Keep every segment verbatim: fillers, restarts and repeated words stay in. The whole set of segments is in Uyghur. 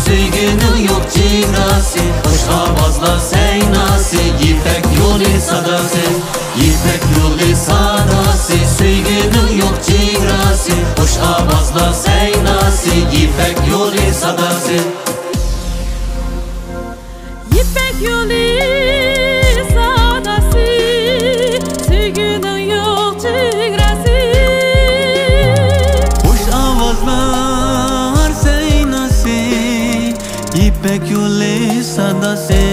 سۆيگۈنىڭ يوق چېگراسى، خۇش ئاۋازلار سەيناسى، يىپەك يولى ساداسى. يىپەك يولى ساداسى، سۆيگۈنىڭ يوق چېگراسى، خۇش ئاۋازلار سەيناسى، يىپەك يولى ساداسى. يىپەك يولى ساداسى، سۆيگۈنىڭ يوق چېگراسى. خۇش ئاۋازلار سەيناسى، يىپەك يولى ساداسى.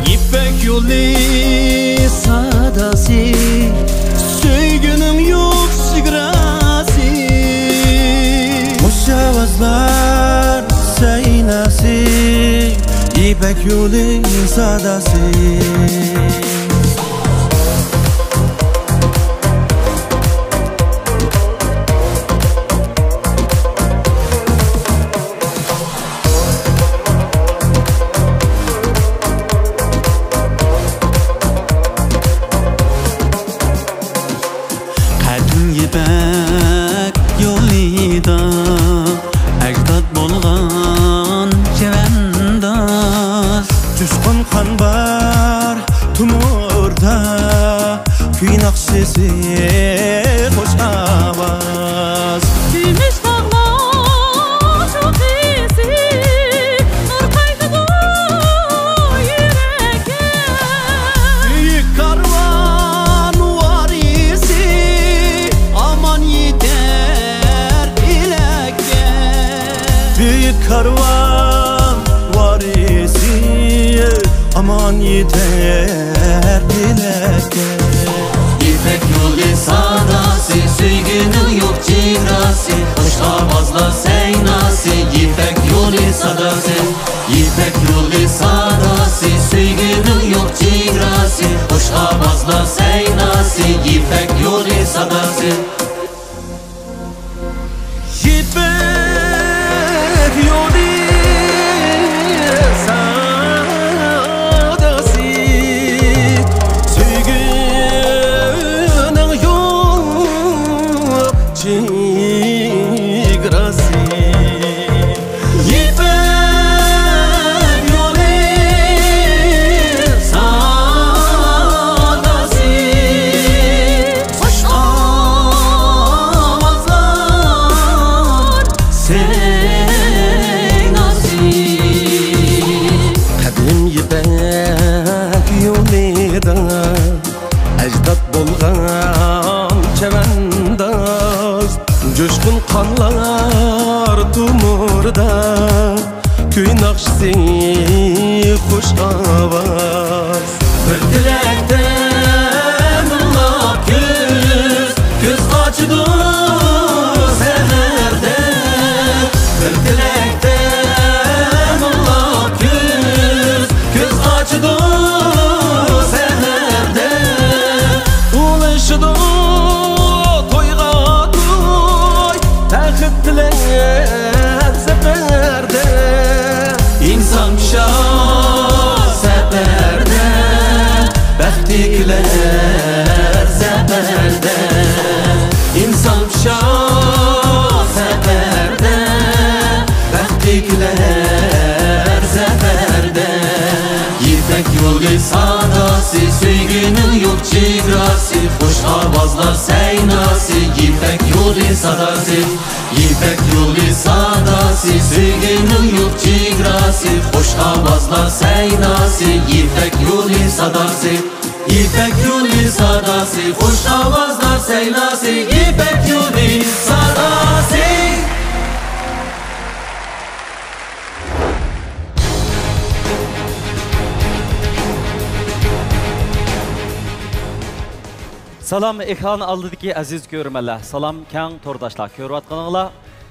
يىپەك يولى ساداسى، سۆيگۈنىڭ يوق چېگراسى. خۇش ئاۋازلار سەيناسى، يىپەك يولى ساداسى. قەدىم يىپەك يولىدا ئەجداد بولغان چەۋەنداز. جۇشقۇن قان بار تومۇردا، كۈي ناخشىسى، خۇش ئاۋاز. كۈمۈش تاغلار چوققىسى، نۇر قايتىدۇ يۈرەككە. بۈيۈك كارۋان ۋارىسى، ئامان يېتەر پەلەككە. بۈيۈك كارۋان ۋارىسى، ئامان يېتەر پەلەككە. يىپەك يولى ساداسى، سۆيگۈنىڭ يوق چېگراسى، خۇش ئاۋازلار سەيناسى، يىپەك يولى ساداسى. يىپەك يولى ساداسى، سۆيگۈنىڭ يوق چېگراسى، خۇش ئاۋازلار سەيناسى، يىپەك يولى ساداسى. يىپەك يولى ساداسى، سۆيگۈنىڭ يوق چېگراسى. يىپەك يولى ساداسى، خۇش ئاۋازلار سەيناسى. قەدىم يىپەك يولىدا ئەجداد بولغان چەۋەنداز، جۇشقۇن قانلار تومۇردا، كۈي ناخشىسى، خۇش ئاۋاز. بىر تىلەكتە مىڭلاپ كۈز، كۈز ئاچىدۇ سەھەردە. بىر تىلەكتە مىڭلاپ كۈز، كۈز ئاچىدۇ سەھەردە. ئۇلىشىدۇ تويغا توي، بەخت تىلەپ سەپەردە. ئىنسان پىشا سەپەردە، بەختلىكلەر سەپەردە. ئىنسان پىشا سەپەردە، بەختلىكلەر سەپەردە. يىپەك يولى ساداسى، سۆيگۈنىڭ يوق چېگراسى، خۇش ئاۋازلار سەيناسى، يىپەك يولى ساداسى. يىپەك يولى ساداسى، سۆيگۈنىڭ يوق چېگراسى، خۇش ئاۋازلار سەيناسى، يىپەك يولى ساداسى. يىپەك يولى ساداسى، خۇش ئاۋازلار سەيناسى، يىپەك يولى ساداسى. سالام، ئېكران ئالدىدىكى ئەزىز كۆرۈرمەنلەر، سالام، كەڭ تورداشلار، كۆرۈۋاتقىنىڭلار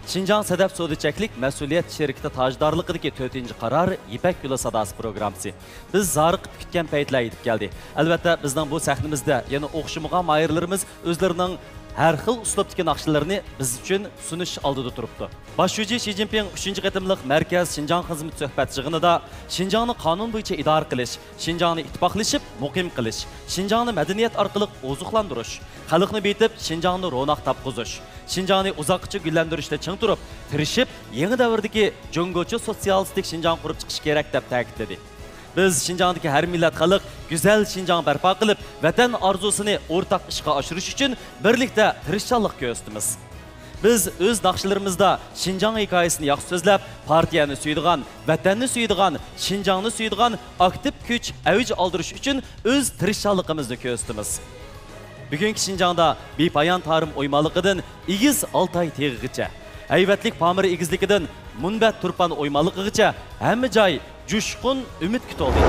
شىنجاڭ سەدەپ سودا چەكلىك مەسئۇلىيەت شىركىتى تاجدارلىقىدىكى تۆتىنچى قارار يىپەك يولى ساداسى پروگراممىسى. بىز زارىقىپ كۈتكەن پەيتلەر يېتىپ كەلدى. ئەلۋەتتە، بىزنىڭ بۇ سەھنىمىزدە يەنە ئوخشىمىغان ماھىرلىرىمىز ئۆزلىرىنىڭ ھەر خىل ئۇسلۇبتىكى ناخشىلىرىنى بىز ئۈچۈن سۇنۇش ئالدىدا تۇرۇپتۇ. باش شۇجى شى جىنپىڭ ئۈچىنچى قېتىملىق مەركەز شىنجاڭ خىزمىتى سۆھبەت يىغىنىدا شىنجاڭنى قانۇن بويىچە ئىدارە قىلىش، شىنجاڭنى ئىتتىپاقلىشىپ مۇقىم قىلىش، شىنجاڭنى مەدەنىيەت ئارقىلىق ئوزۇقلاندۇرۇش، خەلقنى بېيىتىپ، شىنجاڭنى روناق تاپقۇزۇش، شىنجاڭنى ئۇزاققىچە گۈللەندۈرۈشتە چىڭ تۇرۇپ، تىرىشىپ، يېڭى دەۋردىكى جۇڭگوچە سوتسىيالىستىك شىنجاڭ قۇرۇپ چىقىش كېرەك، دەپ تەكىتلىدى. بىز شىنجاڭدىكى ھەر مىللەت خەلق گۈزەل شىنجاڭ بەرپا قىلىپ، ۋەتەن ئارزۇسىنى ئورتاق ئىشقا ئاشۇرۇش ئۈچۈن بىرلىكتە تىرىشچانلىق كۆرسىتىمىز. بىز ئۆز ناخشىلىرىمىزدا شىنجاڭ ھېكايىسىنى ياخشى سۆزلەپ، پارتىيەنى سۆيىدىغان، ۋەتەننى سۆيىدىغان، شىنجاڭنى سۆيىدىغان ئاكتىپ كۈچ ئەۋج ئالدۇرۇش ئۈچۈن ئۆز تىرىشچانلىقىمىزنى كۆرسىتىمىز. بۈگۈنكى شىنجاڭدا بىپايان تارىم ئويمانلىقىدىن ئېگىز ئالتاي تېغىغىچە، ھەيۋەتلىك پامىر ئېگىزلىكىدىن مۇنبەت تۇرپان ئويمانلىقىغىچە ھەممە جاي جۇشقۇن ئۈمىدكە تولدى.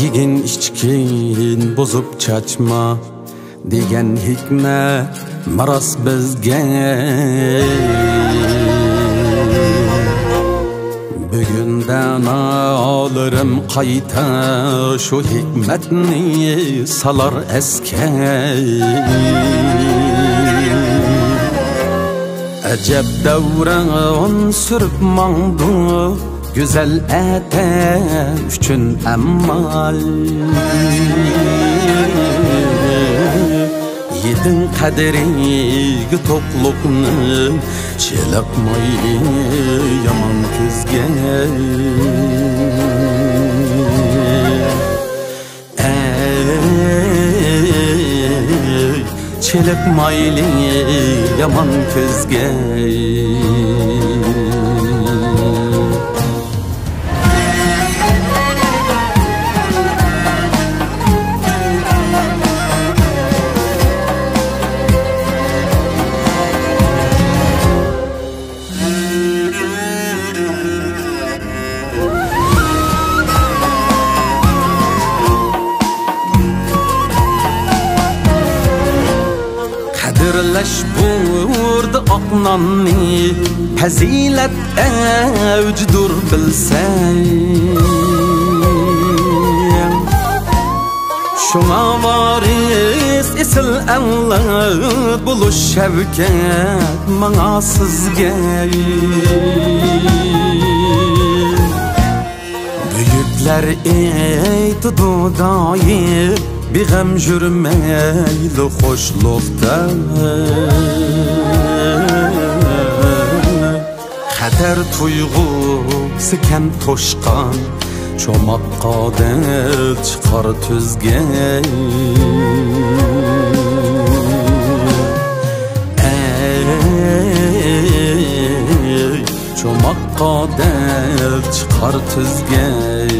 يېگىن ئىچكىن بۇزۇپ چاچما، دېگەن ھېكمەت مىراس بىزگە. بۈگۈن دانالىرىم قايتا شۇ ھېكمەتنى سالار ئەسكە. ئەجەب دەۋران سۈرۈپ ماڭدۇق گۈزەل ئەتە ئۈچۈن ئەمما. يېتىڭ قەدرىگە توقلۇقنى، چېلىقماي يامان كۆزگە. ئەي، چېلىقمايلى يامان كۆزگە. قەدىرلەش بۇردا ئاق ناننى، پەزىلەت ئەۋجىدۇر بىلسەڭ. شۇڭا ۋارىس ئېسىل ئەۋلاد بولۇش شەۋكەت ماڭا سىزگە. بۈيۈكلەر ئېيتىدۇ دائىم، بىغەم يۈرمەيلى خوشلۇقتا. خەتەر تۇيغۇسى كەم توشقان، چوماققا دەل چىقار تۈزگەي. ئەي، چوماققا دەل چىقار تۈزگەي.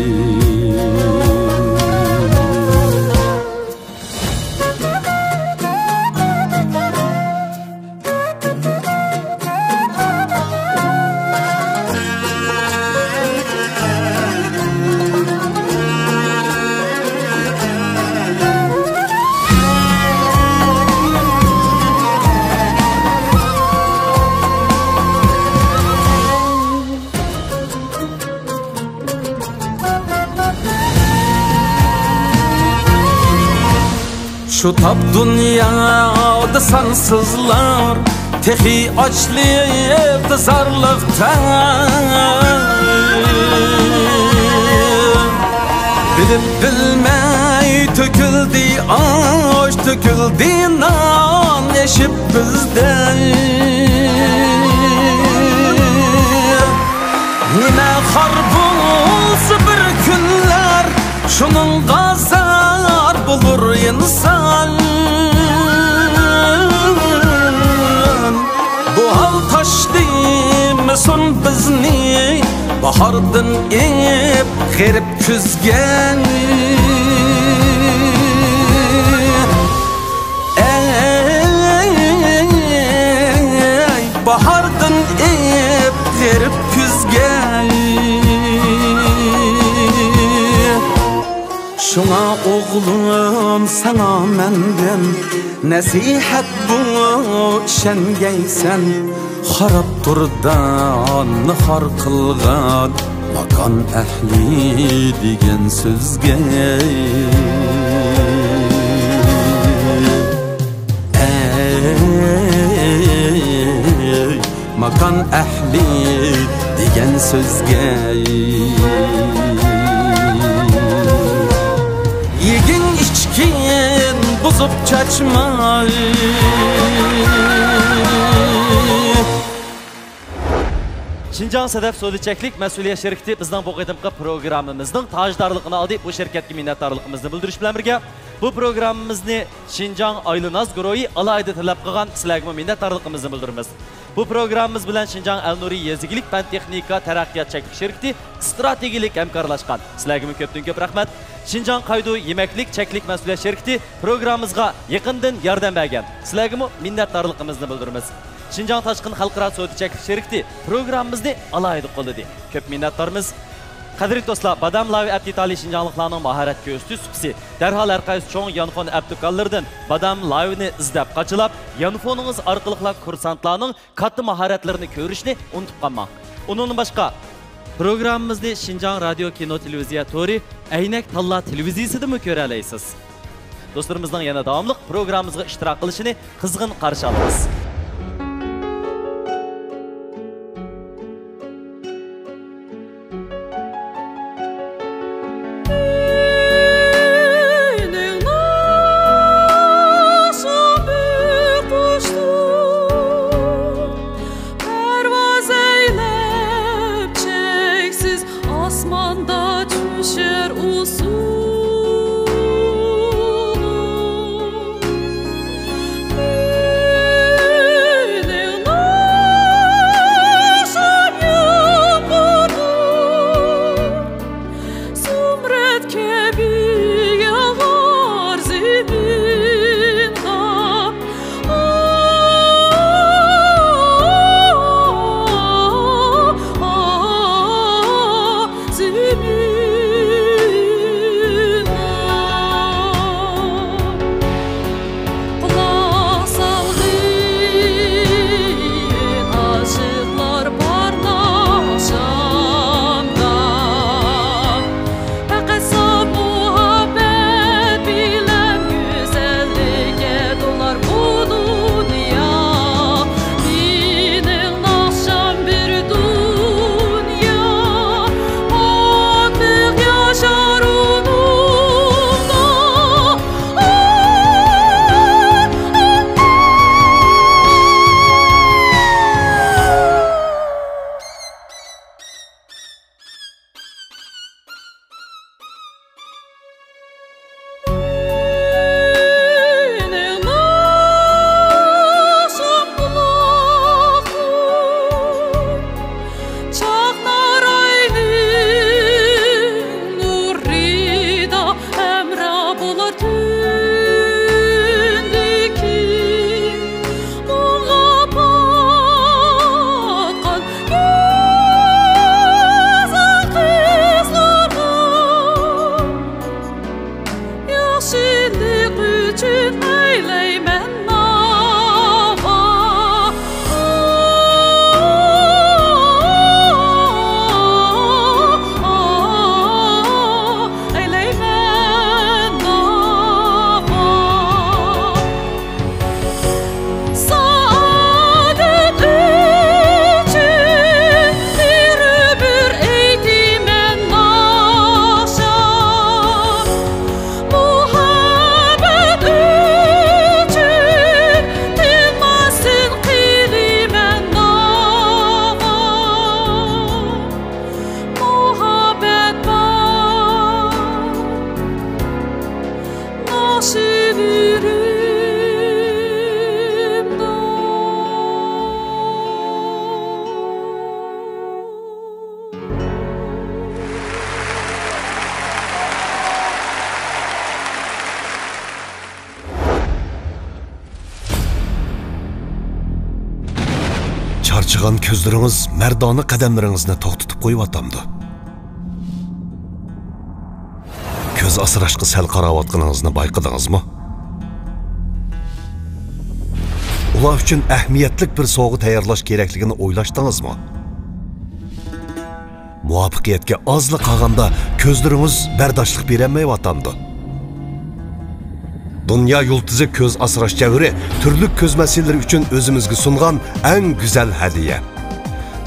شۇ تاپ دۇنيادا سانسىزلار تېخى ئاچلىقتا، زارلىقتا. بىلىپ بىلمەي تۆكۈلدى ئاش، تۆكۈلدى نان ئېشىپ بىزدە. نېمە خار بولسا بىر كۈنلەر، شۇنىڭغا زار بولۇر ئىنسان. بۇ ھال تاشلىمىسۇن بىزنى، باھاردىن ئېپ غېرىب كۈزگە. ئەي، باھاردىن ئېپ غېرىب كۈزگە. شۇڭا ئوغلۇم، ساڭا مەندىن نەسىھەت بۇ، ئىشەنگەيسەن خاراب تۇردا ناخار قىلغان ماكان ئەھلى دېگەن سۆزگە. ئەي، ماكان ئەھلى دېگەن سۆزگە. يېگىن ئىچكىن بۇزۇپ چاچماي. شىنجاڭ سەدەف سودا چەكلىك مەسئۇلىيەت شىركىتى بىزنىڭ بۇ قېتىمقى پروگراممىمىزنىڭ تاجدارلىقىنى ئالدى. بۇ شىركەتكە مىننەتدارلىقىمىزنى بىلدۈرۈش بىلەن بىرگە، بۇ پروگراممىمىزنى شىنجاڭ ئايلىناز گۇرۇھى ئالاھىدە تەلەپ قىلغان. سىلەرگىمۇ مىننەتدارلىقىمىزنى بىلدۈرىمىز. بۇ پروگراممىمىز بىلەن شىنجاڭ ئەلنۇرى يېزا ئىگىلىك پەن-تېخنىكا تەرەققىيات چەكلىك شىركىتى ئىستراتېگىيەلىك ھەمكارلاشقان. سىلەرگىمۇ كۆپتىن كۆپ رەھمەت. شىنجاڭ قايدۇ يېمەكلىك چەكلىك مەسئۇلىيەت شىركىتى پروگراممىمىزغا يېقىندىن ياردەم بەرگەن. سىلەرگىمۇ مىننەتدارلىقىمىزنى بىلدۈرىمىز. شىنجاڭ تاشقىن خەلقئارا سودا چەكلىك شىركىتى پروگراممىمىزنى ئالاھىدە قوللىدى. كۆپ مىننەتدارمىز. قەدىرلىك دوستلار، بادام لاۋى ئەپ دېتالى شىنجاڭلىقلارنىڭ ماھارەت كۆرسىتىش سۇپىسى. دەرھال ھەر قايسى چوڭ يانفون ئەپ دۇكانلىرىدىن بادام لاۋىنى ئىزدەپ قاچىلاپ، يانفونىڭىز ئارقىلىقلا كۇرسانتلارنىڭ كاتتا ماھارەتلىرىنى كۆرۈشنى ئۇنتۇپ قالماڭ. ئۇنىڭدىن باشقا، پروگراممىمىزنى شىنجاڭ رادىيو كىنو تېلېۋىزىيە تورى، ئەينەك تاللا تېلېۋىزىيىسىدىمۇ كۆرەلەيسىز. دوستلىرىمىزنىڭ يەنە داۋاملىق پروگراممىمىزغا ئىشتىراك قىلىشىنى قىزغىن قارشى ئالىمىز. پەرۋاز ئەيلەپ چەكسىز ئاسماندا چۈشەر ئۇسسۇل. قۇلاق سالغىن، ئاشىقلار پارلاق شامدا. پەقەت ساپ مۇھەببەت بىلەن گۈزەللىككە تولار بۇ دۇنيا. مېنىڭ ناخشام بىر دۇنيا، پاكلىق ياشار ئۇنىڭدا. ھەمراھ بولار تۈندىكى مۇڭغا پاتقان گۈزەل قىزلارغا. ياخشىلىق ئۈچۈن ئەيلەيمەن ناۋا. ئەيلەيمەن ناۋا. سائادەت ئۈچۈن بىر ئۆمۈر ئېيتىمەن ناخشا. مۇھەببەت ئۈچۈن تىنماستىن قىلىمەن ناۋا. مۇھەببەت بار ناخشىلىرىمدا. چارچىغان كۆزلىرىڭىز مەردانە قەدەملىرىڭىزنى توختىتىپ قويۇۋاتامدۇ؟ كۆز ئاسراشقا سەل قاراۋاتقىنىڭىزنى بايقىدىڭىزمۇ؟ ئۇلار ئۈچۈن ئەھمىيەتلىك بىر سوۋغا تەييارلاش كېرەكلىكىنى ئويلاشتىڭىزمۇ؟ مۇۋەپپەقىيەتكە ئازلا قالغاندا كۆزلىرىڭىز بەرداشلىق بېرەلمەيۋاتامدۇ؟ دۇنيا يۇلتۇزى كۆز ئاسراش جەۋھىرى تۈرلۈك كۆز مەسىلىلىرى ئۈچۈن ئۆزىمىزگە سۇنغان ئەڭ گۈزەل ھەدىيە.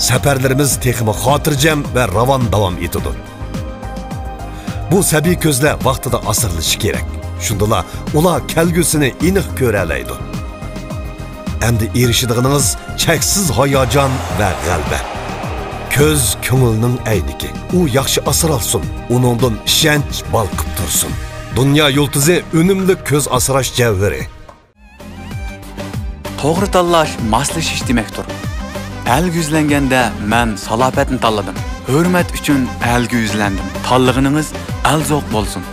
سەپەرلىرىمىز تېخىمۇ خاتىرجەم ۋە راۋان داۋام ئېتىدۇ. بۇ سەبىي كۆزلەر ۋاقتىدا ئاسرىلىشى كېرەك. شۇندىلا ئۇلار كەلگۈسىنى ئېنىق كۆرەلەيدۇ. ئەمدى ئېرىشىدىغىنىڭىز چەكسىز ھاياجان ۋە غەلىبە. كۆز كۆڭۈلنىڭ ئەينىكى. ئۇ ياخشى ئاسرالسۇن، ئۇنىڭدىن ئىشەنچ بالقىپ تۇرسۇن. دۇنيا يۇلتۇزى ئۈنۈملۈك كۆز ئاسراش جەۋھىرى. توغرا تاللاش ماسلىشىش دېمەكتۇر. ئەلگە يۈزلەنگەندە مەن سالاپەتنى تاللىدىم. ھۆرمەت ئۈچۈن ئەلگە يۈزلەندىم. تاللىغىنىڭىز ئەلزوق بولسۇن.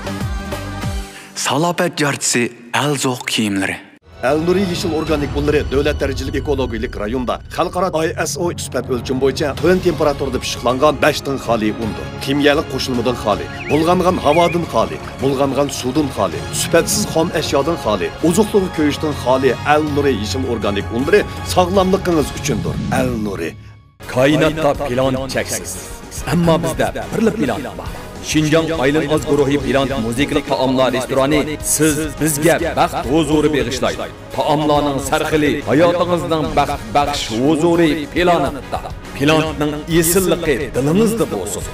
سالاپەت جارچىسى ئەلزوق كىيىملىرى. ئەلنۇرى يېشىل ئورگانىك ئۇنلىرى دۆلەت دەرىجىلىك ئېكولوگىيەلىك رايوندا خەلقئارا ئاي ئېس ئو سۈپەت ئۆلچىمى بويىچە تۆۋەن تېمپېراتۇرىدا پىششىقلانغان بەشتىن خالىي ئۇندۇر. خىمىيەلىك قوشۇلمىدىن خالىي، بۇلغانغان ھاۋادىن خالىي، بۇلغانغان سۇدىن خالىي، سۈپەتسىز خام ئەشيادىن خالىي، ئوزۇقلۇقى كۆيۈشتىن خالىي ئەلنۇرى يېشىل ئورگانىك ئۇنلىرى ساغلاملىقىڭىز ئۈچۈندۇر. ئەلنۇرى. كائىناتتا پىلان چەكسىز. ئەمما بىزدە بىرلا پىلان بار. شىنجاڭ ئايلىن ئاز گۇرۇھى پىلان مۇزىكىلىق تائاملار رېستورانى سىز بىزگە بەخت ھۇزۇرى بېغىشلايدۇ. تائاملارنىڭ سەرخىلى ھاياتىڭىزنىڭ بەخت بەخش ھۇزۇرى پىلانىتتا. پىلانىتنىڭ ئېسىللىقى دىلىڭىزدا بولسۇن.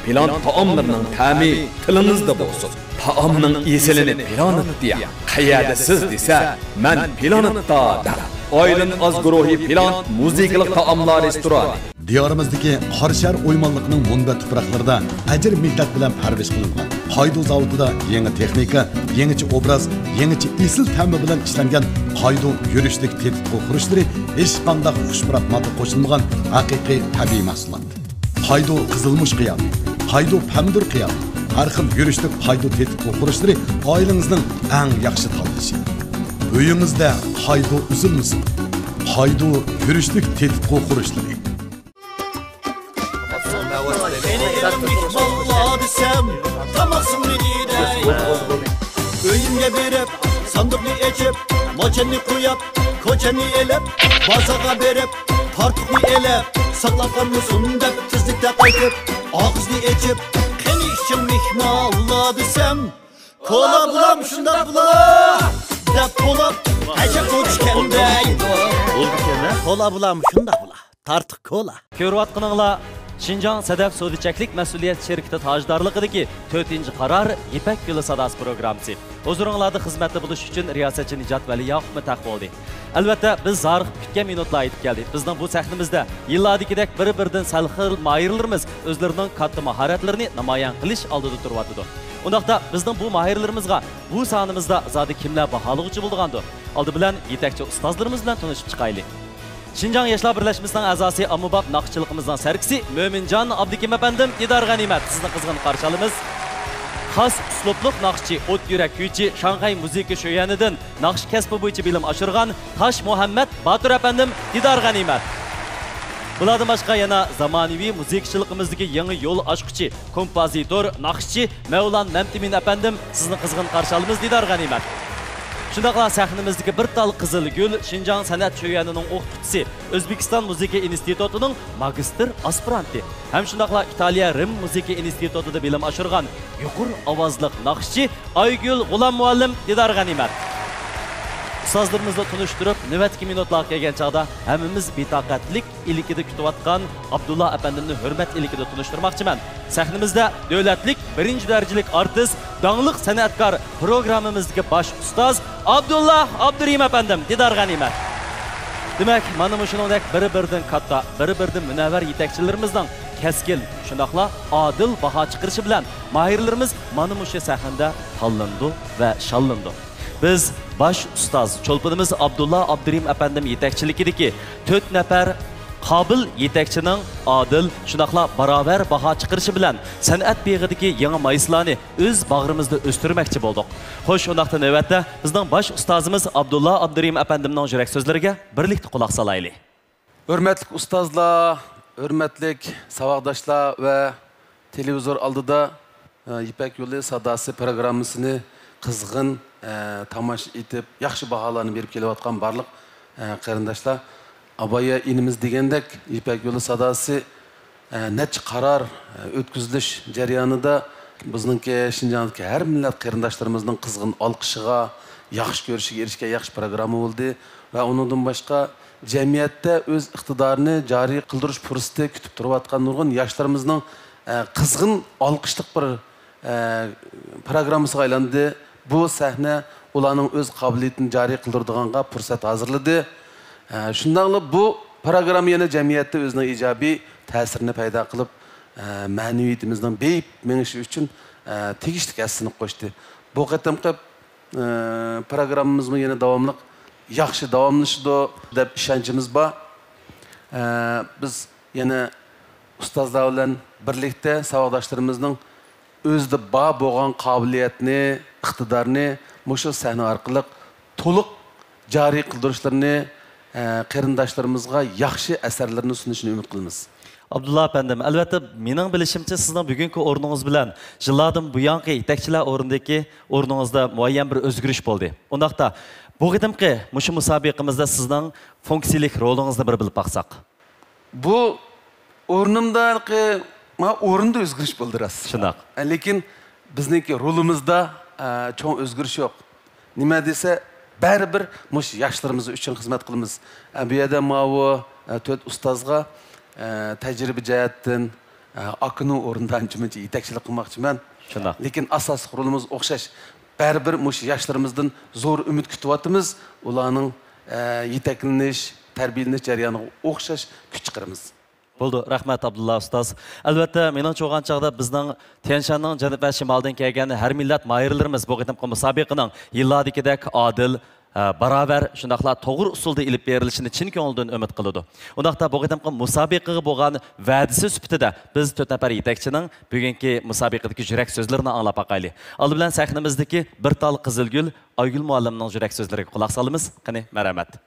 پىلانىت تائاملىرىنىڭ تەمى تىلىڭىزدا بولسۇن. تائامنىڭ ئېسىلىنى پىلانىتتا يەڭ. قەيەردە سىز دېسە، مەن پىلانىتتا دەڭ. ئايلىن ئاز گۇرۇھى پىلانىت مۇزىكىلىق تائاملار رېستورانى. دىيارىمىزدىكى قاراشەھەر ئويمانلىقىنىڭ مۇنبەت تۇپراقلىرىدا ئەجىر مىننەت بىلەن پەرۋىش قىلىنغان قايدۇ زاۋۇتىدا يېڭى تېخنىكا، يېڭىچە ئوبراز، يېڭىچە ئېسىل تەمى بىلەن ئىشلەنگەن قايدۇ يۈرۈشلۈك تېتىتقۇ خۇرۇچلىرى ھېچقانداق خۇشپۇراق ماددا قوشۇلمىغان ھەقىقىي تەبىئىي مەھسۇلات. قايدۇ قىزىلمۇچ قىيامى، قايدۇ پەمىدۇر قىيامى، ھەر خىل يۈرۈشلۈك قايدۇ تېتىتقۇ خۇرۇچلىرى ئائىلىڭىزنىڭ ئەڭ ياخشى تاللىشى. ئۆيىڭىزدە قايدۇ ئۈزۈلمىسۇن. قايدۇ يۈرۈشلۈك تېتىتقۇ خۇرۇچلىرى. مېھمانلار دېسەم، تاماقسىڭنى دېدەي. ئۆيۈمگە بېرىپ، ساندۇقنى ئېچىپ، موچەننى قويۇپ، كوچەننى ئېلىپ، بازارغا بېرىپ، تارتۇقنى ئېلىپ، ساقلاپ قالمىسۇن دەپ تېزلىكتە قايتىپ، ئاغزىنى ئېچىپ، قېنى ئىچىڭ مېھمانلار دېسەم، كولا بۇلام شۇنداق بۇلا دەپ بولۇپ، ئەجەب بولدىكەن دەيدۇ. بولدىكەن ھە؟ كولا بۇلام شۇنداق بۇلا. تارتۇق كولا. كۆرۈۋاتقىنىڭلار شىنجاڭ سەدەف سودا چەكلىك مەسئۇلىيەت شىركىتى تاجدارلىقىدىكى تۆتىنچى قارار يىپەك يولى ساداسى پروگراممىسى. ھۇزۇرۇڭلاردا خىزمەتتە بولۇش ئۈچۈن رىياسەتچى نىجات ۋەلىياقۇپمۇ تەق بولدى. ئەلۋەتتە، بىز زارىقىپ كۈتكەن مىنۇتلار يېتىپ كەلدى. بىزنىڭ بۇ سەھنىمىزدە يىللاردىكىدەك بىر-بىرىدىن سەل خىل ماھىرلىرىمىز ئۆزلىرىنىڭ كاتتا ماھارەتلىرىنى نامايان قىلىش ئالدىدا تۇرۇۋاتىدۇ. ئۇنداقتا، بىزنىڭ بۇ ماھىرلىرىمىزغا بۇ سانىمىزدا زادى كىملەر باھالىغۇچى بولىدىغاندۇ؟ ئالدى بىلەن يېتەكچى ئۇستازلىرىمىز بىلەن تونۇشۇپ چىقايلى. شىنجاڭ ياشلار بىرلەشمىسىنىڭ ئەزاسى، ئاممىباب ناخشىچىلىقىمىزنىڭ سەركىسى مۆمىنجان ئابدۇكىم ئەپەندىم، دىدار غەنىيمەت، سىزنى قىزغىن قارشى ئالىمىز. خاس ئۇسلۇبلۇق ناخشىچى، ئوت يۈرەك كۈيچى، شاڭخەي مۇزىكا شۆيۈەنىدىن ناخشا كەسپى بويىچە بىلىم ئاشۇرغان تاش مۇھەممەت باتۇر ئەپەندىم، دىدار غەنىيمەت. بۇلاردىن باشقا يەنە زامانىۋى مۇزىكىچىلىقىمىزدىكى يېڭى يول ئاچقۇچى، كومپوزىتور، ناخشىچى مەۋلان مەمتىمىن ئەپەندىم، سىزنى قىزغىن قارشى ئالىمىز، دىدار غەنىيمەت. شۇنداقلا سەھنىمىزدىكى بىر تال قىزىل گۈل، شىنجاڭ سەنئەت شۆيۈەنىنىڭ ئوقۇتقۇچىسى، ئۆزبېكىستان مۇزىكا ئىنستىتۇتىنىڭ ماگىستىر ئاسپىرانتى ھەم شۇنداقلا ئىتالىيە رىم مۇزىكا ئىنستىتۇتىدا بىلىم ئاشۇرغان يۇقىرى ئاۋازلىق ناخشىچى ئايگۈل غۇلام مۇئەللىم، دىدار غەنىيمەت. ئۇستازلىرىمىزنى تونۇشتۇرۇپ، نۆۋەتتىكى مىنۇتلارغا كەلگەن چاغدا ھەممىمىز بىتاقەتلىك ئىلكىدە كۈتۈۋاتقان ئابدۇللا ئەپەندىمنى ھۆرمەت ئىلكىدە تونۇشتۇرماقچىمەن. سەھنىمىزدە دۆلەتلىك بىرىنچى دەرىجىلىك ئارتىس، داڭلىق سەنئەتكار، پروگراممىمىزدىكى باش ئۇستاز ئابدۇللا ئابدۇرېھىم ئەپەندىم، دىدار غەنىيمەت. دېمەك، مانا مۇشۇنىڭدەك بىر-بىرىدىن كاتتا، بىر-بىرىدىن مۇنەۋۋەر يېتەكچىلىرىمىزنىڭ كەسكىن، شۇنداقلا ئادىل باھا چىقىرىشى بىلەن ماھىرلىرىمىز مانا مۇشۇ سەھنىدە تاللىنىدۇ ۋە شاللىنىدۇ. بىز باش ئۇستاز، چولپىنىمىز ئابدۇللا ئابدۇرېھىم ئەپەندىم يېتەكچىلىكىدىكى تۆت نەپەر قابىل يېتەكچىنىڭ ئادىل، شۇنداقلا باراۋەر باھا چىقىرىشى بىلەن سەنئەت بېغىدىكى يېڭى مايسىلارنى ئۆز باغرىمىزدا ئۆستۈرمەكچى بولدۇق. خوش، ئۇنداقتا نۆۋەتتە بىزنىڭ باش ئۇستازىمىز ئابدۇللا ئابدۇرېھىم ئەپەندىمنىڭ يۈرەك سۆزلىرىگە بىرلىكتە قۇلاق سالايلى. ھۆرمەتلىك ئۇستازلار، ھۆرمەتلىك ساۋاقداشلار ۋە تېلېۋىزور ئالدىدا يىپەك يولى ساداسى پروگراممىسىنى قىزغىن، ئە، تاماشا ئېتىپ، ياخشى باھالارنى بېرىپ كېلىۋاتقان بارلىق، ئە، قېرىنداشلار، ئابايا ئىنىمىز دېگەندەك، يىپەك يولى ساداسى، ئە، نەچچە قارار، ئە، ئۆتكۈزۈلۈش جەريانىدا بىزنىڭكى شىنجاڭدىكى ھەر مىللەت قېرىنداشلىرىمىزنىڭ قىزغىن ئالقىشىغا، ياخشى كۆرۈشىگە ئېرىشكەن ياخشى پروگرامما بولدى ۋە ئۇنىڭدىن باشقا، جەمئىيەتتە ئۆز ئىقتىدارىنى جارى قىلدۇرۇش پۇرسىتى كۈتۈپ تۇرۇۋاتقان نۇرغۇن ياشلىرىمىزنىڭ، ئە، قىزغىن ئالقىشلىق بىر ئە، پروگراممىسىغا ئايلاندى. بۇ سەھنە ئۇلارنىڭ ئۆز قابىلىيىتىنى جارى قىلدۇرىدىغانغا پۇرسەت ھازىرلىدى. ئە، شۇنداقلا بۇ پروگرامما يەنە جەمئىيەتتە ئۆزىنىڭ ئىجابىي تەسىرىنى پەيدا قىلىپ، ئە، مەنىۋىيىتىمىزنىڭ بېيىپ مېڭىشى ئۈچۈن، ئە، تېگىشلىك ھەسسىنى قوشتى. بۇ قېتىمقى، ئە، پروگراممىمىزمۇ يەنە داۋاملىق ياخشى داۋاملىشىدۇ دەپ ئىشەنچىمىز بار. ئە، بىز يەنە ئۇستازلار بىلەن بىرلىكتە ساۋاقداشلىرىمىزنىڭ ئۆزىدە بار بولغان قابىلىيەتنى، ئىقتىدارنى مۇشۇ سەھنە ئارقىلىق تولۇق جارى قىلدۇرۇشلىرىنى، ئە، قېرىنداشلىرىمىزغا ياخشى ئەسەرلىرىنى سۇنۇشىنى ئۈمىد قىلىمىز. ئابدۇللا ئەپەندىم، ئەلۋەتتە، مېنىڭ بىلىشىمچە، سىزنىڭ بۈگۈنكى ئورنىڭىز بىلەن يىللاردىن بۇيانقى يېتەكچىلەر ئورنىدىكى ئورنىڭىزدا مۇئەييەن بىر ئۆزگىرىش بولدى. ئۇنداقتا، بۇ قېتىمقى مۇشۇ مۇسابىقىمىزدە سىزنىڭ فۇنكسىيىلىك رولىڭىزنى بىر بىلىپ باقساق. بۇ ئورنۇمدا ھېلىقى، ما، ئورنىدا ئۆزگىرىش بولدى راست. شۇنداق. ئە، لېكىن بىزنىڭكى رولىمىزدا، ئە، چوڭ ئۆزگىرىش يوق. نېمە دېسە، بەرىبىر مۇشۇ ياشلىرىمىز ئۈچۈن خىزمەت قىلىمىز. ئە، بۇ يەردە ماۋۇ، ئە، تۆت ئۇستازغا، ئە، تەجرىبە جەھەتتىن، ئە، ئاكىنىڭ ئورنىدا ئانچە-مۇنچە يېتەكچىلىك قىلماقچىمەن. شۇنداق. لېكىن ئاساسلىق رولىمىز ئوخشاش. بەرىبىر مۇشۇ ياشلىرىمىزدىن زور ئۈمىد كۈتۈۋاتىمىز. ئۇلارنىڭ، ئە، يېتەكلىنىش، تەربىيەلىنىش جەريانىغا ئوخشاش كۈچ چىقىرىمىز. بولدى، رەھمەت، ئابدۇللا ئۇستاز. ئەلۋەتتە، مېنىڭچە بولغان چاغدا بىزنىڭ تيەنشاننىڭ جەنۇب ۋە شىمالىدىن كەلگەن ھەر مىللەت ماھىرلىرىمىز بۇ قېتىمقى مۇسابىقىنىڭ يىللاردىكىدەك ئادىل، ئە، باراۋەر، شۇنداقلا توغرا ئۇسۇلدا ئېلىپ بېرىلىشىنى چىن كۆڭلىدىن ئۈمىد قىلىدۇ. ئۇنداقتا، بۇ قېتىمقى مۇسابىقىگە بولغان ۋەدىسى سۈپىتىدە بىز تۆت نەپەر يېتەكچىنىڭ بۈگۈنكى مۇسابىقىدىكى يۈرەك سۆزلىرىنى ئاڭلاپ باقايلى. ئالدى بىلەن سەھنىمىزدىكى بىر تال قىزىلگۈل ئايگۈل مۇئەللىمنىڭ يۈرەك سۆزلىرىگە قۇلاق سالىمىز. قېنى، مەرھەمەت.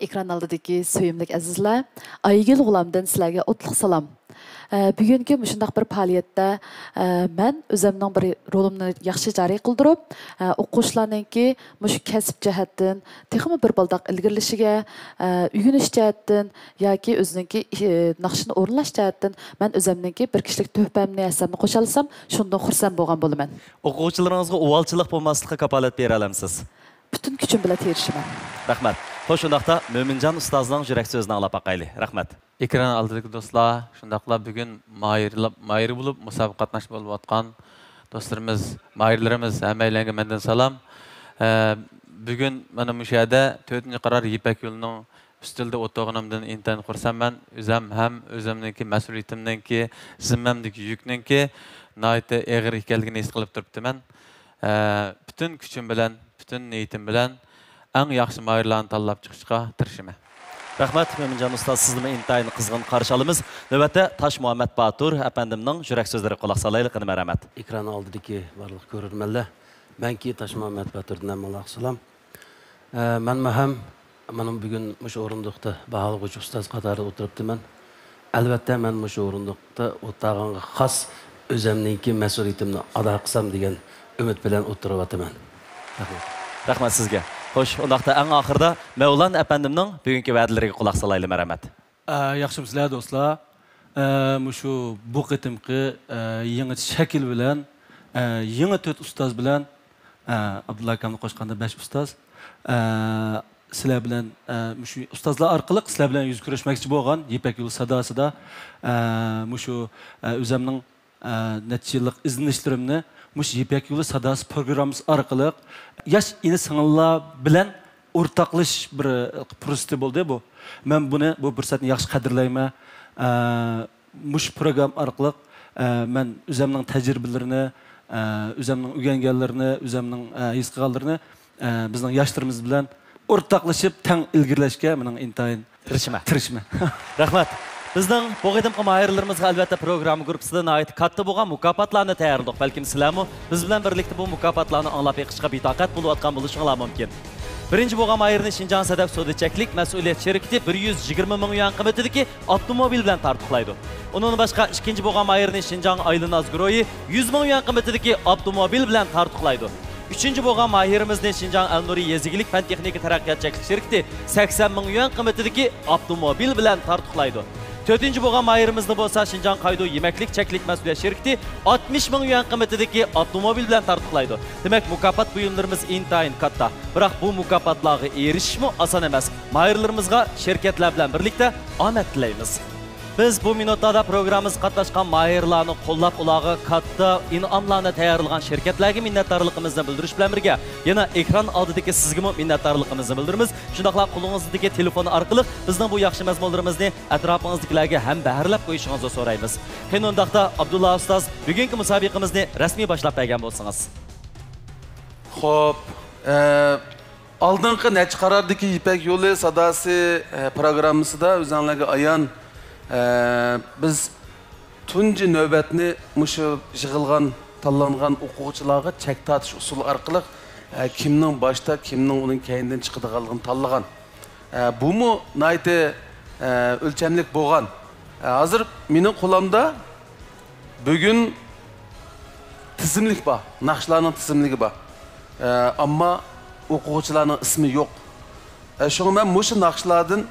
ئېكران ئالدىدىكى سۆيۈملۈك ئەزىزلەر، ئايگۈل غۇلامدىن سىلەرگە ئوتلۇق سالام. ئە، بۈگۈنكى مۇشۇنداق بىر پائالىيەتتە، ئە، مەن ئۆزەمنىڭ بىر رولۇمنى ياخشى جارى قىلدۇرۇپ، ئە، ئوقۇغۇچىلارنىڭكى مۇشۇ كەسىپ جەھەتتىن تېخىمۇ بىر بالداق ئىلگىرىلىشىگە، ئە، ئۆگىنىش جەھەتتىن ياكى ئۆزىنىڭكى، ئى، ناخشىنى ئورۇنلاش جەھەتتىن مەن ئۆزەمنىڭكى بىر كىشىلىك تۆھپەمنى، ھەسسەمنى قوشالىسام، شۇندىن خۇرسەن بولغان بولىمەن. ئوقۇغۇچىلىرىڭىزغا ئۇۋالچىلىق بولماسلىققا كاپالەت بېرەلەمسىز؟ پۈتۈن كۈچۈم بىلەن تىرىشىمەن. رەھمەت. خوش، ئۇنداقتا مۆمىنجان ئۇستازنىڭ يۈرەك سۆزىنى ئاڭلاپ باقايلى. رەھمەت. ئېكران ئالدىدىكى دوستلار، شۇنداقلا بۈگۈن ماھىرلا-، ماھىر بولۇپ مۇسابىقە قاتناشماق بولۇۋاتقان دوستلىرىمىز، ماھىرلىرىمىز، ھەممەيلەنگە مەندىن سالام. ئە، بۈگۈن مانا مۇشۇ يەردە تۆتىنچى قارار يىپەك يولىنىڭ ئۈستىلىدە ئولتۇرغىنىمدىن ئىنتايىن خۇرسەنمەن. ئۆزەم ھەم ئۆزۈمنىڭكى مەسئۇلىيىتىمنىڭكى، زىممەمدىكى يۈكنىڭكى ناھايىتى ئېغىر ئىكەنلىكىنى ھېس قىلىپ تۇرۇپتىمەن. ئە، پۈتۈن كۈچۈم بىلەن، پۈتۈن نىيىتىم بىلەن ئەڭ ياخشى ماھىرلارنى تاللاپ چىقىشقا تىرىشىمەن. رەھمەت، مۆمىنجان ئۇستاز، سىزنىمۇ ئىنتايىن قىزغىن قارشى ئالىمىز. نۆۋەتتە تاشمۇھەممەت باتۇر ئەپەندىمنىڭ يۈرەك سۆزلىرىگە قۇلاق سالايلى، قېنى، مەرھەمەت. ئېكران ئالدىدىكى بارلىق كۆرۈرمەنلەر، مەنكى تاشمۇھەممەت باتۇردىن ھەممىڭلارغا سالام. ئە، مەنمۇ ھەم مانا بۈگۈن مۇشۇ ئورۇندۇقتا باھالىغۇچى ئۇستاز قاتارىدا ئولتۇرۇپتىمەن. ئەلۋەتتە، مەن مۇشۇ ئورۇندۇقتا ئولتۇرغانغا خاس ئۆزەمنىڭكى مەسئۇلىيىتىمنى ئادا قىلسام دېگەن ئۈمىد بىلەن ئولتۇرۇۋاتىمەن. رەھمەت. رەھمەت سىزگە. خوش، ئۇنداقتا ئەڭ ئاخىرىدا مەۋلان ئەپەندىمنىڭ بۈگۈنكى ۋەدىلىرىگە قۇلاق سالايلى، مەرھەمەت. ئە، ياخشىمۇسىلەر دوستلار؟ ئە، مۇشۇ بۇ قېتىمقى، ئە، يېڭىچە شەكىل بىلەن، ئە، يېڭى تۆت ئۇستاز بىلەن، ئە، ئابدۇللا ئاكامنى قوشقاندا بەش ئۇستاز، ئە، سىلەر بىلەن، ئە، مۇشۇ ئۇستازلار ئارقىلىق سىلەر بىلەن يۈز كۆرۈشمەكچى بولغان يىپەك يولى ساداسىدا، ئە، مۇشۇ، ئە، ئۆزەمنىڭ، ئە، نەچچە يىللىق ئىزدىنىشلىرىمنى مۇشۇ يىپەك يولى ساداسى پروگراممىسى ئارقىلىق ياش ئىنى-سىڭىللار بىلەن ئورتاقلىشىش بىر، ئە، پۇرسىتى بولدى بۇ. مەن بۇنى، بۇ پۇرسەتنى ياخشى قەدىرلەيمەن. ئە، مۇشۇ پروگرامما ئارقىلىق، ئە، مەن ئۆزەمنىڭ تەجرىبىلىرىنى، ئە، ئۆزەمنىڭ ئۆگەنگەنلىرىنى، ئۆزەمنىڭ، ئە، ھېس قىلغانلىرىنى، ئە، بىزنىڭ ياشلىرىمىز بىلەن ئورتاقلىشىپ تەڭ ئىلگىرىلەشكە مېنىڭ ئىنتايىن تىرىشىمەن. تىرىشىمەن. رەھمەت. بىزنىڭ بۇ قېتىمقى ماھىرلىرىمىزغا ئەلۋەتتە پروگرامما گۇرۇپپىسىدا ناھايىتى كاتتا بولغان مۇكاپاتلارنى تەييارلىدۇق. بەلكىم سىلەرمۇ بىز بىلەن بىرلىكتە بۇ مۇكاپاتلارنى ئاڭلاپ بېقىشقا بىتاقەت بولۇۋاتقان بولۇشۇڭلار مۇمكىن. بىرىنچى بولغان ماھىرنى شىنجاڭ سەدەپ سودا چەكلىك مەسئۇلىيەت شىركىتى بىر يۈز يىگىرمە مىڭ يۈەن قىممىتىدىكى ئاپتوموبىل بىلەن تارتۇقلايدۇ. ئۇنىڭدىن باشقا، ئىككىنچى بولغان ماھىرنى شىنجاڭ ئايلىناز گۇرۇھى يۈز مىڭ يۈەن قىممىتىدىكى ئاپتوموبىل بىلەن تارتۇقلايدۇ. ئۈچىنچى بولغان ماھىرىمىزنى شىنجاڭ ئەلنۇرى يېزا ئىگىلىك پەن تېخنىكا تەرەققىيات چەكلىك شىركىتى سەكسەن مىڭ يۈەن قىممىتىدىكى ئاپتوموبىل بىلەن تارتۇقلايدۇ. تۆتىنچى بولغان ماھىرىمىزنى بولسا شىنجاڭ قايدۇ يېمەكلىك چەكلىك مەسئۇلىيەت شىركىتى ئاتمىش مىڭ يۈەن قىممىتىدىكى ئاپتوموبىل بىلەن تارتۇقلايدۇ. دېمەك، مۇكاپات بۇيۇملىرىمىز ئىنتايىن كاتتا. بىراق بۇ مۇكاپاتلارغا ئېرىشىشمۇ ئاسان ئەمەس. ماھىرلىرىمىزغا شىركەتلەر بىلەن بىرلىكتە ئامەت تىلەيمىز. بىز بۇ مىنۇتلاردا پروگراممىمىزغا قاتناشقان ماھىرلارنى قوللاپ، ئۇلارغا كاتتا ئىنئاملارنى تەييارلىغان شىركەتلەرگە مىننەتدارلىقىمىزنى بىلدۈرۈش بىلەن بىرگە، يەنە ئېكران ئالدىدىكى سىزگىمۇ مىننەتدارلىقىمىزنى بىلدۈرىمىز. شۇنداقلا قولىڭىزدىكى تېلېفون ئارقىلىق بىزنىڭ بۇ ياخشى مەزمۇنلىرىمىزنى ئەتراپىڭىزدىكىلەرگە ھەم بەھرىلەپ قويۇشىڭىزنى سورايمىز. قېنى ئۇنداقتا، ئابدۇللا ئۇستاز، بۈگۈنكى مۇسابىقىمىزنى رەسمىي باشلاپ بەرگەن بولسىڭىز. خوپ، ئە، ئالدىنقى نەچچە قاراردىكى يىپەك يولى ساداسى، ئە، پروگراممىسىدا ئۆزۈڭلارغا ئايان، ئە، بىز تۇنجى نۆۋەتنى مۇشۇ يىغىلغان، تاللانغان ئوقۇغۇچىلارغا چەك تارتىش ئۇسۇلى ئارقىلىق، ئە، كىمنىڭ باشتا، كىمنىڭ ئۇنىڭ كەينىدىن چىقىدىغانلىقىنى تاللىغان. ئە، بۇمۇ ناھايىتى، ئە، ئۆلچەملىك بولغان. ئە، ھازىر مېنىڭ قولۇمدا بۈگۈن تىزىملىك بار، ناخشىلارنىڭ تىزىملىكى بار. ئە، ئەمما ئوقۇغۇچىلارنىڭ ئىسمى يوق. ئە، شۇڭا مەن مۇشۇ ناخشىلاردىن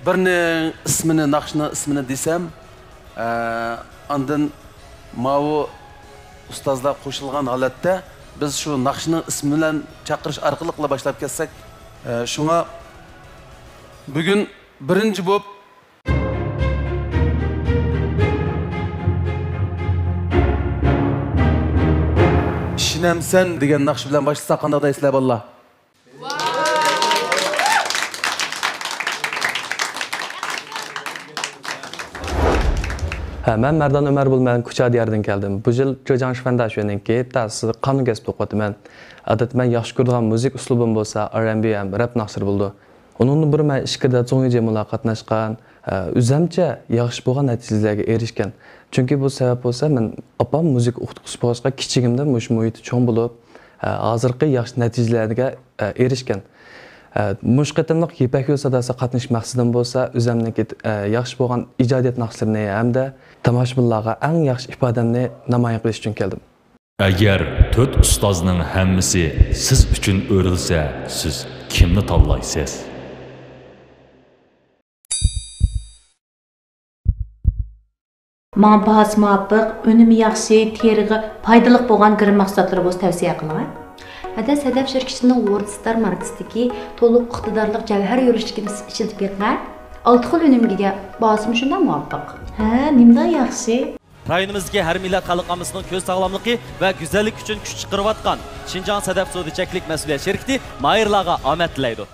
بىرنىڭ ئىسمىنى، ناخشىنىڭ ئىسمىنى دېسەم، ئە، ئاندىن ماۋۇ ئۇستازلار قوشۇلغان ھالەتتە بىز شۇ ناخشىنىڭ ئىسمى بىلەن چاقىرىش ئارقىلىقلا باشلاپ كەتسەك. ئە، شۇڭا بۈگۈن بىرىنچى بولۇپ ئىشىنەمسەن دېگەن ناخشا بىلەن باشلىساق قانداق دەيسىلەر، بالىلار؟ ھە، مەن مەردان ئۆمەر بولىمەن، كۇچا دىيارىدىن كەلدىم. بۇ يىل جېجياڭ شىفەن داشۆنىڭكى تاسى قانۇن كەسپىدە ئوقۇۋاتىمەن. ئادەتتە مەن ياخشى كۆرىدىغان مۇزىكا ئۇسلۇبىم بولسا ئار ئەند بى ھەم رەپ ناخشىلىرى بولىدۇ. ئۇنىڭدىن بۇرۇن مەن ئىچكىرىدە زۇڭيى جېمۇلار قاتناشقان، ئە، ئۆزەمچە ياخشى بولغان نەتىجىلەرگە ئېرىشكەن. چۈنكى بۇ سەۋەب بولسا، مەن ئاپام مۇزىكا ئوقۇتقۇچىسى بولغاچقا، كىچىكىمدىن مۇشۇ مۇھىتتا چوڭ بولۇپ، ئە، ھازىرقى ياخشى نەتىجىلەرگە، ئە، ئېرىشكەن. ئە، مۇشۇ قېتىملىق يىپەك يولى ساداسىغا قاتنىشىش مەقسىتىم بولسا، ئۆزەمنىڭكى، ئە، ياخشى بولغان ئىجادىيەت ناخشىلىرىنى ھەمدە تاماشىبىنلارغا ئەڭ ياخشى ئىپادەمنى نامايان قىلىش ئۈچۈن كەلدىم. ئەگەر تۆت ئۇستازنىڭ ھەممىسى سىز ئۈچۈن ئۆرۈلسە، سىز كىمنى تاللايسىز؟ ماڭا باھاسى مۇۋاپىق، ئۈنۈمى ياخشى، تېرىغا پايدىلىق بولغان گىرىم مەھسۇلاتلىرى بولسا تەۋسىيە قىلىڭ. ھەدە سەدەپ شىركىتىنىڭ ۋورد ستار ماركىسىدىكى تولۇق ئىقتىدارلىق جەۋھەر يۈرۈشلۈكىنى ئىشلىتىپ بېقىڭ. ئالتە خىل ئۈنۈمگە ئىگە، باھاسىمۇ شۇنداق مۇۋاپىق. ھە، نېمىنداق ياخشى! رايونىمىزدىكى ھەر مىللەت خەلق ئاممىسىنىڭ كۆز ساغلاملىقى ۋە گۈزەللىكى ئۈچۈن كۈچ چىقىرىۋاتقان شىنجاڭ سەدەپ سودا چەكلىك مەسئۇلىيەت شىركىتى ماھىرلارغا ئامەت تىلەيدۇ.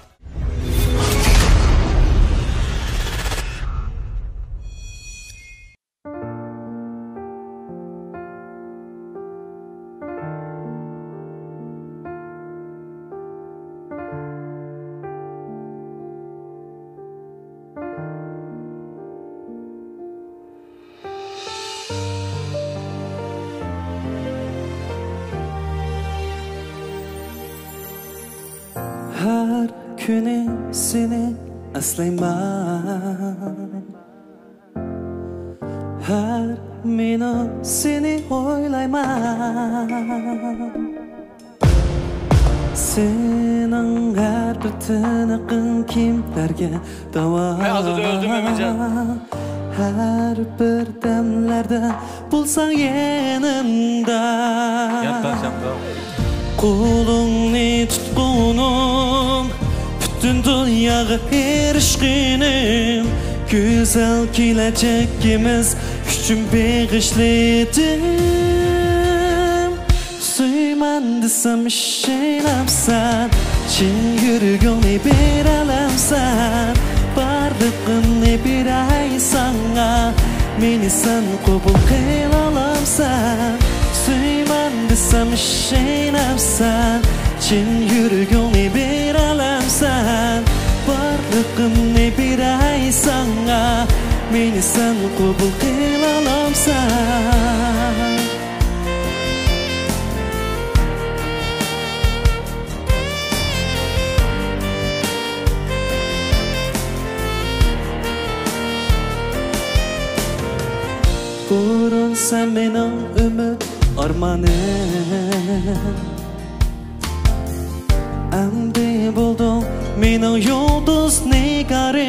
ھەر كۈنى سېنى ئەسلەيمەن، ھەر مىنۇت سېنى ئويلايمەن. سېنىڭ ھەر بىر تىنىقىڭ كىملەرگە داۋا. ھەي، ھازىر ئۆلدۈم، ئۆمەرجان. ھەر بىر دەملەردە بولساڭ يېنىمدا. يانپاق شامپۇ. قولۇڭنى تۇتقىنىم، پۈتۈن دۇنياغا ئېرىشكىنىم، گۈزەل كېلەچەكىمىز ئۈچۈن بېغىشلىدىم. سۆيىمەن دېسەم ئىشىنەمسەن، چىن يۈرىكىڭنى بېرەلەمسەن؟ بارلىقىمنى بېرەي ساڭا، مېنى سەن قوبۇل قىلالامسەن؟ سۆيىمەن دېسەم ئىشىنەمسەن، چىن يۈرىكىڭنى بېرەلەمسەن؟ بارلىقىمنى بېرەي ساڭا، مېنى سەن قوبۇل قىلالامسەن؟ بۇرۇن سەن مېنىڭ ئۈمىد ئارمانىم، ئەمدى بولدۇڭ مېنىڭ يۇلتۇز نىگارىم.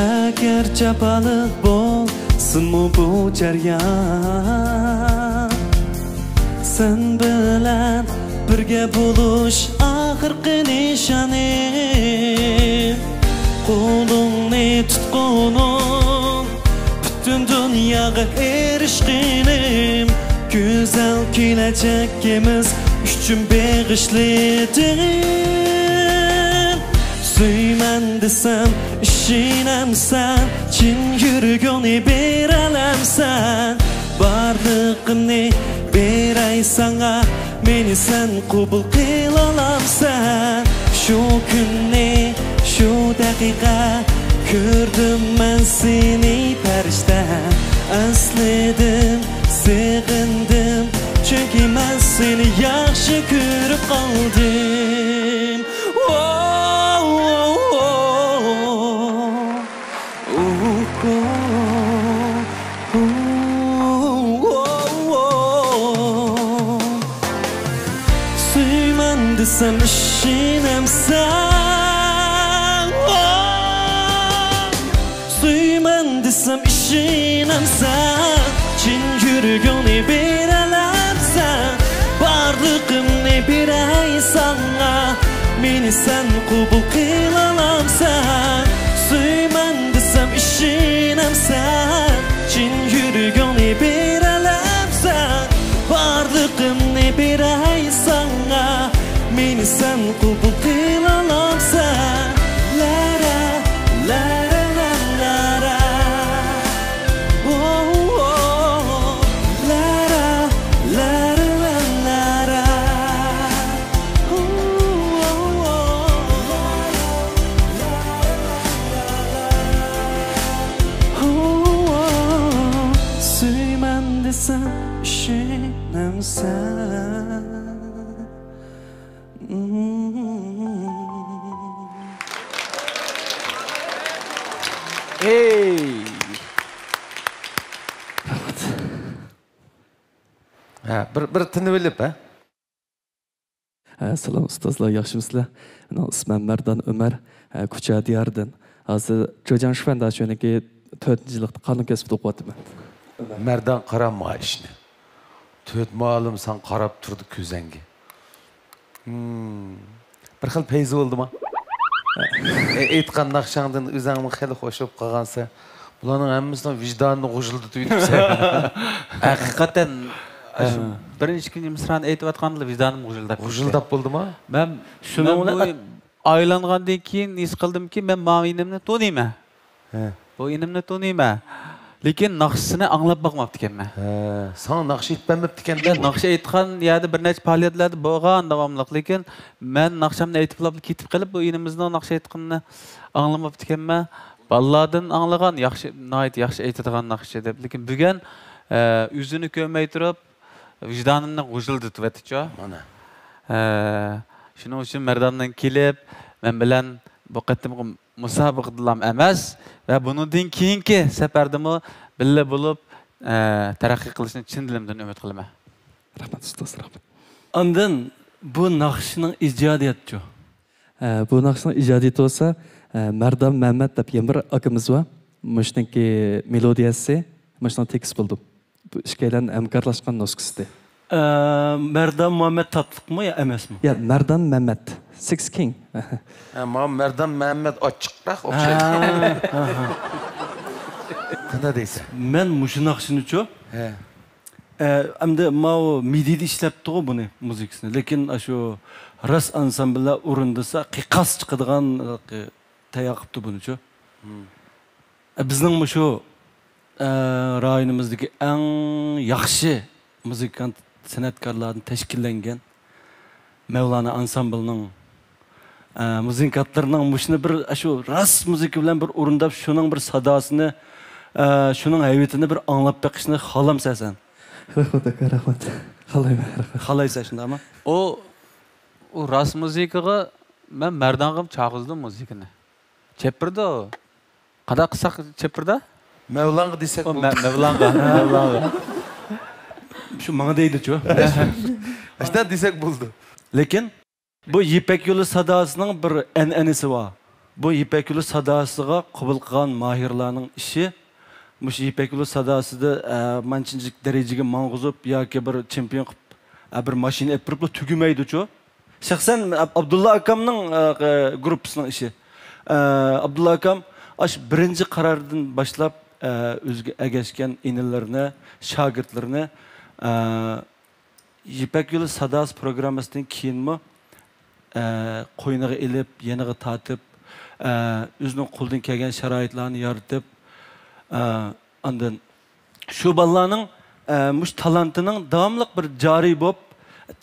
ئەگەر جاپالىق بولسىمۇ بۇ جەريان، سەن بىلەن بىرگە بولۇش ئاخىرقى نىشانىم. قولۇڭنى تۇتقىنىڭ پۈتۈن دۇنياغا ئېرىشكىنىم، گۈزەل كېلەچىكىمىز ئۈچۈن بېغىشلىدىم. سۆيىمەن دېسەم ئىشىنەمسەن، چىن يۈرىكىڭنى بېرەلەمسەن؟ بارلىقىمنى بېرەي ساڭا، مېنى سەن قوبۇل قىلالامسەن؟ شۇ كۈننى، شۇ دەقىقە كۆردۈم مەن سېنى پەرىشتە. ئەسلىدىم، سېغىندىم، چۈنكى مەن سېنى ياخشى كۆرۈپ قالدىم. سۆيىمەن دېسەم ئىشىنەمسەن؟ سۆيىمەن دېسەم ئىشىنەمسەن؟ چىن يۈرىكىڭنى بېرەلەمسەن؟ بارلىقىمنى بېرەي ساڭا، مېنى سەن قوبۇل قىلالامسەن؟ سۆيىمەن دېسەم ئىشىنەمسەن؟ چىن يۈرىكىڭنى بېرەلەمسەن؟ بارلىقىمنى بېرەي ساڭا، مېنى سەن قوبۇل قىلالامسەن؟ لارا، لارا، لارا، لارا. ئوو، ئوو. لارا، لارا، لارا، لارا. ئوو، ئوو، ئوو. ئوو، ئوو. سۆيىمەن دېسەم ئىشىنەمسەن؟ ھەي! ھە، بىر، بىر تىنىۋېلىپ، ھە؟ ھە، سالام ئۇستازلار، ياخشىمۇسىلەر؟ مېنىڭ ئىسمىم مەردان ئۆمەر، ھە، كۇچا دىيارىدىن. ھازىر جېجياڭشۈەن داشۆنىڭكى تۆتىنچى يىللىقتا قانۇن كەسپىدە ئوقۇۋاتىمەن. مەردان، قارا ماڭا ئىشنى. تۆت مۇئەللىم ساڭا قاراپ تۇرىدۇ كۆزەڭگە. ھىم. بىر خىل پەيزى بولدىما؟ ئېيتقان ناخشاڭدىن ئۆزەڭمۇ خېلى خوش بولۇپ قالغانسەن. بۇلارنىڭ ھەممىسىنىڭ ۋىجدانىنى غۇژۇلدىتىۋېتىپسەن. ھەقىقەتەن، ھە، شۇ بىرىنچى، ئىككىنچى مىسرانى ئېيتىۋاتقاندا ۋىجدانىم غۇژۇلداپ كەتتى. غۇژۇلداپ بولدىما؟ مەن، شۇنىڭ مەن بۇ بىلەن ئايلانغاندىن كېيىن ھېس قىلدىمكى، مەن ماۋۇ ئىنىمنى تونۇيمەن. ھە. بۇ ئىنىمنى تونۇيمەن. لېكىن ناخشىسىنى ئاڭلاپ باقماپتىكەنمەن. ھە، ساڭا ناخشا ئېيتىپ بەرمەپتىكەن. مەن ناخشا ئېيتقان يەردە بىر نەچچە پائالىيەتلەردە بولغان داۋاملىق. لېكىن مەن ناخشامنى ئېيتىپلا كېتىپ قېلىپ، بۇ ئىنىمىزنىڭ ناخشا ئېيتقىنىنى ئاڭلىماپتىكەنمەن. بالىلاردىن ئاڭلىغان، ياخشى، ناھايىتى ياخشى ئېيتىدىغان ناخشا دەپ. لېكىن بۈگۈن، ئە، ئۆزىنى كۆرمەي تۇرۇپ، ۋىجدانىمنى غۇژۇلدىتىۋەتتىچۇ. مانا. ھە، شۇنىڭ ئۈچۈن مەرداننىڭ كېلىپ، مەن بىلەن بۇ قېتىمقى مۇسابىقىدىلا ئەمەس ۋە بۇنىڭدىن كېيىنكى سەپەردىمۇ بىللە بولۇپ، ئە، تەرەققىي قىلىشىنى چىن دىلىمدىن ئۈمىد قىلىمەن. رەھمەت، ئۇستاز، رەھمەت. ئاندىن بۇ ناخشىنىڭ ئىجادىيەتچۇ؟ ئە، بۇ ناخشىنىڭ ئىجادىيىتى بولسا، ئە، مەردان مەمەت دەپ يەنە بىر ئاكىمىز بار. مۇشۇنىڭكى مېلودىيەسى، مۇشۇنىڭ تېكىست بولدى. بۇ ئىككىيلەن ھەمكارلاشقان نۇسخىسى. ئە، مەردان مۇھەممەت تاتلىقمۇ يا ئەمەسمۇ؟ يا، مەردان مەمەت. سىكس كىنگ. ھە، ماڭا مەردان مەمەت ئاچچىقراق ئوخشايدۇ. ھە، ھە، ھە. قانداق دەيسەن؟ مەن مۇشۇ ناخشىنىچۇ؟ ھە. ئە، ئەمدى ماۋۇ مىدىدا ئىشلەپتىغۇ بۇنى، مۇزىكىسىنى. لېكىن ئاشۇ راس ئانسامبىللار ئورۇندىسا قىيقاس چىقىدىغان، ئە، تەييار قىپتۇ بۇنىچۇ. مم. ئە، بىزنىڭ مۇشۇ، ئە، رايونىمىزدىكى ئەڭ ياخشى مۇزىكانت سەنئەتكارلاردىن تەشكىللەنگەن مەۋلانا ئانسامبىلنىڭ، ئە، مۇزىكانتلىرىنىڭ مۇشۇنى بىر، ئە، شۇ راس مۇزىكا بىلەن بىر ئورۇنداپ، شۇنىڭ بىر ساداسىنى، ئە، شۇنىڭ ھەيۋىتىنى بىر ئاڭلاپ بېقىشنى خالامسەن سەن؟ رەھمەت ئاكا، رەھمەت. خالايمەن، رەھمەت. خالايسەن شۇنداقمۇ؟ ئۇ، ئۇ راس مۇزىكىغا مەن مەردانغىمۇ چاقىزدىم مۇزىكىنى. چېپىردا ئۇ. قانداق قىلساق چېپىردا؟ مەۋلانغا دېسەك بولدى. مەۋلانغا، مەۋلانغا. شۇ ماڭا دەيدىچۇ. ئاشۇنداق دېسەك بولدى. لېكىن بۇ يىپەك يولى ساداسىنىڭ بىر ئەنئەنىسى بار. بۇ يىپەك يولى ساداسىغا قوبۇل قىلغان ماھىرلارنىڭ ئىشى، مۇشۇ يىپەك يولى ساداسىدا، ئە، مانچىنچىلىك دەرىجىگە ماڭغۇزۇپ ياكى بىر چېمپىيون قىلىپ، ئە، بىر ماشىنا ئېلىپ بېرىپلا تۈگىمەيدۇچۇ. شەخسەن ئاب-، ئابدۇللا ئاكامنىڭ، ئە، ئە، گۇرۇپپىسىنىڭ ئىشى. ئە، ئابدۇللا ئاكام ئاشۇ بىرىنچى قارارىدىن باشلاپ، ئە، ئۆزىگە ئەگەشكەن ئىنىلىرىنى، شاگىرتلىرىنى، ئە، يىپەك يولى ساداسى پروگراممىسىدىن كېيىنمۇ، ئە، قوينىغا ئېلىپ، يېنىغا تارتىپ، ئە، ئۆزىنىڭ قولىدىن كەلگەن شارائىتلارنى يارىتىپ، ئە، ئاندىن شۇ بالىلارنىڭ، ئە، مۇشۇ تالانتىنىڭ داۋاملىق بىر جارى بولۇپ،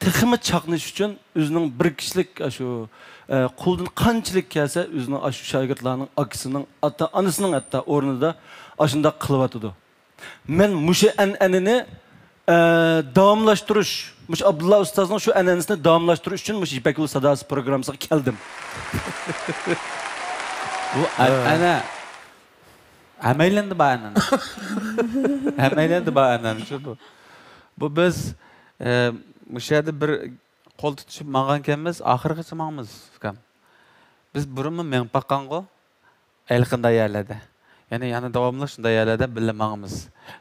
تېخىمۇ چاقنىشى ئۈچۈن ئۆزىنىڭ بىر كىشىلىك، ئاشۇ، ئە، قولىدىن قانچىلىك كەلسە، ئۆزىنىڭ ئاشۇ شاگىرتلارنىڭ ئاكىسىنىڭ، ئاتا-ئانىسىنىڭ ھەتتا ئورنىدا ئاشۇنداق قىلىۋاتىدۇ. مەن مۇشۇ ئەنئەنىنى، ئە، داۋاملاشتۇرۇش، مۇشۇ ئابدۇللا ئۇستازنىڭ شۇ ئەنئەنىسىنى داۋاملاشتۇرۇش ئۈچۈن مۇشۇ يىپەك يولى ساداسى پروگراممىسىغا كەلدىم. بۇ ئەنئەنە ھەممەيلەندە بار ئەنئەنە. ھەممەيلەندە بار ئەنئەنە شۇ بۇ. بۇ بىز، ئە، مۇشۇ يەردە بىر قول تۇتۇشۇپ ماڭغانكەنمىز، ئاخىرغىچە ماڭىمىز، ئۇكام. بىز بۇرۇنمۇ مېڭىپ باققانغۇ. ھېلىقىنداق يەرلەردە. يەنى، يەنە داۋاملىق شۇنداق يەرلەردە بىللە ماڭىمىز.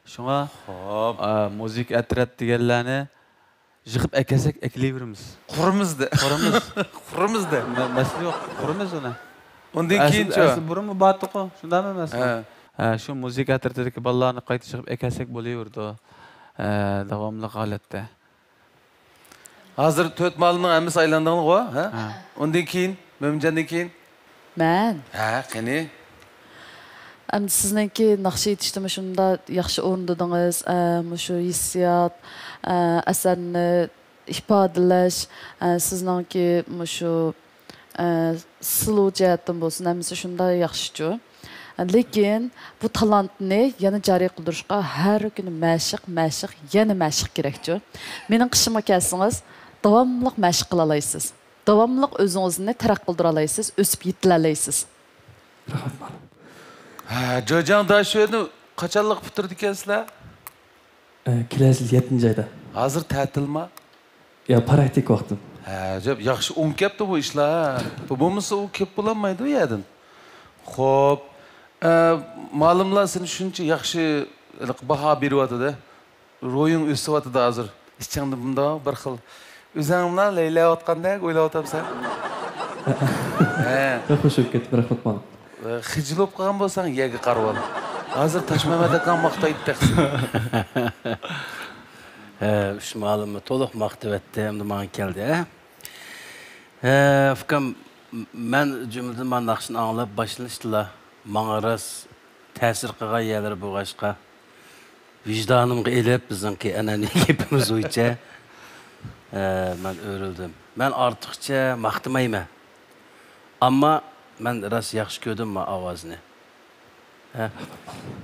شۇڭا، خوپ. ئا، مۇزىكا ئەترەت دېگەنلەرنى يىغىپ ئەكەلسەك ئەكېلىۋېرىمىز. قۇرىمىز دە. قۇرىمىز. قۇرىمىز دە. مە-، مەسىلە يوق. قۇرىمىز ئۇنى. ئۇندىن ئەسلى، كېيىنچۇ؟ ئەسلى بۇرۇنمۇ بارتۇقۇ. شۇنداقمۇ ئەمەسمۇ؟ ھە. ھە، شۇ مۇزىكا ئەترىتىدىكى بالىلارنى قايتا يىغىپ ئەكەلسەك بولۇۋېرىدۇ. ھە، داۋاملىق ھالەتتە. ھازىر تۆت مالىمنىڭ ھەممىسى ئايلاندىڭلىغۇ، ھە؟ ھە. ئۇندىن كېيىن، مۆمىنجاندىن كېيىن؟ مەن؟ ھە، قېنى؟ ئەمدى سىزنىڭكى ناخشا ئېيتىشتا مۇشۇنداق ياخشى ئورۇندىدىڭىز، ئە، مۇشۇ ھېسسىيات، ئە، ئەسەرنى ئىپادىلەش، ئە، سىزنىڭكى مۇشۇ ئە، سىلۇ جەھەتتىن بولسۇن، ھەممىسى شۇنداق ياخشىچۇ. لېكىن بۇ تالانتنى يەنە جارى قىلدۇرۇشقا ھەر كۈنى مەشىق، مەشىق، يەنە مەشىق كېرەكچۇ. مېنىڭ قېشىمغا كەلسىڭىز، داۋاملىق مەشىق قىلالايسىز. داۋاملىق ئۆزىڭىزنى تەرەققىي قىلدۇرالايسىز، ئۆسۈپ يېتىلەلەيسىز. رەھمەت، مۇئەللىم. ھە، جۆجاڭ داشۆنى قاچانلىق پۈتتۈرىدىكەنسىلەر؟ ئە، كېلەر يىل يەتتىنچى ئايدا. ھازىر تەتىلما؟ يا، پراكتىك ۋاقتىم. ھە، جاپ، ياخشى ئوڭ كەپتۇ بۇ ئىشلار. بۇ بولمىسا ئۇ كەپ بولالمايدۇ ئۇ يەردىن. خوپ، ئە، مالىملار سېنى شۇنچە ياخشى باھا بېرىۋاتىدۇ. روھىڭ ئۆسۈۋاتىدۇ ھازىر. ئىچىڭدە بۇنداق بىر خىل ئۆزۈڭلا لەيلەۋاتقاندەك ئويلاۋاتامسەن؟ ھە. بەك خۇش بولۇپ كەتتىم، رەھمەت مالىم. خىجىل بولۇپ قالغان بولساڭ يەرگە قارىۋال. ھازىر تاشمەمەت ئاكاڭ ماختايدۇ تېخى. ھە، ئۈچ مالىمنى تولۇق ماختىۋەتتى، ئەمدى ماڭا كەلدى، ھە؟ ھە، ئۇكام، مەن جۈملىدىن مانا ناخشىنى ئاڭلاپ باشلىنىشتىلا ماڭا راست تەسىر قىلغان يەرلىرى بولغاچقا، ۋىجدانىمغا ئېلىپ، بىزنىڭكى ئەنئەنىۋى گېپىمىز بويىچە، ھە، مەن ئۆرۈلدۈم. مەن ئارتۇقچە ماختىمايمەن. ئەمما مەن راست ياخشى كۆردۈم ما ئاۋازنى. ھە.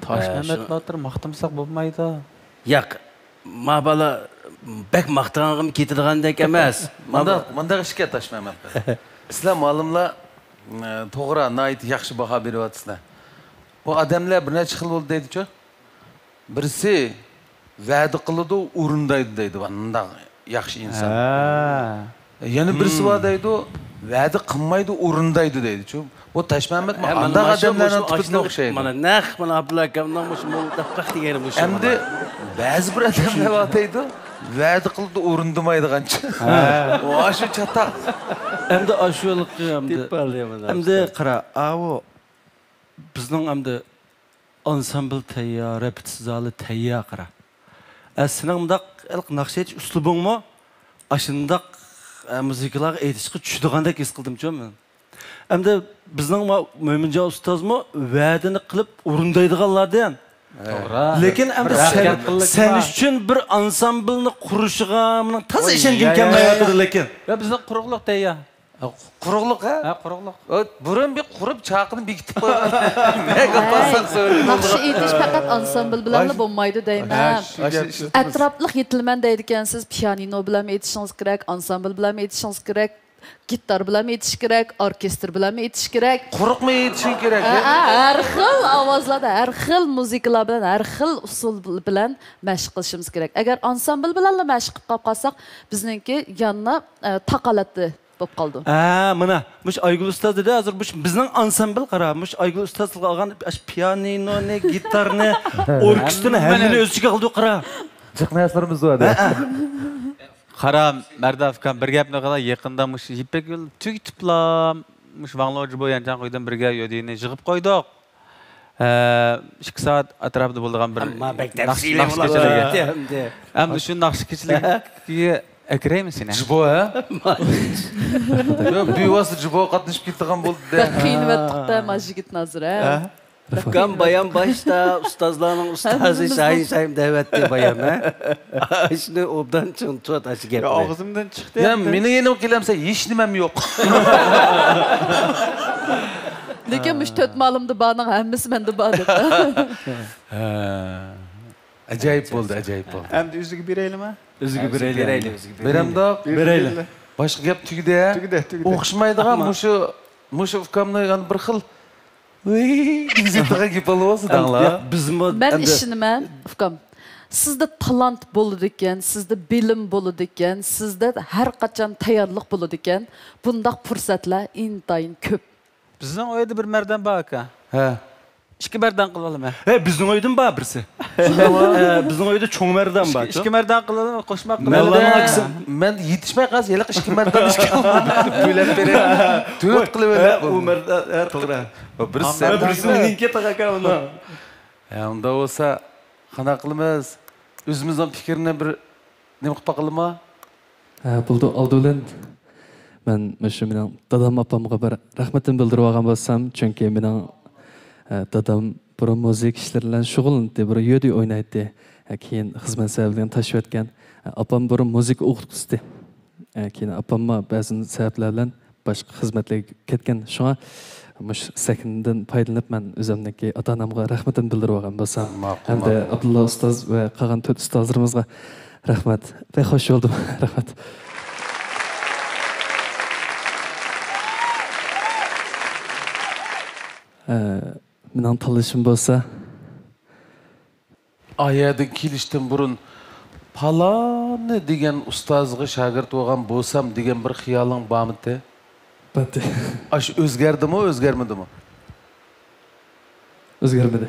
تاشمەمەت ھە، شۇ باتۇر ماختىمىساق بولمايدۇ. ياق، ما بالا بەك ماختىغانغىمۇ كېتىدىغاندەك ئەمەس. مۇنداق، مۇنداق ئىشكەن تاشمەمەت. سىلەر مالىملار، ئە، توغرا، ناھايىتى ياخشى باھا بېرىۋاتىسىلەر. بۇ ئادەملەر بىر نەچچە خىل بولدى دەيدىچۇ. بىرسى ۋەدە قىلىدۇ، ئورۇندايدۇ دەيدۇ، مۇنداق ياخشى ئىنسان. ھە. يەنە بىرسى بار دەيدۇ، ۋەدە قىلمايدۇ، ئورۇندايدۇ دەيدۇچۇ. بۇ تاشمەمەت ھە، مانا ئانداق مانا شۇ، ئادەملەرنىڭ مۇشۇ تىپىدىن ئاشۇنداق، ئوخشايدۇ. مانا نەق مانا ئابدۇللا ئاكامنىڭ مۇشۇ موڭغۇلداق دېگىنى مۇشۇ ئەمدى مانا. بەزى بىر ئادەملەر بار دەيدۇ، ۋەدە قىلىدۇ، ئورۇندىمايدىغانچە. ھە. ۋا شۇ چاتاق. ئەمدى ئاشۇ ھېلىقى ئەمدى. دېيىپ بەردى مانا. ئەمدى قارا، ئاۋۇ بىزنىڭ ئەمدى ئانسامبىل تەييار، رېپېتىتسىيە زالى تەييار، قارا. ئە، سېنىڭ مۇنداق ھېلىقى ناخشا ئېيتىش ئۇسلۇبۇڭمۇ ئاشۇنداق، ئە، مۇزىكىلارغا ئېيتىشقا چۈشىدىغاندەك ھېس قىلدىمچۇ مەن. ئەمدى بىزنىڭ ما-، مۆمىنجان ئۇستازمۇ ۋەدىنى قىلىپ ئورۇندايدىغانلاردىن. توغرا. لېكىن ئەمدى بىر سەن، ھەقىقەتلىكى سەن بار. ئۈچۈن بىر ئانسامبىلنى قۇرۇشىغا مېنىڭ تازا ئوي، ئىشەنگۈم يا، يا، كەلمەيۋاتىدۇ يا. لېكىن. يا، بىزنىڭ قۇرۇقلۇق تەييار. قۇرۇقلۇق، ھە؟ ھە، قۇرۇقلۇق. ئۇ بۇرۇن بىر قۇرۇپ، چاقىنى بېكىتىپ قويغان. نەگە بارساق سۆرىدى. ناخشا ئېيتىش پەقەت ئانسامبىل بىلەنلا بولمايدۇ دەيمەن. ئەتراپلىق يېتىلىمەن دەيدىكەنسىز، پىيانىنو بىلەنمۇ ئېيتىشىڭىز كېرەك، ئانسامبىل بىلەنمۇ ئېيتىشىڭىز كېرەك. گىتار بىلەنمۇ ئېيتىش كېرەك، ئوركېستىر بىلەنمۇ ئېيتىش كېرەك. قۇرۇقمۇ ئېيتىشىڭ كېرەك، ھە، يا؟ ھە، ھەر خىل ئاۋازلاردا، ھەر خىل مۇزىكىلار بىلەن، ھەر خىل ئۇسۇل بىلەن مەشىق قىلىشىمىز كېرەك. ئەگەر ئانسامبىل بىلەنلا مەشىق قىلىپ قاپ قالساق، بىزنىڭكى يەنە، ئە، تاقالەتتە بولۇپ قالىدۇ. ھە، مانا، مۇشۇ ئايگۈل ئۇستاز دېدى، ھازىر مۇشۇ بىزنىڭ ئانسامبىل، قارا، مۇشۇ ئايگۈل ئۇستاز تىلغا ئالغان ئاشۇ پىيانىنونى، گىتارنى، ئوركېستىرنى، ھەممىنى ئۆز ئىچىگە ئالدى، قارا. جىق نەرسىلىرىمىز بار، ھە، ھە. قارا، مەردان ئۇكام، بىر گەپنى قىلاي، يېقىندا مۇشۇ يىپەك يولى تۈگىتىپلا، مۇشۇ ۋاڭلۇ جىبو يەنچاڭ قويدىن بىرگە يۆدىنى يىغىپ قويدۇق. ئە، ئىككى سائەت ئەتراپىدا بولىدىغان بىر ئەمما بەك ناخشا، تەپسىلىي ناخشا بولۇپ كېچىلىكى. كەتتى ئەمدى. ئەمدى شۇ ناخشا كېچىلىكىگە ئەكىرەيمۇ سېنى؟ جىبو، ھە؟ ياق، بىۋاسىتە جىبو قاتنىشىپ كېتىدىغان بولدى-دە. بەك قىينىۋەتتۇق-دە، ماجىگىت نازىر، ھە؟ ھە؟ ئۇكام، بايام باشتا ئۇستازلارنىڭ ئۇستازى ھەممىمىزنىڭ شاھىم، شاھىم دەۋەتتى بايام، ھە؟ شۇنى ئوبدان چىڭ تۇت، ئاشۇ گەپنى. يا، ئاغزىمدىن چىقتى يا، ئەمدى. مېنىڭ يېنىمغا كېلەمسەن، ھېچ نېمەم يوق. لېكىن مۇشۇ تۆت مالىمدا بارنىڭ ھەممىسى مەندە بار دەپ. ھە. ئاجايىپ بولدى، ئاجايىپ بولدى. ئەمدى ئۆزىگە بېرەيلىمۇ؟ ئۆزىگە بېرەيلى. بېرەيلى، ئۆزىگە بېرەيلى. بېرەمدۇق؟ بېرەيلى. باشقا گەپ تۈگىدى. تۈگىدى، تۈگىدى. ئوخشىمايدىغان ئەمما مۇشۇ، مۇشۇ ئۇكامنى يەنە بىر خىل ۋىي دېگۈزۈۋېتىدىغان گېپىڭلار بولسا دەڭلار. ياق، بىزمۇ مەن ئەمدى ئىشىنىمەن، ئۇكام. سىزدە تالانت بولىدىكەن، سىزدە بىلىم بولىدىكەن، سىزدە ھەر قاچان تەييارلىق بولىدىكەن، بۇنداق پۇرسەتلەر ئىنتايىن كۆپ. بىزنىڭ ئۆيدە بىر مەردان بار ئاكا. ھە. ئىككى مەردان قىلىۋالىمەن. ھە، بىزنىڭ ئۆيدىمۇ بار بىرسى. ھە، بىزنىڭ ئۆيدە چوڭ مەردان بار. ئىككى، ئىككى مەردان قىلىۋالىمەن، قوشماق قىلىۋالىمەن. مەن يېتىشمەي قالسا، ھېلىقى ئىككى مەردان ئىككى بۆلەپ بېرەي. تۆت قىلىۋېرەي. ھە، ئۇ مەردان، ھە، توغرا. بىرسى سەن، بىرسى مېنىڭكى تاغا ئاكا ئۇنىڭ. ھە، ئۇنداق بولسا قانداق قىلىمىز؟ ئۆزىمىزنىڭ پىكرىنى بىر نېمە قىلىپ باقىلىما؟ ھە، بولىدۇ. ئالدى بىلەن مەن مۇشۇ مېنىڭ دادام، ئاپامغا بىر رەھمىتىمنى بىلدۈرۈۋالغان بولسام، چۈنكى مېنىڭ، ھە، دادام بۇرۇن مۇزىكا ئىشلىرى بىلەن شۇغۇللىنىتتى، بۇرۇن يۆدۈي ئوينايتتى. ھە، كېيىن خىزمەت سەۋەبى بىلەن تاشلىۋەتكەن. ھە، ئاپام بۇرۇن مۇزىكا ئوقۇتقۇچىسى. ھە، كېيىن ئاپاممۇ بەزى سەۋەبلەر بىلەن باشقا خىزمەتلەرگە كەتكەن. شۇڭا مۇشۇ سەھنىدىن پايدىلىنىپ، مەن ئۆزۈمنىڭكى ئاتا-ئانامغا رەھمىتىمنى بىلدۈرۈۋالغان بولسام، ماقۇل، ھەمدە ماقۇل. ئابدۇللا ئۇستاز ۋە قالغان تۆت ئۇستازلىرىمىزغا رەھمەت. بەك خوش بولدۇم. رەھمەت. ئە، مېنىڭ تاللىشىم بولسا، ئايەردىن كېلىشتىن بۇرۇن پالانى دېگەن ئۇستازغا شاگىرت بولغان بولسام دېگەن بىر خىيالىڭ بارمىدى؟ باتى. ئاشۇ ئۆزگەردىمۇ، ئۆزگەرمىدىمۇ؟ ئۆزگەرمىدى.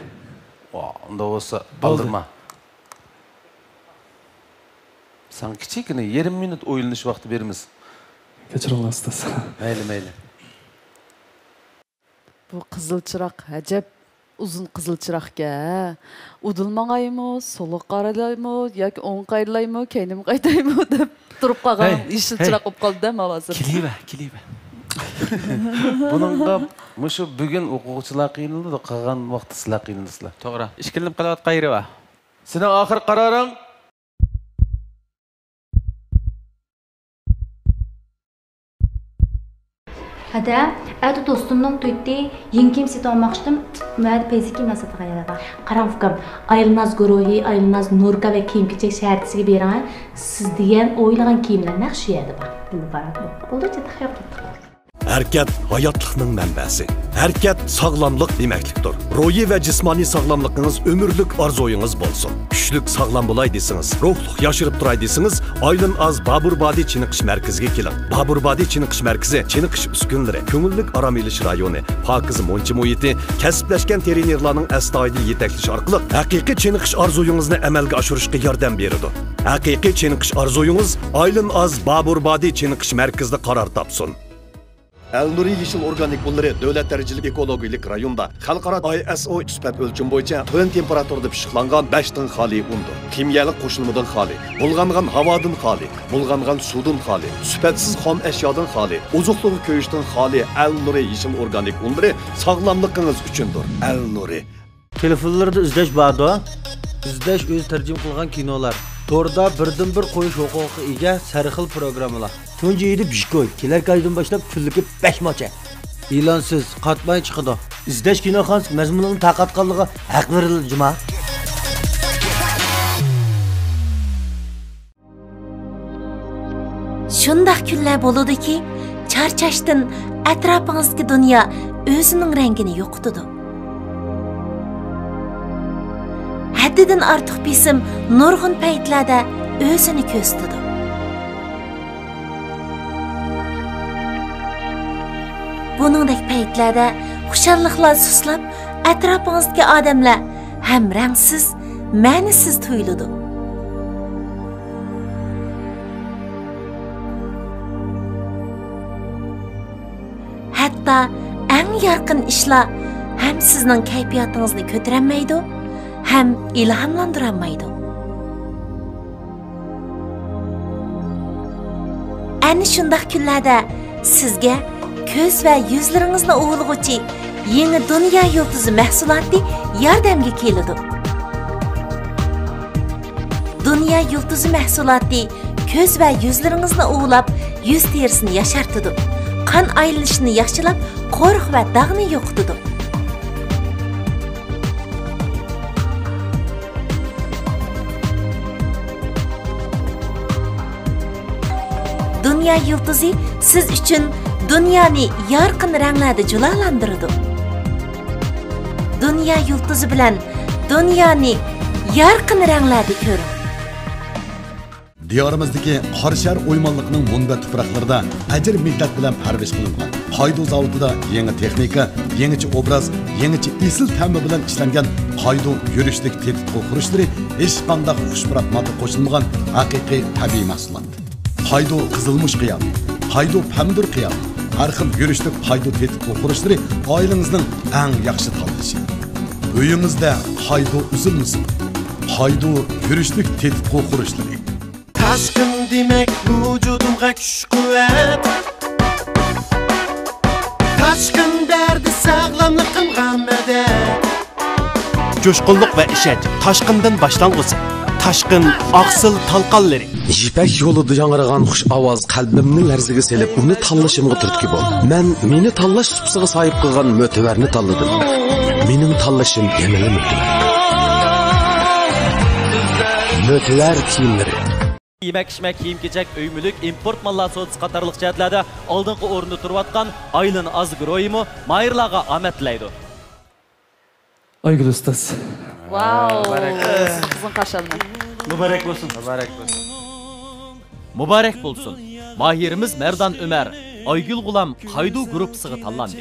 ۋا، ئۇنداق بولسا بولدى. ئالدىرما. ساڭا كىچىككىنە يېرىم مىنۇت ئويلىنىش ۋاقتى بېرىمىز. كەچۈرۈڭلار ئۇستاز. مەيلى، مەيلى. بۇ قىزىل چىراغ ئەجەب ئۇزۇن قىزىل چىراغكەن، ھە؟ ئۇدۇل ماڭايمۇ، سولغا قارايلايمۇ ياكى ئوڭغا قارايلايمۇ، كەينىمگە قايتايمۇ دەپ تۇرۇپ قالغان، ھەي، يېشىل ھەي. چىراغ بولۇپ قالدى-دە ماۋۇ ھازىر. كېلىۋەر، كېلىۋەر. بۇنىڭغا مۇشۇ بۈگۈن ئوقۇغۇچىلار قىينىلىدۇ، قالغان ۋاقىتتا سىلەر قىينىلىسىلەر. توغرا. ئىككىلىنىپ قېلىۋاتقان يېرى بار. سېنىڭ ئاخىرقى قارارىڭ؟ ھەدە، ئەتە دوستۇمنىڭ تۆتى يېڭى كىيىم سېتىۋالماقچىدىم، مۇئەدە پەيزى كىيىم ساتىدىغان يەرلەر بار. قاراڭ ئۇكام، ئايلىناز گۇرۇھى، ئايلىناز نۇركا ۋە كىيىم-كېچەك شەھەرچىسىگە بېرىڭە، سىز دېگەن ئويلىغان كىيىملەر نەق شۇ يەردە بار. بولدى، چاتاق يوق. ھەرىكەت ھاياتلىقنىڭ مەنبەسى. ھەرىكەت ساغلاملىق دېمەكلىكتۇر. روھىي ۋە جىسمانىي ساغلاملىقىڭىز ئۆمۈرلۈك ئارزۇيىڭىز بولسۇن. كۈچلۈك ساغلام بولاي دېسىڭىز، روھلۇق ياشىرىپ تۇراي دېسىڭىز، ئايلىن ئاز بابۇر بادى چېنىقىش مەركىزىگە كېلىڭ. بابۇر بادى چېنىقىش مەركىزى چېنىقىش ئۈسكۈنىلىرى، كۆڭۈللۈك ئارام ئېلىش رايونى، پاكىز مۇنچا مۇھىتى، كەسىپلەشكەن ترېنېرلارنىڭ ئەستايىدىل يېتەكلىشى ئارقىلىق ھەقىقىي چېنىقىش ئارزۇيىڭىزنى ئەمەلگە ئاشۇرۇشقا ياردەم بېرىدۇ. ھەقىقىي چېنىقىش ئارزۇيىڭىز ئايلىن ئاز بابۇر بادى چېنىقىش مەركىزىدە قارار تاپسۇن. ئەلنۇرى يېشىل ئورگانىك ئۇنلىرى دۆلەت دەرىجىلىك ئېكولوگىيەلىك رايوندا خەلقئارا ئاي ئېس ئو سۈپەت ئۆلچىمى بويىچە تۆۋەن تېمپېراتۇرىدا پىششىقلانغان بەشتىن خالىي ئۇندۇر. خىمىيەلىك قوشۇلمىدىن خالىي، بۇلغانغان ھاۋادىن خالىي، بۇلغانغان سۇدىن خالىي، سۈپەتسىز خام ئەشيادىن خالىي، ئوزۇقلۇق كۆيۈشتىن خالىي ئەلنۇرى يېشىل ئورگانىك ئۇنلىرى ساغلاملىقىڭىز ئۈچۈندۇر. ئەلنۇرى. تېلېفونلىرىدا ئىزدەش باردۇ. ئىزدەش ئۆزى تەرجىمە قىلغان كىنولار. توردا بىردىنبىر قويۇش ھوقۇقىغا ئىگە سەرخىل پروگراممىلار. تۇنجى ئىدى بىشكوي، كېلەر ئايدىن باشلاپ كۈنلۈكى بەش ماچە. ئېلانسىز، قاتماي چىقىدۇ. ئىزدەش كىنوخانىسى مەزمۇنىنىڭ تارقاتقانلىقىغا ھەق بېرىلىدۇ جۇما. شۇنداق كۈنلەر بولىدۇكى، چارچاشتىن ئەتراپىڭىزدىكى دۇنيا ئۆزىنىڭ رەڭگىنى يوقىتىدۇ. ھەددىدىن ئارتۇق بېسىم نۇرغۇن پەيتلەردە ئۆزىنى كۆرسىتىدۇ. بۇنىڭدەك پەيتلەردە خۇشاللىقلار سۇسلاپ، ئەتراپىڭىزدىكى ئادەملەر ھەم رەڭسىز، مەنىسىز تۇيۇلىدۇ. ھەتتا ئەڭ يارقىن ئىشلار ھەم سىزنىڭ كەيپىياتىڭىزنى كۆتۈرەلمەيدۇ، ھەم ئىلھاملاندۇرالمايدۇ. ئەنە شۇنداق كۈنلەردە سىزگە كۆز ۋە يۈزلىرىڭىزنى ئۇۋۇلىغۇچى يېڭى دۇنيا يۇلتۇزى مەھسۇلاتى ياردەمگە كېلىدۇ. دۇنيا يۇلتۇزى مەھسۇلاتى كۆز ۋە يۈزلىرىڭىزنى ئۇۋۇلاپ، يۈز تېرىسىنى ياشارتىدۇ، قان ئايلىنىشنى ياخشىلاپ، قورۇق ۋە داغنى يوقىتىدۇ. دۇنيا يۇلتۇزى سىز ئۈچۈن دۇنيانى يارقىن رەڭلەردە جۇلالاندۇرىدۇ. دۇنيا يۇلتۇزى بىلەن دۇنيانى يارقىن رەڭلەردە كۆرۈڭ. دىيارىمىزدىكى قاراشەھەر ئويمانلىقىنىڭ مۇنبەت تۇپراقلىرىدا ئەجىر-مىننەت بىلەن پەرۋىش قىلىنغان قايدۇ زاۋۇتىدا يېڭى تېخنىكا، يېڭىچە ئوبراز، يېڭىچە ئېسىل تەمى بىلەن ئىشلەنگەن قايدۇ يۈرۈشلۈك تېتىتقۇ خۇرۇچلىرى ھېچقانداق خۇشپۇراق ماددا قوشۇلمىغان ھەقىقىي تەبىئىي مەھسۇلات. قايدۇ قىزىلمۇچ قىيامى، قايدۇ پەمىدۇر قىيامى، ھەر خىل يۈرۈشلۈك قايدۇ تېتىتقۇ خۇرۇچلىرى ئائىلىڭىزنىڭ ئەڭ ياخشى تاللىشى. ئۆيىڭىزدە قايدۇ ئۈزۈلمىسۇن. قايدۇ يۈرۈشلۈك تېتىتقۇ خۇرۇچلىرى. تاشقىن دېمەك ۋۇجۇدۇمغا كۈچ-قۇۋۋەت. تاشقىن بەردى ساغلاملىقىمغا مەدەت. جۇشقۇنلۇق ۋە ئىشەنچ تاشقىندىن باشلانغۇسى. تاشقىن ئاقسىل تالقانلىرى. يىپەك يولىدا ياڭرىغان خۇش ئاۋاز قەلبىمنى لەرزىگە سېلىپ، ئۇنى تاللىشىمغا تۈرتكە بولدى. مەن مېنى تاللاش سۇپىسىغا ساھىب قىلغان مۆتىۋەرنى تاللىدىم. مېنىڭ تاللىشىم يەنىلا مۆتىۋەر. مۆتىۋەر كىيىملىرى. يېمەك-ئىچمەك، كىيىم-كېچەك، ئۆي-مۈلۈك، ئىمپورت ماللار سودىسى قاتارلىق جەھەتلەردە ئالدىنقى ئورۇندا تۇرۇۋاتقان ئايلىن ئازگرويىمۇ ماھىرلارغا ئامەت تىلەيدۇ. ئايگۈل ئۇستاز. ۋاۋ. مۇبارەك. قىزغىن قارشى ئالىمەن. مۇبارەك بولسۇن. مۇبارەك بولسۇن. مۇبارەك بولسۇن. ماھىرىمىز مەردان ئۆمەر ئايگۈل غۇلام قايدۇ گۇرۇپپىسىغا تاللاندى.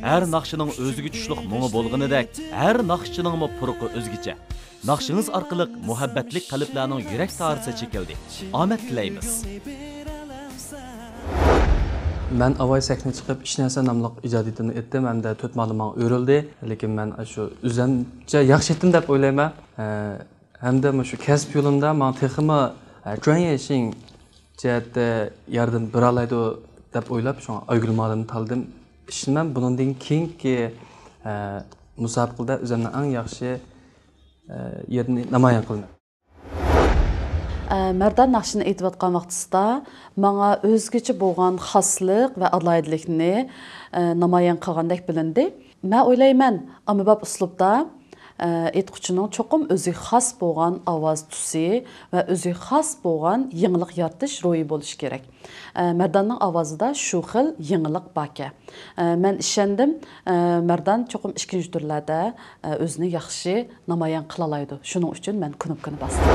ھەر ناخشىنىڭ ئۆزىگە چۈشلۈك مۇڭى بولغىنىدەك، ھەر ناخشىچىنىڭمۇ پۇرىقى ئۆزگىچە. ناخشىڭىز ئارقىلىق مۇھەببەتلىك قەلبلەرنىڭ يۈرەك تارىسى چېكىلدى. ئامەت تىلەيمىز. مەن ئاۋاي سەھنىگە چىقىپ، ئىش نەرسە ناملىق ئىجادىيىتىمنى ئېيتتىم ھەمدە تۆت مالىم ماڭا ئۆرۈلدى. لېكىن مەن شۇ ئۆزۈمچە ياخشى ئېيتتىم دەپ ئويلايمەن. ئە، ھەمدە مۇشۇ كەسىپ يولۇمدا ماڭا تېخىمۇ، ئە، جۈەنيېشىڭ جەھەتتە ياردەم بېرەلەيدۇ دەپ ئويلاپ، شۇڭا ئايگۈل مالىمنى تاللىدىم. ئىشىنىمەن، بۇنىڭدىن كېيىنكى، ئە، مۇسابىقىدە ئۆزۈمنىڭ ئەڭ ياخشى، ئە، يېرىنى نامايان قىلىمەن. ئە، مەردان ناخشىنى ئېيتىۋاتقان ۋاقتىسىدا ماڭا ئۆزگىچە بولغان خاسلىق ۋە ئالاھىدىلىكنى، ئە، نامايان قىلغاندەك بىلىندى. مەن ئويلايمەن، ئاممىباب ئۇسلۇبتا، ئە، ئېيتقۇچىنىڭ چوقۇم ئۆزىگە خاس بولغان ئاۋاز تۈسى ۋە ئۆزىگە خاس بولغان يېڭىلىق يارىتىش روھى بولۇشى كېرەك. ئە، مەرداننىڭ ئاۋازىدا شۇ خىل يېڭىلىق باركەن. ئە، مەن ئىشەندىم، ئە، مەردان چوقۇم ئىككىنچى تۈرلەردە، ئە، ئۆزىنى ياخشى نامايان قىلالايدۇ. شۇنىڭ ئۈچۈن مەن كۇنۇپكىنى باستىم.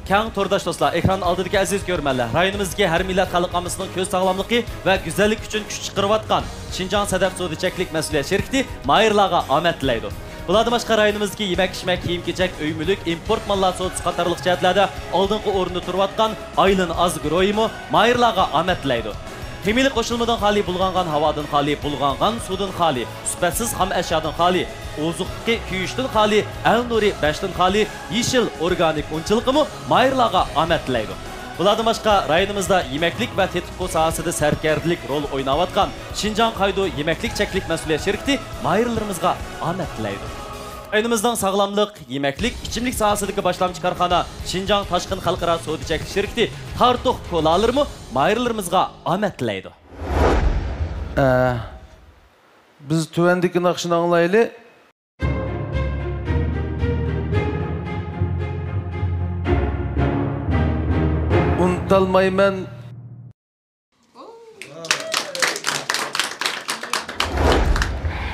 كەڭ تورداش دوستلار، ئېكران ئالدىدىكى ئەزىز كۆرۈرمەنلەر، رايونىمىزدىكى ھەر مىللەت خەلق ئاممىسىنىڭ كۆز ساغلاملىقى ۋە گۈزەللىكى ئۈچۈن كۈچ چىقىرىۋاتقان شىنجاڭ سەدەپ سودا چەكلىك مەسئۇلىيەت شىركىتى ماھىرلارغا ئامەت تىلەيدۇ. بۇلاردىن باشقا، رايونىمىزدىكى يېمەك-ئىچمەك، كىيىم-كېچەك، ئۆي-مۈلۈك، ئىمپورت ماللار سودىسى قاتارلىق جەھەتلەردە ئالدىنقى ئورۇندا تۇرۇۋاتقان ئايلىن ئازگرويىمۇ ماھىرلارغا ئامەت تىلەيدۇ. خىمىيەلىك قوشۇلمىدىن خالىي، بۇلغانغان ھاۋادىن خالىي، بۇلغانغان سۇدىن خالىي، سۈپەتسىز خام ئەشيادىن خالىي، ئوزۇقلۇقى كۆيۈشتىن خالىي، ئەلنۇرى بەشتىن خالىي، يېشىل ئورگانىك ئۇنچىلىقىمۇ ماھىرلارغا ئامەت تىلەيدۇ. بۇلاردىن باشقا، رايونىمىزدا يېمەكلىك ۋە تېتىتقۇ ساھەسىدە سەركەردىلىك رول ئويناۋاتقان شىنجاڭ قايدۇ يېمەكلىك چەكلىك مەسئۇلىيەت شىركىتى ماھىرلىرىمىزغا ئامەت تىلەيدۇ. رايونىمىزنىڭ ساغلاملىق، يېمەكلىك، ئىچىملىك ساھەسىدىكى باشلامچى كارخانا شىنجاڭ تاشقىن خەلقئارا سودا چەكلىك شىركىتى تارتۇق كولالىرىمۇ ماھىرلىرىمىزغا ئامەت تىلەيدۇ. ئە، بىز تۆۋەندىكى ناخشىنى ئاڭلايلى. ئۇنتالمايمەن.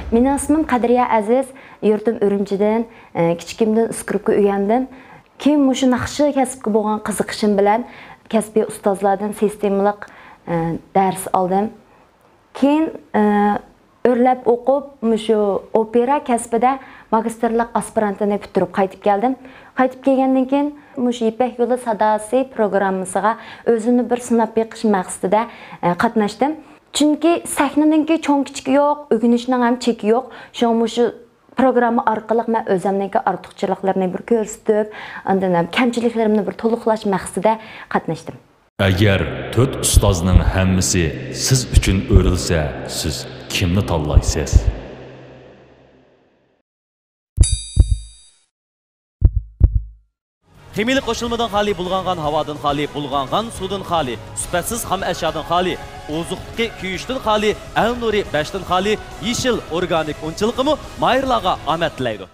مېنىڭ ئىسمىم قەدرىيە ئەزىز، يۇرتۇم ئۈرۈمچىدىن، ئە، كىچىكىمدىن ئىسكرىپكا ئۆگەندىم. كېيىن مۇشۇ ناخشا كەسىپكە بولغان قىزىقىشىم بىلەن كەسپىي ئۇستازلاردىن سىستېمىلىق، ئە، دەرس ئالدىم. كېيىن، ئە، ئۆرلەپ ئوقۇپ، مۇشۇ ئوپېرا كەسپىدە ماگىستىرلىق ئاسپىرانتىنى پۈتتۈرۈپ قايتىپ كەلدىم. قايتىپ كەلگەندىن كېيىن، مۇشۇ يىپەك يولى ساداسى پروگراممىسىغا ئۆزۈمنى بىر سىناپ بېقىش مەقسىتىدە، ئە، قاتناشتىم. چۈنكى سەھنىنىڭكى چوڭ-كىچىكى يوق، ئۆگىنىشنىڭ ھەم چېكى يوق. شۇڭا مۇشۇ پروگرامما ئارقىلىق مەن ئۆزۈمنىڭكى ئارتۇقچىلىقلىرىنى بىر كۆرسىتىپ، ئاندىن ھەم كەمچىلىكلىرىمنى بىر تولۇقلاش مەقسىتىدە قاتناشتىم. ئەگەر تۆت ئۇستازنىڭ ھەممىسى سىز ئۈچۈن ئۆرۈلسە، سىز كىمنى تاللايسىز؟ خىمىيەلىك قوشۇلمىدىن خالىي، بۇلغانغان ھاۋادىن خالىي، بۇلغانغان سۇدىن خالىي، سۈپەتسىز خام ئەشيادىن خالىي، ئوزۇقلۇقى كۆيۈشتىن خالىي، ئەل نۇرى بەشتىن خالىي، يېشىل ئورگانىك ئۇنچىلىقىمۇ ماھىرلارغا ئامەت تىلەيدۇ.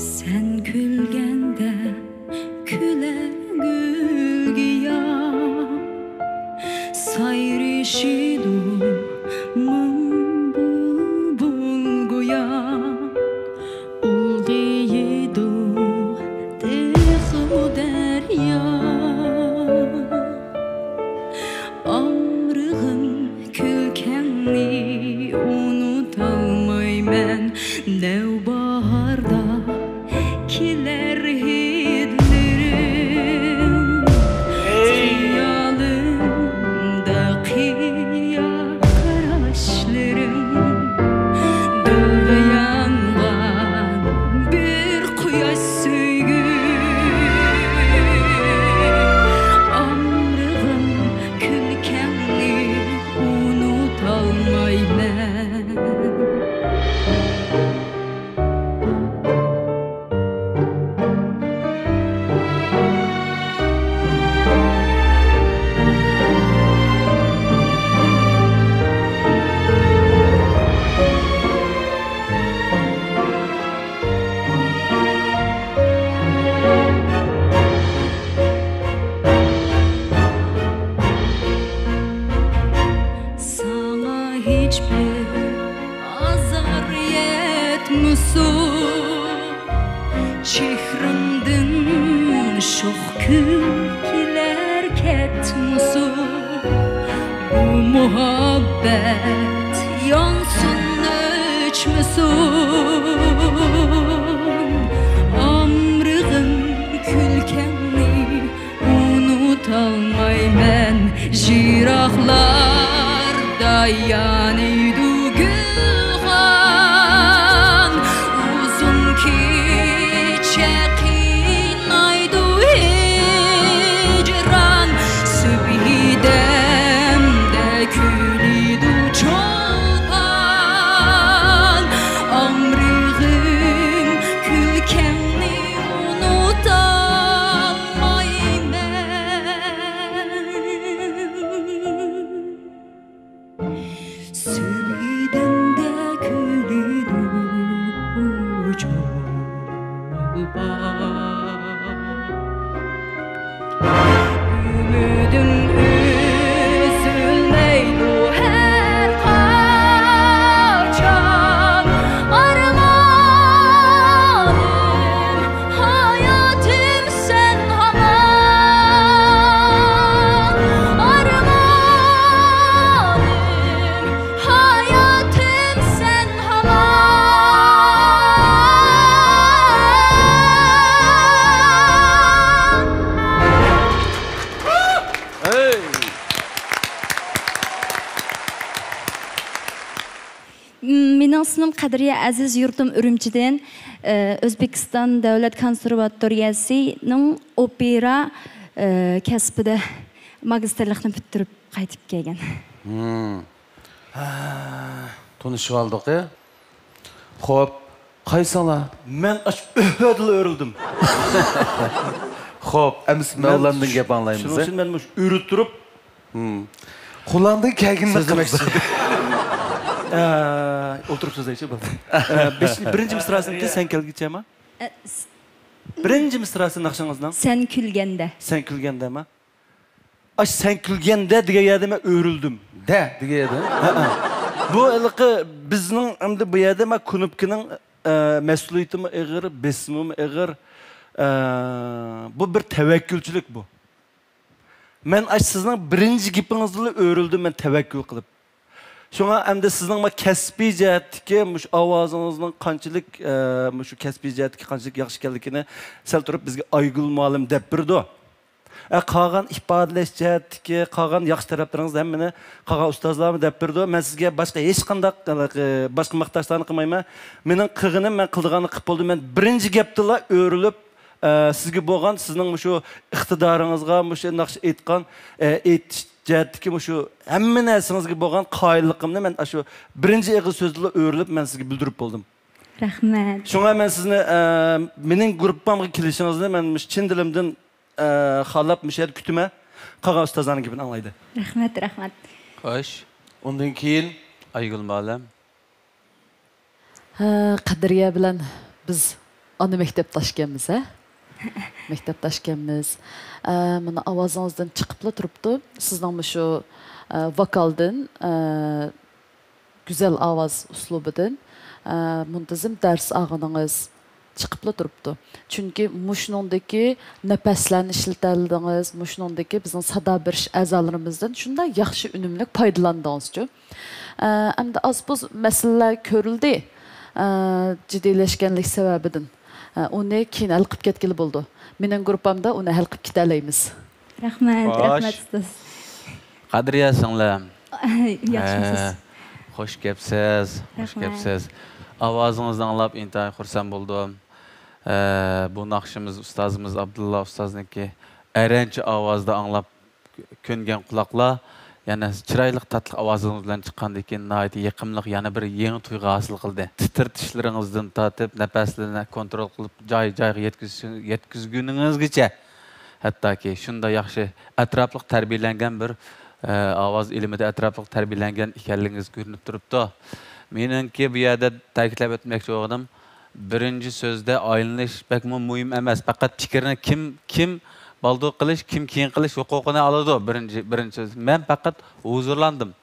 سەن كۈلگەندە كۈلەر گۈل گىياھ، سايرىشىدۇ مىڭ بۇلبۇل گويا، ئۇلغىيىدۇ تېخىمۇ دەريا. ئامرىغىن كۈلكەڭنى ئۇنتالمايمەن، نەۋباھاردا كېلەر ھىدلىرىڭ، خىيالىمدا قىيا قاراشلىرىڭ، دىلغا يانغان بىر قۇياش سۆيگۈ. ئامرىغىن كۈلكەڭنى ئۇنتالمايمەن. ساڭا ھېچبىر ئازار يەتمىسۇن، چېھرىڭدىن شوخ كۈلكىلەر كەتمىسۇن، بۇ مۇھەببەت يانسۇن، ئۆچمىسۇن. ئامرىغىن كۈلكەڭنى ئۇنتالمايمەن، يىراقلاردا يانىدۇ گۈلخان. ئۇزۇن كېچە قىينايدۇ ھىجران، سۈبھى دەمدە كۈلىدۇ چولپان. ئامرىغىن كۈلكەڭنى ئۇنتالمايمەن. سۈبھى دەمدە كۈلىدۇ چولپان. ئۈمىدىم ئۈزۈلمەيدۇ ھەر قاچان، ئارمانىم، ھاياتىم سەن ھامان، ئارمانىم، ھاياتىم سەن ھامان. مېنىڭ ئىسمىم قەدرىيە ئەزىز، يۇرتۇم ئۈرۈمچىدىن. ئۆزبېكىستان دۆلەت كونسېرۋاتورىيەسىنىڭ ئوپېرا، ئە، كەسپىدە ماگىستىرلىقنى پۈتتۈرۈپ قايتىپ كەلگەن. ھە، تونۇشۇۋالدۇق، ھە؟ خوپ، قايسىڭلار؟ مەن ئاشۇ ئۆھدىلا ئۆرۈلدۈم. خوپ، ئەمىسە مەن مەۋلاندىن گەپ ئاڭلايمىز، شۇنىڭ ئۈچۈن مەن مۇشۇ ئۆرۈلۈپ تۇرۇپ، قولۇڭدىن كەلگىنىنى قىلىمىز. ئە، ئولتۇرۇپ سۆزلەيچۇ، بولدى. ئە، بەش-، بىرىنچى مىسراسىنىڭكى سەن كەلگۈچەما؟ ئە، س- بىرىنچى مىسراسى ناخشىڭىزنىڭ؟ سەن كۈلگەندە. سەن كۈلگەندەما؟ ئاش، سەن كۈلگەندە دېگەن يەردە مەن ئۆرۈلدۈم. دە دېگەن يەردە؟ ھەئە. بۇ ھېلىقى بىزنىڭ ئەمدى بۇ يەردە مەن كۇنۇپكىنىڭ، ئە، مەسئۇلىيىتىمۇ ئېغىر، بېسىمىمۇ ئېغىر. ئە، بۇ بىر تەۋەككۈلچىلىك بۇ. مەن ئاش سىزنىڭ بىرىنچى گېپىڭىزدىلا ئۆرۈلدۈم مەن تەۋەككۈل قىلىپ. شۇڭا ئەمدى سىزنىڭ ما كەسپىي جەھەتتىكى مۇشۇ ئاۋازىڭىزنىڭ قانچىلىك، ئە، مۇشۇ كەسپىي جەھەتتىكى قانچىلىك ياخشى ئىكەنلىكىنى سەل تۇرۇپ بىزگە ئايگۈل مۇئەللىم دەپ بېرىدۇ. ئە، قالغان ئىپادىلەش جەھەتتىكى قالغان ياخشى تەرەپلىرىڭىزنى ھەممىنى قالغان ئۇستازلارمۇ دەپ بېرىدۇ. مەن سىزگە باشقا ھېچقانداق، ئە، باشقا ماختاشلارنى قىلمايمەن. مېنىڭ قىلغىنىم مەن قىلىدىغاننى قىلىپ بولدۇم. مەن بىرىنچى گەپتىلا ئۆرۈلۈپ، ئە، سىزگە بولغان سىزنىڭ مۇشۇ ئىقتىدارىڭىزغا، مۇشۇ ناخشا ئېيتقان، ئە، ئېيتىش جەھەتتىكى مۇشۇ ھەممە نەرسىڭىزگە بولغان قايىللىقىمنى مەن ئاشۇ بىرىنچى ئېغىز سۆزدىلا ئۆرۈلۈپ مەن سىزگە بىلدۈرۈپ بولدۇم. رەھمەت. شۇڭا مەن سىزنى، ئە، مېنىڭ گۇرۇپپامغا كېلىشىڭىزنى مەن مۇشۇ چىن دىلىمدىن، ئە، خالاپ مۇشۇ يەردە كۈتىمەن. قالغان ئۇستازلارنىڭ گېپىنى ئاڭلايلى. رەھمەت، رەھمەت. خوش. ئۇندىن كېيىن ئايگۈل مۇئەللىم. ھە، قەدرىيە بىلەن بىز ئانا مەكتەپداشكەنمىز، ھە؟ مەكتەپداشكەنمىز. ئە، مانا ئاۋازىڭىزدىن چىقىپلا تۇرۇپتۇ. سىزنىڭ مۇشۇ، ئە، ۋوكالدىن، ئە، گۈزەل ئاۋاز ئۇسلۇبىدىن، ئە، مۇنتىزىم دەرس ئالغىنىڭىز چىقىپلا تۇرۇپتۇ. چۈنكى مۇشۇنىڭدىكى نەپەسلەرنى ئىشلىتەلىدىڭىز، مۇشۇنىڭدىكى بىزنىڭ سادا بېرىش ئەزالىرىمىزدىن شۇنداق ياخشى ئۈنۈملۈك پايدىلاندىڭىزچۇ. ئە، ئەمدى ئاز-بۇز مەسىلىلەر كۆرۈلدى. ئە، جىددىيلەشكەنلىك سەۋەبىدىن. ئە، ئۇنى كېيىن ھەل قىلىپ كەتكىلى بولىدۇ. مېنىڭ گۇرۇپپامدا ئۇنى ھەل قىلىپ كېتەلەيمىز. رەھمەت، خوش. رەھمەت، ئۇستاز. قەدرىيە سىڭلىم. ياخشىمۇسىز؟ ئە، خوش كەپسىز، خوش رەھمەت. كەپسىز. ئاۋازىڭىزنى ئاڭلاپ ئىنتايىن خۇرسەن بولدۇم. ئە، بۇ ناخشىمىز ئۇستازىمىز ئابدۇللا ئۇستازنىڭكى ئەرەنچە ئاۋازدا ئاڭلاپ كۆنگەن قۇلاقلار يەنە چىرايلىق، تاتلىق ئاۋازىڭىز بىلەن چىققاندىن كېيىن ناھايىتى يېقىملىق يەنە بىر يېڭى تۇيغۇ ھاسىل قىلدى. تىترىتىشلىرىڭىزدىن تارتىپ، نەپەسلىرىنى كونترول قىلىپ، جاي-جايغا يەتكۈزۈش-، يەتكۈزگىنىڭىزگىچە، ھەتتاكى شۇنداق ياخشى ئەتراپلىق تەربىيەلەنگەن بىر، ئە، ئاۋاز ئىلمىدا ئەتراپلىق تەربىيەلەنگەن ئىكەنلىكىڭىز كۆرۈنۈپ تۇرۇپتۇ. مېنىڭكى بۇ يەردە تەكىتلەپ ئۆتمەكچى بولغىنىم، بىرىنچى سۆزدە ئايلىنىش بەكمۇ مۇھىم ئەمەس. پەقەت پىكىرنى كىم، كىم بالدۇر قىلىش، كىم كېيىن قىلىش ھوقۇقىنى ئالىدۇ. بىرىنچى، بىرىنچى سۆز. مەن پەقەت ھۇزۇرلاندىم.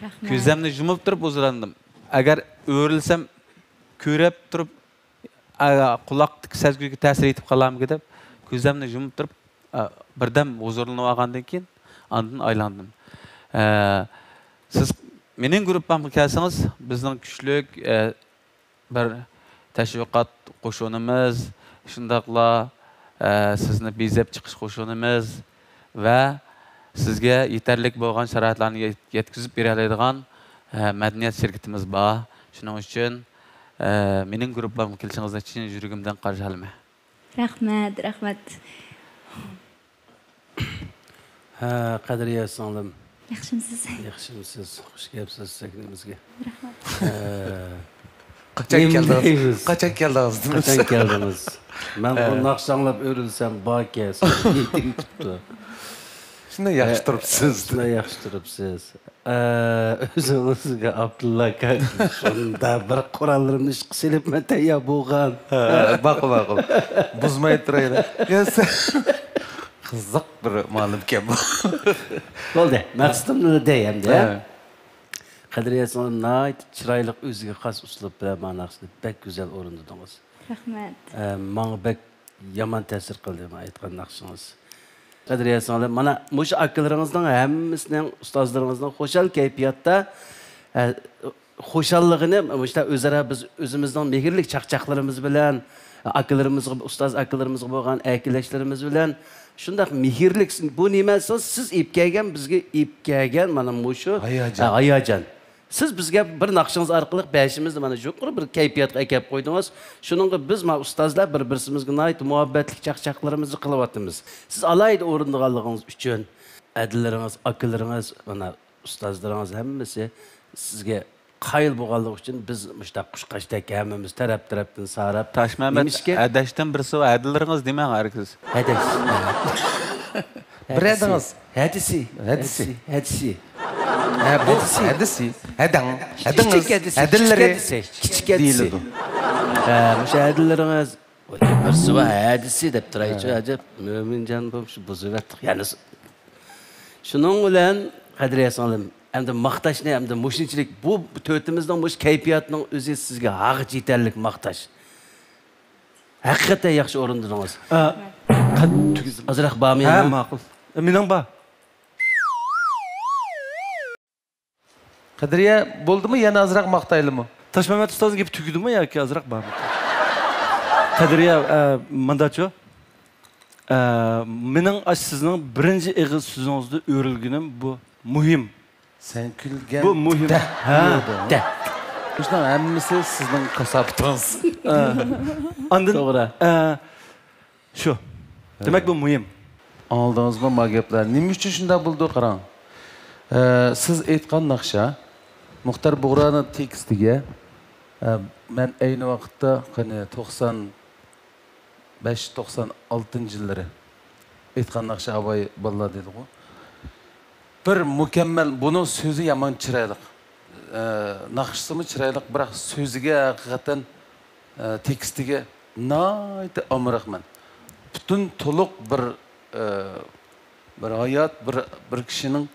رەھمەت. كۆزۈمنى يۇمۇپ تۇرۇپ ھۇزۇرلاندىم. ئەگەر ئۆرۈلسەم، كۆرۈپ تۇرۇپ، ئا، قۇلاقتىكى سەزگۈگە تەسىر يېتىپ قالارمىكىن دەپ، كۆزۈمنى يۇمۇپ تۇرۇپ، ئا، بىردەم ھۇزۇرلىنىپ ئالغاندىن كېيىن، ئاندىن ئايلاندىم. ئە، سىز مېنىڭ گۇرۇپپامغا كەلسىڭىز، بىزنىڭ كۈچلۈك، ئە، بىر تەشۋىقات قوشۇنىمىز، شۇنداقلا، ئە، سىزنى بېزەپ چىقىش قوشۇنىمىز ۋە سىزگە يېتەرلىك بولغان شارائىتلارنى يەت-، يەتكۈزۈپ بېرەلەيدىغان، ئە، مەدەنىيەت شىركىتىمىز بار. شۇنىڭ ئۈچۈن، ئە، مېنىڭ گۇرۇپپامغا كېلىشىڭىزنى چىن يۈرىكىمدىن قارشى ئالىمەن. رەھمەت، رەھمەت. ھە، قەدرىيە سىڭلىم. ياخشىمسىز؟ ياخشىمسىز؟ خوش كەپسىز سەھنىمىزگە. رەھمەت. ھە. قاچان نېمە كەلدىڭىز؟ دەيمىز؟ قاچان كەلدىڭىز دېمىز. قاچان كەلدىڭىز؟ مەن بۇ ھە. ناخشا ئاڭلاپ ئۆرۈلسەم باركەن، سىزنى يېتىم تۇتۇپتۇ. شۇنداق ياخشى ھە، تۇرۇپسىز. شۇنداق ياخشى تۇرۇپسىز. ئە، ئۆزىڭىزگە ئابدۇللا كاكا، شۇنداق بىر قوراللىرىمنى ئىشقا سېلىپ مەن تەييار بولغان. ھە، ماقۇل، ماقۇل. بۇزماي تۇرايلى. يا، سەن قىزىق بىر مۇئەللىمكەن بۇ. بولدى، مەقسىتىمنى دەي ئەمدى. ھە. قەدرىيە سىڭلىم ناھايىتى چىرايلىق، ئۆزىگە خاس ئۇسلۇب بىلەن مانا ناخشىنى بەك گۈزەل ئورۇندىدىڭىز. رەھمەت. ئە، ماڭا بەك يامان تەسىر قىلدى مانا ئېيتقان ناخشىڭىز. قەدرىيە سىڭلىم، مانا مۇشۇ ئاكىلىرىڭىزنىڭ ھەممىسىنىڭ، ئۇستازلىرىڭىزنىڭ خۇشال كەيپىياتتا، ئە، خۇشاللىقىنى مۇشۇنداق ئۆزئارا بىز ئۆزىمىزنىڭ مېھىرلىك چاقچاقلىرىمىز بىلەن، ئاكىلىرىمىزغا، ئۇستاز ئاكىلىرىمىزغا بولغان ئەركىلەشلىرىمىز بىلەن شۇنداق مېھىرلىك، بۇ نېمە دېسىڭىز، سىز ئېلىپ كەلگەن، بىزگە ئېلىپ كەلگەن مانا مۇشۇ ھاياجان. ھە، ھاياجان. سىز بىزگە بىر ناخشىڭىز ئارقىلىق بەشىمىزنى مانا يۇقىرى بىر كەيپىياتقا ئەكەپ قويدىڭىز. شۇنىڭغا بىز مانا ئۇستازلار بىر-بىرسىمىزگە ناھايىتى مۇھەببەتلىك چاقچاقلىرىمىزنى قىلىۋاتىمىز. سىز ئالاھىدە ئورۇندىغانلىقىڭىز ئۈچۈن ئەدىلىرىڭىز، ئاكىلىرىڭىز، مانا ئۇستازلىرىڭىز ھەممىسى سىزگە قايىل بولغانلىقى ئۈچۈن بىز مۇشۇنداق قۇشقاچتەك ھەممىمىز تەرەپ-تەرەپتىن ساراپ، تاشمەمەت، نېمىشكە؟ ھەدەشتىن بىرسى ۋە ھەدىلىرىڭىز دېمەڭ ھەرگىز. ھەدەش. بىر ھەدىڭىز. ھەدىسى. ھەدىسى. ھەدىسى. ھە، بۇ ھەدىسى. ھەدىسى. ھەدەڭ. ھەدىڭىز. كىچىك ھەدىسى. ھەدىلىرى. كىچىك ھەدىسى. كىچىك ھەدىسى. دېيىلىدۇ. ھە، مۇشۇ ھەدىلىرىڭىز. بىرسى بار ھەدىسى دەپ تۇرايچۇ، ھە. ئەجەب، مۆمىنجان بولۇپ شۇ بۇزۇۋەتتۇق. يەنە س-، شۇنىڭ بىلەن قەدرىيە سىڭلىم، ئەمدى ماختاشنى، ئەمدى مۇشۇنچىلىك بۇ تۆتىمىزنىڭ مۇشۇ كەيپىياتىنىڭ ئۆزى سىزگە ھاغىچ يېتەرلىك ماختاش. ھەقىقەتەن ياخشى ئورۇندىدىڭىز. ئا، قەد-، تۈگىز-، ئازراق بارمۇ يەنە؟ ھە، ماقۇل. مېنىڭ بار. قەدرىيە، بولدىمۇ؟ يەنە ئازراق ماختايلىمۇ؟ تاشمەمەت ئۇستازنىڭ گېپى تۈگىدىمۇ ياكى ئازراق بارمۇ؟ قەدرىيە، ئە، مۇنداچۇ. ئە، مېنىڭ ئاشۇ سىزنىڭ بىرىنچى ئېغىز سۆزىڭىزدە ئۆرۈلگىنىم بۇ مۇھىم. سەن كۈلگەن بۇ مۇھىم. دە. ھە. دە. مۇشۇنىڭ ھەممىسى سىزنىڭ كاساپىتىڭىز. ئە، ئاندىن، توغرا. ئە، شۇ. دېمەك، بۇ مۇھىم. ئاڭلىدىڭىزمۇ ما گەپلەر؟ نېمە ئۈچۈن شۇنداق بولىدۇ، قاراڭ. ئە، سىز ئېيتقان ناخشا، مۇختەر بۇغرانىڭ تېكىستىگە، ئە، مەن ئەينى ۋاقىتتا، قېنى، توقسان بەش، توقسان ئالتىنچى يىللىرى ئېيتقان ناخشا ئاۋاي بالىلار دېدىغۇ. بىر مۇكەممەل، بۇنىڭ سۆزى يامان چىرايلىق. ئە، ناخشىسىمۇ چىرايلىق، بىراق سۆزىگە ھەقىقەتەن، ئە، تېكىستىگە ناھايىتى ئامراقمەن. پۈتۈن تولۇق بىر، ئە، بىر ھايات، بىر، بىر كىشىنىڭ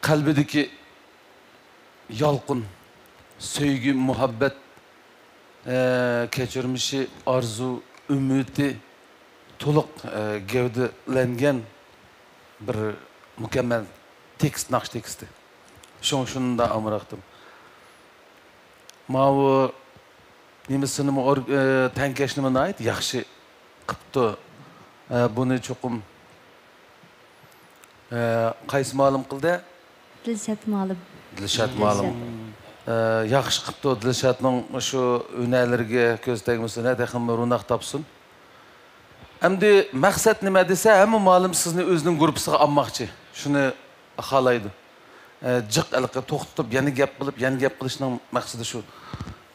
قەلبىدىكى يالقۇن، سۆيگۈ، مۇھەببەت، ئە، كەچۈرمىشى، ئارزۇ، ئۈمىدى تولۇق، ئە، گەۋدىلەنگەن بىر مۇكەممەل تېكىست، ناخشا تېكىستى. شۇڭا شۇنداق ئامراقتىم. ماۋۇ نېمىسىنىمۇ ئور-، ئە، تەڭكەشنىمۇ ناھايىتى ياخشى قىپتۇ. ئە، بۇنى چوقۇم، ئە، قايسى مۇئەللىم قىلدى؟ دىلشات مۇئەللىم. دىلشات مۇئەللىم. ئە، ياخشى قىپتۇ. دىلشاتنىڭ شۇ ھۈنەرلىرىگە كۆز تەگمىسۇن، ھە، تېخىمۇ روناق تاپسۇن. ئەمدى مەقسەت نېمە دېسە، ھەممە مۇئەللىم سىزنى ئۆزىنىڭ گۇرۇپپىسىغا ئالماقچى. شۇنى خالايدۇ. ئە، جىق ھېلىقى توختىتىپ، يەنە گەپ قىلىپ، يەنە گەپ قىلىشنىڭ مەقسىتى شۇ.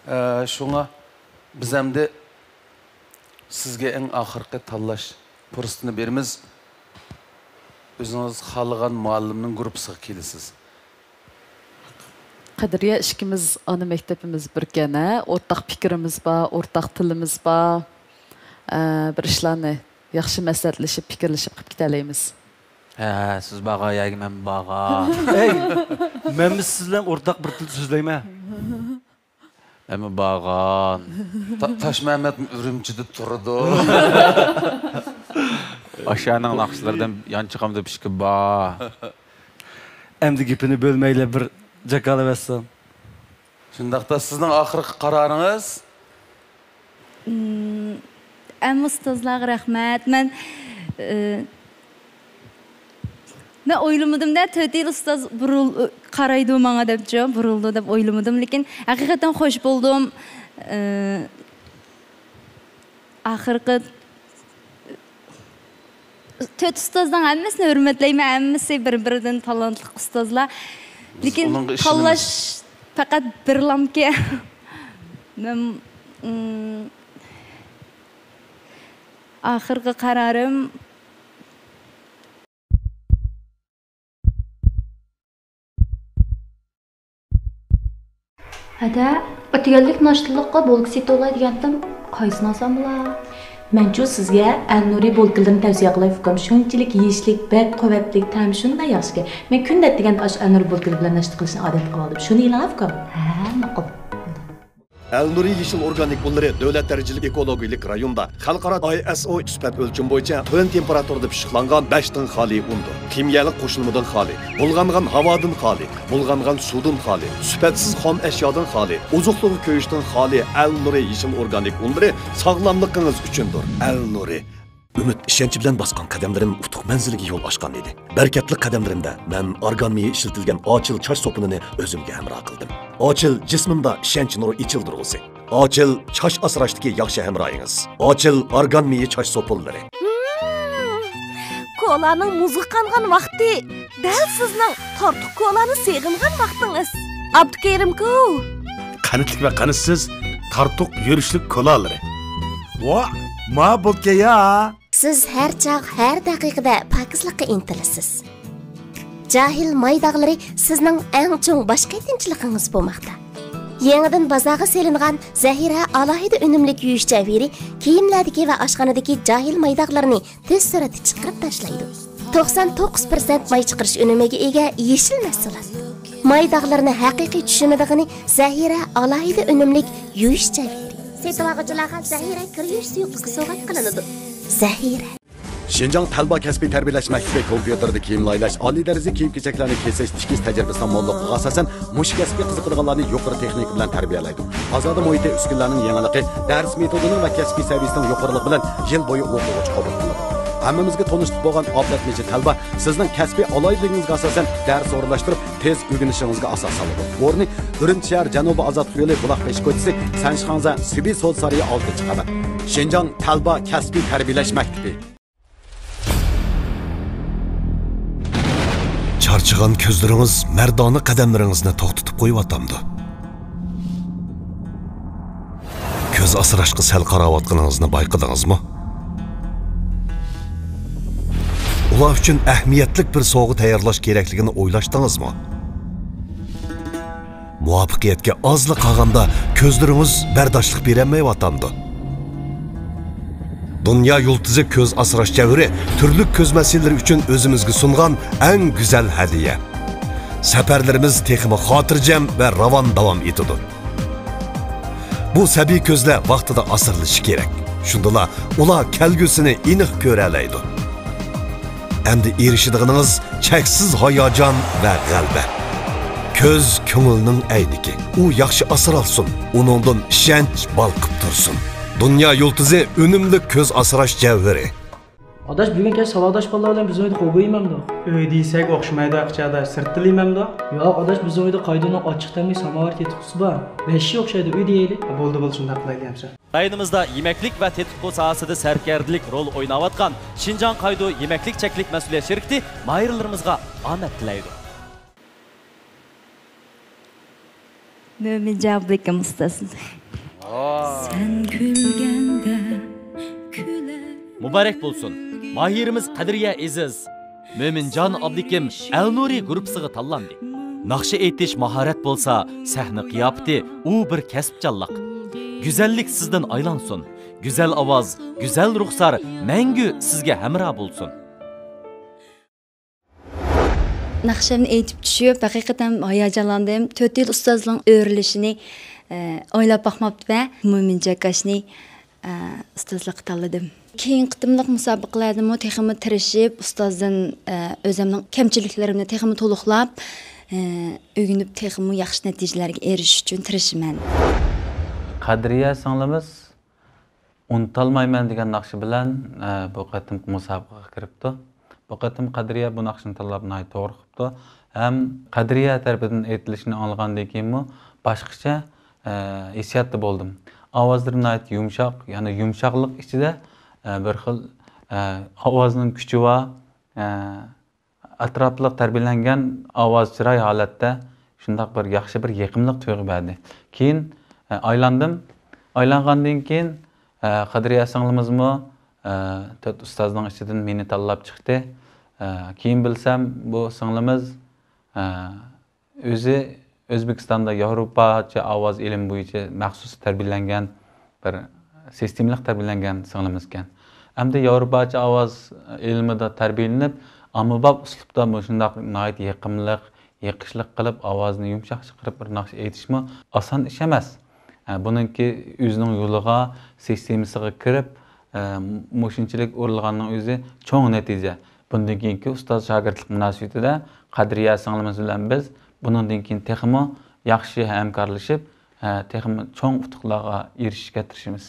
ئە، شۇڭا بىز ئەمدى سىزگە ئەڭ ئاخىرقى تاللاش پۇرسىتىنى بېرىمىز. ئۆزىڭىز خالىغان مۇئەللىمنىڭ گۇرۇپپىسىغا كېلىسىز. قەدرىيە ئىككىمىز ئانا مەكتىپىمىز بىركەن، ھە؟ ئورتاق پىكرىمىز بار، ئورتاق تىلىمىز بار. ئە، بىر ئىشلارنى ياخشى مەسلىھەتلىشىپ، پىكىرلىشىپ قىلىپ كېتەلەيمىز. ھە، سىز بارغان يەرگە مەن بارغان. ئەي، مەنمۇ سىز بىلەن ئورتاق بىر تىل سۆزلەيمەن. مەنمۇ بارغان. تا-، تاشمەمەت ئۈرۈمچىدە تۇرىدۇ. ئاشۇنىڭ ناخشىلىرىدىن يانچۇقۇمدا پىشكى بار. ئەمدى گېپىنى بۆلمەيلى، بىر جاكارلىۋەتسۇن. شۇنداقتا سىزنىڭ ئاخىرقى قارارىڭىز؟ مم، ھەممە ئۇستازلارغا رەھمەت. مەن، ئى، مەن ئويلىمىدىم-دە، تۆت يىل ئۇستاز بۇرۇل-، قارايدۇ ماڭا دەپچۇ، بۇرۇلىدۇ دەپ ئويلىمىدىم. لېكىن ھەقىقەتەن خوش بولدۇم. ئى، ئاخىرقى تۆت ئۇستازنىڭ ھەممىسىنى ھۆرمەتلەيمەن، ھەممىسى بىر-بىرىدىن تالانتلىق ئۇستازلار. بىز لېكىن ئۇنىڭغا ئىشىنىمىز. تاللاش پەقەت بىرلامكەن. مەن، ئىم، ئاخىرقى قارارىم. ھەدە، ئەتىگەنلىك ناشتىلىققا بولكا سېتىۋالاي دېگەنتىم، قايسىنى ئالسام بولا؟ مەنچۇ سىزگە ئەلنۇرى بولكىلىرىنى تەۋسىيە قىلاي ئۇكام، شۇنچىلىك يېيىشلىك، بەك قۇۋۋەتلىك، تەمى شۇنداق ياخشىكەن. مەن كۈندە ئەتىگەندە ئاشۇ ئەلنۇرى بولكىلىرى بىلەن ناشتا قىلىشنى ئادەتكە قىلىۋالدىم. شۇنى ئېلىڭ ئۇكام. ھە، ماقۇل. ئەلنۇرى يېشىل ئورگانىك ئۇنلىرى دۆلەت دەرىجىلىك ئېكولوگىيەلىك رايوندا خەلقئارا ئاي ئېس ئو سۈپەت ئۆلچىمى بويىچە تۆۋەن تېمپېراتۇرىدا پىششىقلانغان بەشتىن خالىي ئۇندۇر. خىمىيەلىك قوشۇلمىدىن خالىي، بۇلغانغان ھاۋادىن خالىي، بۇلغانغان سۇدىن خالىي، سۈپەتسىز خام ئەشيادىن خالىي، ئوزۇقلۇقى كۆيۈشتىن خالىي ئەلنۇرى يېشىل ئورگانىك ئۇنلىرى ساغلاملىقىڭىز ئۈچۈندۇر. ئەلنۇرى. ئۈمىد، ئىشەنچ بىلەن باسقان قەدەملىرىم ئۇتۇق مەنزىلگە يول ئاچقان ئىدى. بەرىكەتلىك قەدەملىرىمدە مەن ئارگان مېيى ئىشلىتىلگەن ئاچىل چاچ سوپۇنىنى ئۆزۈمگە ھەمراھ قىلدىم. ئاچىل جىسمىمدا ئىشەنچ نۇرى ئېچىلدۇرغۇسى. ئاچىل چاچ ئاسراشتىكى ياخشى ھەمراھىڭىز. ئاچىل ئارگان مېيى چاچ سوپۇنلىرى. ھىم، كولانىڭ مۇزغا قانغان ۋاقتى. دەل سىزنىڭ تارتۇق كولانى سېغىنغان ۋاقتىڭىز. ئابدۇكېرىمكۇ! قەنتلىك ۋە قەنتسىز تارتۇق يۈرۈشلۈك كولالىرى. ۋا، ما بوكەيا! سىز ھەر چاغ، ھەر دەقىقىدە پاكىزلىققا ئىنتىلىسىز. جاھىل ماي داغلىرى سىزنىڭ ئەڭ چوڭ باش قېتىمچىلىقىڭىز بولماقتا. يېڭىدىن بازارغا سېلىنغان زەھىرە ئالاھىدە ئۈنۈملۈك يۇيۇش جەۋھىرى كىيىملەردىكى ۋە ئاشخانىدىكى جاھىل ماي داغلىرىنى تېز سۈرئەتتە چىقىرىپ تاشلايدۇ. توقسان توققۇز پىرسەنت ماي چىقىرىش ئۈنۈمىگە ئىگە يېشىل مەھسۇلات. ماي داغلىرىنى ھەقىقىي چۈشۈمىدىغىنى زەھىرە ئالاھىدە ئۈنۈملۈك يۇيۇش جەۋھىرى. سېتىۋالغۇچىلارغا زەھىرە كىر يۇيۇش سۇيۇقلۇقى سوۋغات قىلىنىدۇ. زەھىرە. شىنجاڭ تەلبا كەسپىي تەربىيەلەش مەكتىپى كومپيۇتېردا كىيىم لايىھەلەش، ئالىي دەرىجىلىك كىيىم-كېچەكلەرنى كېسىش، تىكىش تەجرىبىسىنىڭ موللۇقلۇقىغا ئاساسەن، مۇشۇ كەسىپكە قىزىقىدىغانلارنى يۇقىرى تېخنىكا بىلەن تەربىيەلەيدۇ. ئازادە مۇھىتى، ئۈسكۈنىلەرنىڭ يېڭىلىقى، دەرس مېتودىنىڭ ۋە كەسپىي سەۋىيەسىنىڭ يۇقىرىلىقى بىلەن يىل بويى ئوقۇغۇچى قوبۇل قىلىدۇ. ھەممىمىزگە تونۇشلۇق بولغان ئابلەتمىچى تەلبا سىزنىڭ كەسپىي ئالاھىدىلىكىڭىزگە ئاساسەن دەرس ئورۇنلاشتۇرۇپ، تېز ئۆگىنىشىڭىزگە ئاساس سالىدۇ. ئورنى ئۈرۈمچى شەھەر جەنۇبىي ئازادلىق يولى بۇلاق بېشى كوچىسى، سەنشىخاڭزە سۈبى سودا سارىيى ئالتىنچى قەۋەت. شىنجاڭ تەلبا كەسپىي تەربىيەلەش مەكتىپى. چارچىغان كۆزلىرىڭىز مەردانە قەدەملىرىڭىزنى توختىتىپ قويۇۋاتامدۇ؟ كۆز ئاسراشقا سەل قاراۋاتقىنىڭىزنى بايقىدىڭىزمۇ؟ ئۇلار ئۈچۈن ئەھمىيەتلىك بىر سوۋغا تەييارلاش كېرەكلىكىنى ئويلاشتىڭىزمۇ؟ مۇۋەپپەقىيەتكە ئازلا قالغاندا كۆزلىرىڭىز بەرداشلىق بېرەلمەيۋاتامدۇ؟ دۇنيا يۇلتۇزى كۆز ئاسراش جەۋھىرى تۈرلۈك كۆز مەسىلىلىرى ئۈچۈن ئۆزىمىزگە سۇنغان ئەڭ گۈزەل ھەدىيە. سەپەرلىرىمىز تېخىمۇ خاتىرجەم ۋە راۋان داۋام ئېتىدۇ. بۇ سەبىي كۆزلەر ۋاقتىدا ئاسرىلىشى كېرەك. شۇندىلا ئۇلار كەلگۈسىنى ئېنىق كۆرەلەيدۇ. ئەمدى ئېرىشىدىغىنىڭىز چەكسىز ھاياجان ۋە غەلىبە. كۆز كۆڭۈلنىڭ ئەينىكى. ئۇ ياخشى ئاسرالسۇن، ئۇنىڭدىن ئىشەنچ بالقىپ تۇرسۇن. دۇنيا يۇلتۇزى ئۈنۈملۈك كۆز ئاسراش جەۋھىرى. ئاداش، بۈگۈن كەچ ساۋاقداش بالىلار بىلەن بىزنىڭ ئۆيدە قوغۇن يېمەمدۇ؟ ئۆيدە يېسەك ئوخشىمايدۇ ئاچا ئاداش، سىرتتا يېمەمدۇ؟ ياق ئاداش، بىزنىڭ ئۆيدە قايدۇنىڭ ئاچچىق تەملىك ساماۋار تېتىقچىسى بار. ۋەھشىي ئوخشايدۇ، ئۆيدە يەيلى. بولدى، بولدى، شۇنداق قىلايلى ئەمىسە. رايونىمىزدا يېمەكلىك ۋە تېتىتقۇ ساھەسىدە سەركەردىلىك رول ئويناۋاتقان شىنجاڭ قايدۇ يېمەكلىك چەكلىك مەسئۇلىيەت شىركىتى ماھىرلىرىمىزغا ئامەت تىلەيدۇ. مۆمىنجان ئابلىكىم ئۇستاز. سەن كۈلگەندە كۈلەر. مۇبارەك بولسۇن! ماھىرىمىز قەدرىيە ئېزىز، مۆمىنجان ئابلىكىم ئەلنۇرى گۇرۇپپىسىغا تاللاندى. ناخشا ئېيتىش ماھارەت بولسا، سەھنە قىياپىتى ئۇ بىر كەسىپچانلىق. گۈزەللىك سىزدىن ئايلانسۇن. گۈزەل ئاۋاز، گۈزەل رۇخسار مەڭگۈ سىزگە ھەمراھ بولسۇن. ناخشامنى ئېيتىپ چۈشۈپ، ھەقىقەتەن ھاياجانلاندىم. تۆت يىل ئۇستازلىرىنىڭ ئۆرۈلۈشىنى، ئە، ئويلاپ باقماپتىمەن. مۆمىنجان ئاكاشنى، ئە، ئۇستازلىققا تاللىدىم. كېيىنكى قېتىملىق مۇسابىقىلەردىمۇ تېخىمۇ تىرىشىپ، ئۇستازدىن، ئە، ئۆزۈمنىڭ كەمچىلىكلىرىمنى تېخىمۇ تولۇقلاپ، ئە، ئۆگىنىپ، تېخىمۇ ياخشى نەتىجىلەرگە ئېرىشىش ئۈچۈن تىرىشىمەن. قەدرىيە سىڭلىمىز ئۇنتالمايمەن دېگەن ناخشا بىلەن، ئە، بۇ قېتىمقى مۇسابىقىگە كىرىپتۇ. بۇ قېتىم قەدرىيە بۇ ناخشىنى تاللاپ ناھايىتى توغرا قىپتۇ. ھەم قەدرىيە تەرىپىدىن ئېيتىلىشىنى ئاڭلىغاندىن كېيىنمۇ باشقىچە، ئە، ھېسسىياتتا بولدۇم. ئاۋازلىرى ناھايىتى يۇمشاق، يەنى يۇمشاقلىق ئىچىدە، ئە، بىر خىل، ئە، ئاۋازنىڭ كۈچى بار، ئە، ئەتراپلىق تەربىيەلەنگەن ئاۋاز چىراي ھالەتتە شۇنداق بىر ياخشى، بىر يېقىملىق تۇيغۇ بەردى. كېيىن، ئە، ئايلاندىم. ئايلانغاندىن كېيىن، ئە، قەدرىيە سىڭلىمىزمۇ، ئە، تۆت ئۇستازنىڭ ئىچىدىن مېنى تاللاپ چىقتى. ئە، كېيىن بىلسەم، بۇ سىڭلىمىز، ئە، ئۆزى ئۆزبېكىستاندا ياۋروپاچە ئاۋاز ئىلمى بويىچە مەخسۇس تەربىيەلەنگەن، بىر سىستېمىلىق تەربىيەلەنگەن سىڭلىمىزكەن. ئەمدى ياۋروپاچە ئاۋاز ئىلمىدا تەربىيەلىنىپ، ئاممىباب ئۇسلۇبتا مۇشۇنداق ناھايىتى يېقىملىق، يېقىشلىق قىلىپ، ئاۋازىنى يۇمشاق چىقىرىپ، بىر ناخشا ئېيتىشمۇ ئاسان ئىش ئەمەس. ئە، بۇنىڭكى ئۆزىنىڭ يولىغا، سىستېمىسىغا كىرىپ، ئە، مۇشۇنچىلىك ئۇرۇلغاننىڭ ئۆزى چوڭ نەتىجە. بۇندىن كېيىنكى ئۇستاز-شاگىرتلىق مۇناسىۋىتىدە قەدرىيە سىڭلىمىز بىلەن بىز بۇنىڭدىن كېيىن تېخىمۇ ياخشى ھەمكارلىشىپ، ھە، تېخىمۇ چوڭ ئۇتۇقلارغا ئېرىشىشكە تىرىشىمىز.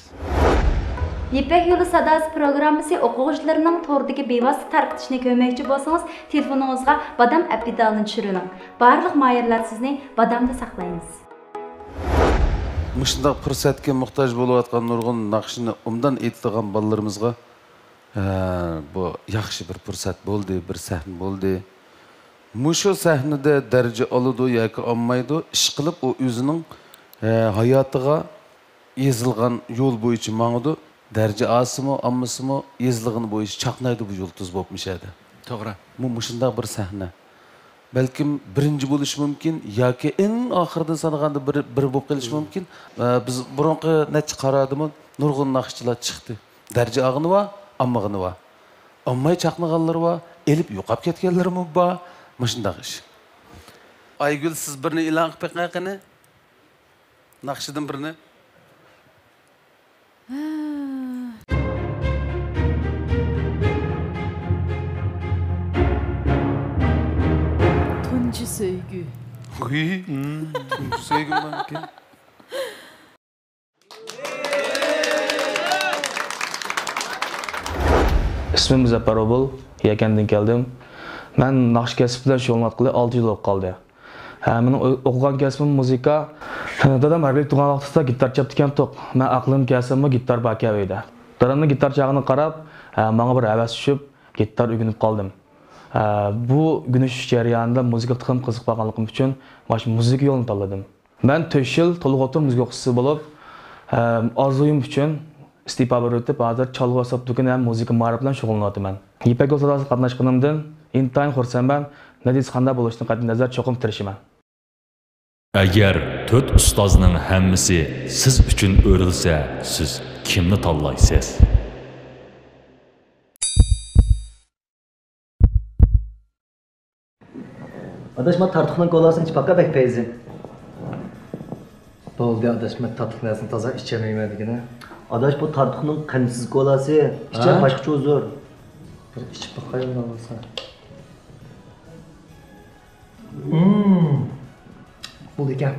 يىپەك يولى ساداسى پروگراممىسى ئوقۇغۇچىلىرىنىڭ توردىكى بىۋاسىتە تارقىتىشىنى كۆرمەكچى بولسىڭىز، تېلېفونىڭىزغا بادام ئەپ دېتالىنى چۈشۈرۈۋېلىڭ. بارلىق ماھىرلار سىزنى بادامدا ساقلايمىز. مۇشۇنداق پۇرسەتكە موھتاج بولۇۋاتقان نۇرغۇن ناخشىنى ئوبدان ئېيتىدىغان بالىلىرىمىزغا، ھە، بۇ ياخشى بىر پۇرسەت بولدى، بىر سەھنە بولدى. مۇشۇ سەھنىدە دەرىجە ئالىدۇ ياكى ئالمايدۇ، ئىشقىلىپ ئۇ ئۆزىنىڭ، ئە، ھاياتىغا يېزىلغان يول بويىچە ماڭىدۇ. دەرىجە ئالسىمۇ، ئالمىسىمۇ، يېزىلغىنى بويىچە چاقنايدۇ بۇ يۇلتۇز بولۇپ مۇشۇ يەردە. توغرا. بۇ مۇشۇنداق بىر سەھنە. بەلكىم بىرىنچى بولۇشى مۇمكىن ياكى ئەڭ ئاخىرىدىن سانىغاندا بىر، بىر بولۇپ قېلىشى مۇمكىن. ئە، بىز بۇرۇنقى نەچچە قارادىمۇ نۇرغۇن ناخشىچىلار چىقتى. دەرىجە ئالغىنى بار، ئالمىغىنى بار. ئالماي چاقنىغانلىرى بار، ئېلىپ يوقاپ كەتكەنلىرىمۇ بار. مۇشۇنداق ئىش. ئايگۈل، سىز بىرنى ئېلان قىلىپ بېقىڭ قېنى. ناخشىدىن بىرنى. تۇنجى سۆيگۈ. ھۇي، تۇنجى سۆيگۈم باركەن. ئىسمىم مۇزەپپەر ئوبۇل، يەكەندىن كەلدىم. مەن ناخشا كەسپى بىلەن شۇغۇللىنىۋاتقىلى ئالتە يىل بولۇپ قالدى. ھە، مېنىڭ ئو-، ئوقۇغان كەسپىم مۇزىكا. دادام ھەربىيلىكتە تۇرغان ۋاقتىدا گىتار چاپتىكەنتۇق. مەن ئەقلىم كەلسەممۇ گىتار باركەن ئۆيدە. دادامنىڭ گىتار چالغىنىغا قاراپ، ھە، ماڭا بىر ھەۋەس چۈشۈپ، گىتار ئۆگىنىپ قالدىم. ھە، بۇ ئۆگىنىش جەريانىدا مۇزىكىغا تېخىمۇ قىزىقىپ قالغانلىقىم ئۈچۈن، مانا شۇ مۇزىكا يولىنى تاللىدىم. مەن تۆت يىل تولۇق ئوتتۇرا مۇزىكا ئوقۇتقۇچىسى بولۇپ، ئارزۇيۇم ئۈچۈن ئىستېپا بېرىۋېتىپ، ھازىر چالغۇ ياساپ دۇكىنى ھەم مۇزىكا مائارىپى بىلەن شۇغۇللىنىۋاتىمەن. يىپەك يولى ساداسىغا قاتناشقىنىمدىن ئىنتايىن خۇرسەنمەن. نەتىجىسى قانداق بولۇشىدىن قەتئىينەزەر، چوقۇم تىرىشىمەن. ئەگەر تۆت ئۇستازنىڭ ھەممىسى سىز ئۈچۈن ئۆرۈلسە، سىز كىمنى تاللايسىز؟ ئاداش، ما تارتۇقنىڭ كولاسىنى ئىچىپ باققا، بەك پەيزى. بولدى ئاداش، مەن تاتلىق نەرسىنى تازا ئىچەلمەيمەن دېگىنە. ئاداش، بۇ تارتۇقنىڭ قەنتسىز كولاسى. ئىچە، ھە؟ باشقىچە ھۇزۇر. بىر ئىچىپ باقاي ئۇنداق بولسا. مم. بولىدىكەن.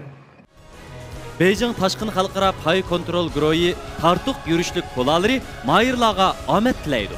بېيجىڭ تاشقىن خەلقئارا پاي كونترول گۇرۇھى تارتۇق يۈرۈشلۈك كولالىرى ماھىرلارغا ئامەت تىلەيدۇ.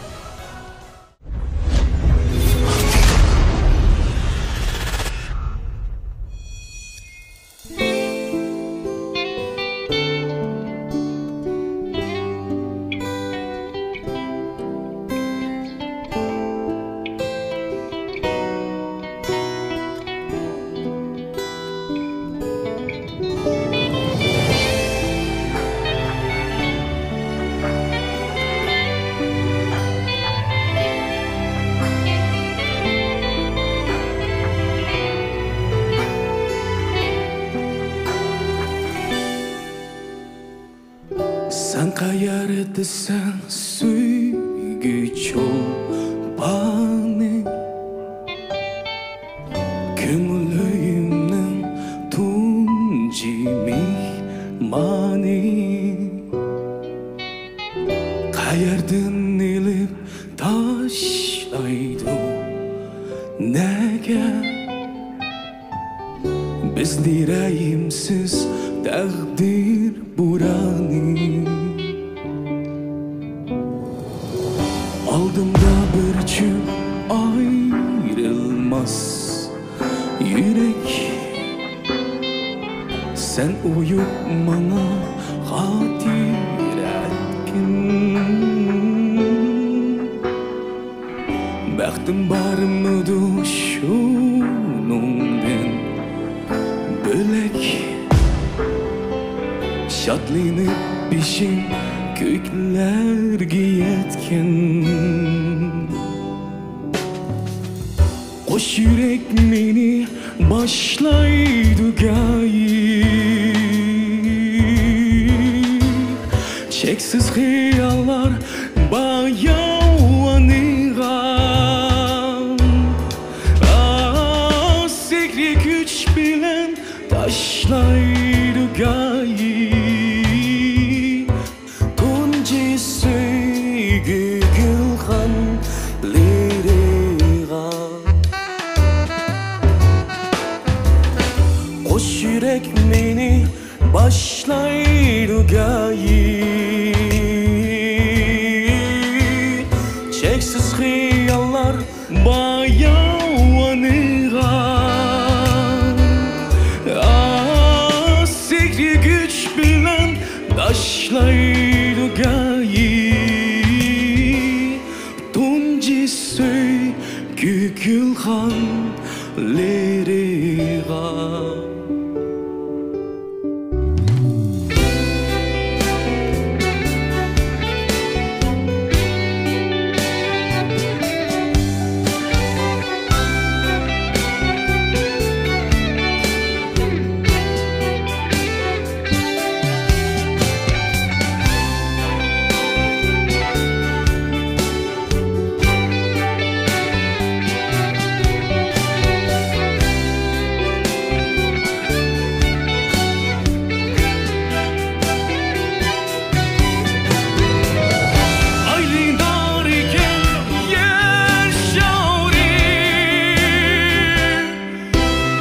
سەن قەيەردىسەن سۆيگۈ چولپانى؟ كۆڭۈل ئۆيۈمنىڭ تۇنجى مېھمانى. قەيەردىن ئېلىپ تاشلايدۇ نەگە بىزنى رەھىمسىز تەقدىر بورانى؟ ئالدىمدا بىر جۈپ ئايرىلماس يۈرەك، سەن ئويۇپ ماڭا خاتىرە ئەتكىن. بەختىم بارمىدۇ شۇنىڭدىن بۆلەك؟ شادلىنىپ بېشىم كۆكلەرگە يەتكەن. قوش يۈرەك مېنى باشلايدۇ گايى. چەكسىز خىياللار باياۋانىغا، ئاھ، سېھرىي كۈچ بىلەن تاشلايدۇ گايى. تۇنجى سۆيگۈ گۈلخانلىرىغا. قوش يۈرەك مېنى باشلايدۇ گايى. چەكسىز خىياللار باياۋانىغا، ئاھ، سېھرىي كۈچ بىلەن تاشلايدۇ گايى. تۇنجى سۆيگۈ گۈلخان لىرىغا. ئايلىنار ئىكەن يەر شارى،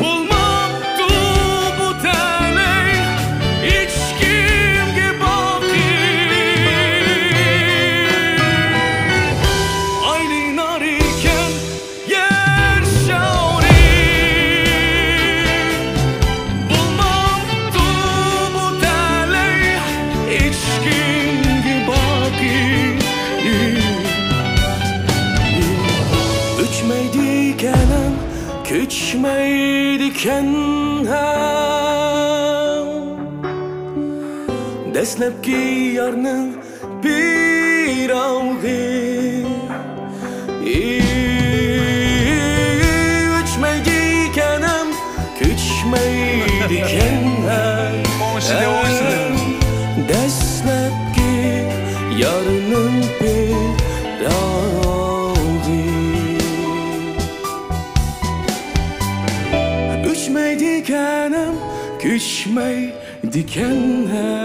بولماپتۇ بۇ تەلەي ھېچكىمگە باقىي. ئايلىنار ئىكەن يەر شارى، بولماپتۇ بۇ تەلەي ھېچكىمگە باقىي. ئۆچمەيدىكەن ھەم، كۆچمەيدىكەن ھەم، دەسلەپكى يارنىڭ پىراغى. ئۆچمەيدىكەن ھەم، كۆچمەيدىكەن ھەم، ئوڭشىدى، ئوڭشىدى. دەسلەپكى يارنىڭ پىراغى. ئۆچمەيدىكەن ھەم، كۆچمەيدىكەن ھەم،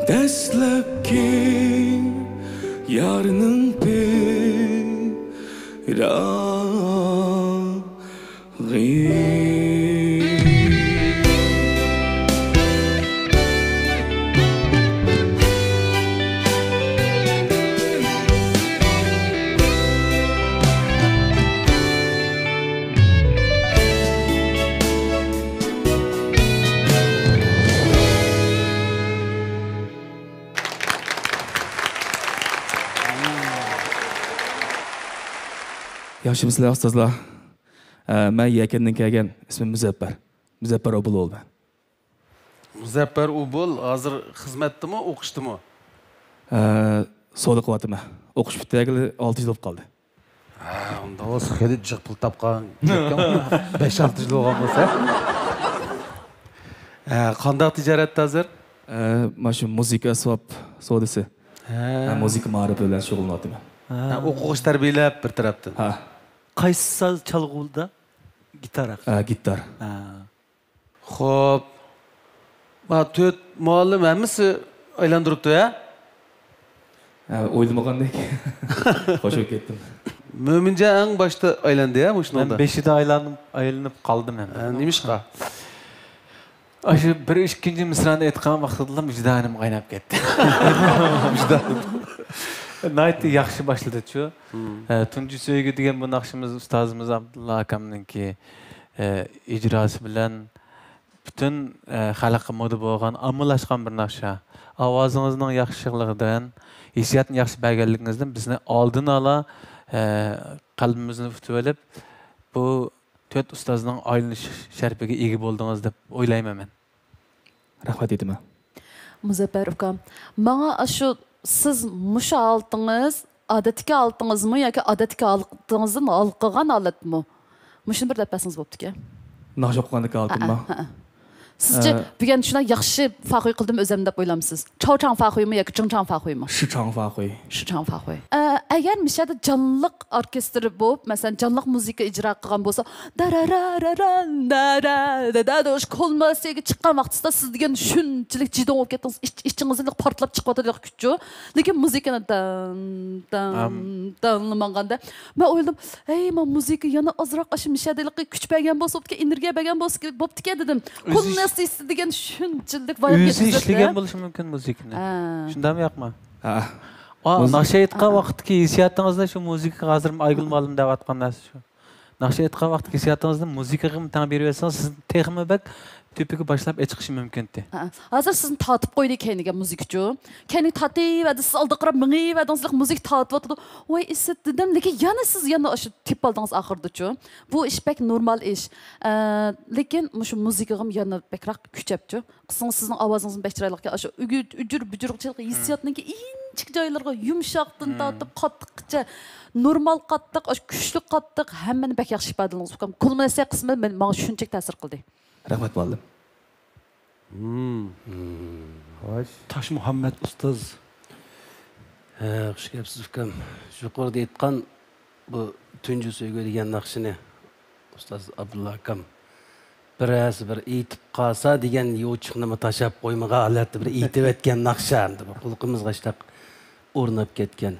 دەسلەپكى يارنىڭ پىراغى. ياخشىمۇسىلەر ئۇستازلار؟ ئە، مەن يەكەندىن كەلگەن، ئىسمىم مۇزەپپەر. مۇزەپپەر ئوبۇل بولىمەن. مۇزەپپەر ئوبۇل ھازىر خىزمەتتىمۇ، ئوقۇشتىمۇ؟ ئە، سودا قىلىۋاتىمەن. ئوقۇش پۈتتۈرگىلى ئالتە يىل بولۇپ قالدى. ھە، ئۇنداق بولسا خېلى جىق پۇل تاپقان گەپكەن. بەش-ئالتە يىل بولغان بولسا. ھە، قانداق تىجارەتتە ھازىر؟ ئە، مانا شۇ مۇزىكا ئەسۋاب سودىسى. ھە. ھە، مۇزىكا مائارىپى بىلەن شۇغۇللىنىۋاتىمەن. ھە. ھە، ئوقۇغۇچى تەربىيەلەپ بىر تەرەپتىن. ھە. قايسى ساز چالغۇدا؟ گىتار. ھە، گىتار. ھە. خوپ. ما تۆت مۇئەللىم ھەممىسى ئايلاندۇرۇپتۇ، ھە؟ ھە، ئويلىمىغاندەك. خوش بولۇپ كەتتىم. مۆمىنجان ئەڭ باشتا ئايلاندى، ھە، مۇشۇنىڭدا؟ مەن بېشىدا ئايلانىپ، ئايلىنىپ قالدىم ھەم. ھە، نېمىشقا؟ ئاشۇ بىر ئىككىنچى مىسرانى ئېيتقان ۋاقتىدىلا ۋىجدانىم قايناپ كەتتى. ۋىجدانىم. ناھايىتى ياخشى باشلىدىچۇ. ھە، تۇنجى سۆيگۈ دېگەن بۇ ناخشىمىز ئۇستازىمىز ئابدۇللا ئاكامنىڭكى، ھە، ئىجراسى بىلەن پۈتۈن، ئە، خەلققە مودا بولغان، ئاممىلاشقان بىر ناخشا. ئاۋازىڭىزنىڭ ياخشىلىقىدىن، ھېسسىياتنى ياخشى بەرگەنلىكىڭىزدىن بىزنى ئالدىن ئالا، ئە، قەلبىمىزنى ئۇتۇۋېلىپ، بۇ تۆت ئۇستازنىڭ ئايلىنىش شەرىپىگە ئىگە بولدىڭىز دەپ ئويلايمەن مەن. رەھمەت ئېيتىمەن. مۇزەپپەر ئۇكام، ماڭا ئاشۇ سىز مۇشۇ ھالىتىڭىز ئادەتتىكى ھالىتىڭىزمۇ ياكى ئادەتتىكى ھالىتىڭىزدىن ھالقىغان ھالەتمۇ؟ مۇشۇنى بىر دەپ بەرسىڭىز بوپتىكەن. ناخشا ئوقۇغاندىكى ھالىتىممۇ؟ ھەئە، ھەئە. سىزچە ئە، بۈگۈن شۇنداق ياخشى فاخۇي قىلدىم ئۆزۈم دەپ ئويلامسىز؟ چاۋچاڭ فاخۇيمۇ ياكى جىڭچاڭ فاخۇيمۇ؟ شىچاڭ فاخۇي. شىچاڭ فاخۇي. ئە، ئەگەر مۇشۇ يەردە جانلىق ئوركېستىر بولۇپ، مەسىلەن، جانلىق مۇزىكا ئىجرا قىلغان بولسا، داراراراران، دارا، دادا، شۇ كولماسىيەگە چىققان ۋاقتىسىدا سىز دېگەن شۇنچىلىك جىدىڭ بولۇپ كەتتىڭىز، ئىچ-، ئىچىڭىزدىن پارتلاپ چىقىۋاتىدۇ كۈچچۇ. لېكىن مۇزىكىنى داڭ، داڭ، داڭلىماغاندا مەن ئويلىدىم، ھەي، مانا مۇزىكا يەنە ئازراق ئاشۇ مىشەدىلىكقا كۈچ بەرگەن بولسا بوپتىكەن، ئېنېرگىيە بەرگەن بولسا بوپتىكەن دېدىم. ئۆزى كولنېستىسى دېگەن شۇنچىلىك ۋايىم ئۆزى ئىشلىگەن بولۇشى مۇمكىن مۇزىكىنى. ھە. شۇنداقمۇ ياقمۇ؟ ھە. ئا، مۇز- ناخشا ئېيتقان ھە. ۋاقىتتىكى ھېسسىياتىڭىزنى شۇ مۇزىكىغا ھازىر ئايگۈل مۇئەللىم دەۋاتقان نەرسە شۇ. ناخشا ئېيتقان ۋاقتىدىكى ھېسسىياتىڭىزنى مۇزىكىغىمۇ تەڭ بېرىۋەتسىڭىز، سىزنى تېخىمۇ بەك تۆپىگە باشلاپ ئېچىقىشى مۇمكىنتى. ھە، ھازىر سىزنى تارتىپ قويدى كەينىگە مۇزىكىچۇ. كەينىگە تارتىۋەردى، سىز ئالدىغا قاراپ مېڭىۋەردىڭىز، مۇزىكا تارتىۋاتىدۇ. ۋاي ئىسىت دېدىم، لېكىن يەنە سىز يەنە ئاشۇ تېپىپ ئالدىڭىز ئاخىرىدىچۇ. بۇ ئىش بەك نورمال ئىش. ئە، لېكىن مۇشۇ مۇزىكىغىمۇ يەنە بەكرەك كۈچەپچۇ. قىلسىڭىز سىزنىڭ ئاۋازىڭىزمۇ بەك چىرايلىقكەن. ئاشۇ ئۈگۈ-، ئۈجۈر-بۈجۈرچىلىق ھېسسىياتنىڭكى ئىنچىكە جايلىرىغا يۇمشاقتىن تارتىپ قاتتىققىچە، نورمال قاتتىق، ئاشۇ كۈچلۈك قاتتىق، ھەممىنى بەك ياخشى ئىپادىلىدىڭىز ئۇكام. كۇلمۇنەسسىيە قىسمى مەن، ماڭا شۇنچىلىك تەسىر قىلدى. رەھمەت، مۇئەللىم. خوش. تاشمۇھەممەت ئۇستاز. ھە، خۇش كەپسىز ئۇكام. يۇقىرىدا ئېيتقان بۇ تۇنجى سۆيگۈ دېگەن ناخشىنى ئۇستاز ئابدۇللا ئاكام بىرەرسى بىر ئېيتىپ قالسا دېگەن يوچۇقنىمۇ تاشلاپ قويمىغان ھالەتتە بىر ئېيتىۋەتكەن ناخشا ئەمدى بۇ قۇلىقىمىزغا شۇنداق ئورناپ كەتكەن.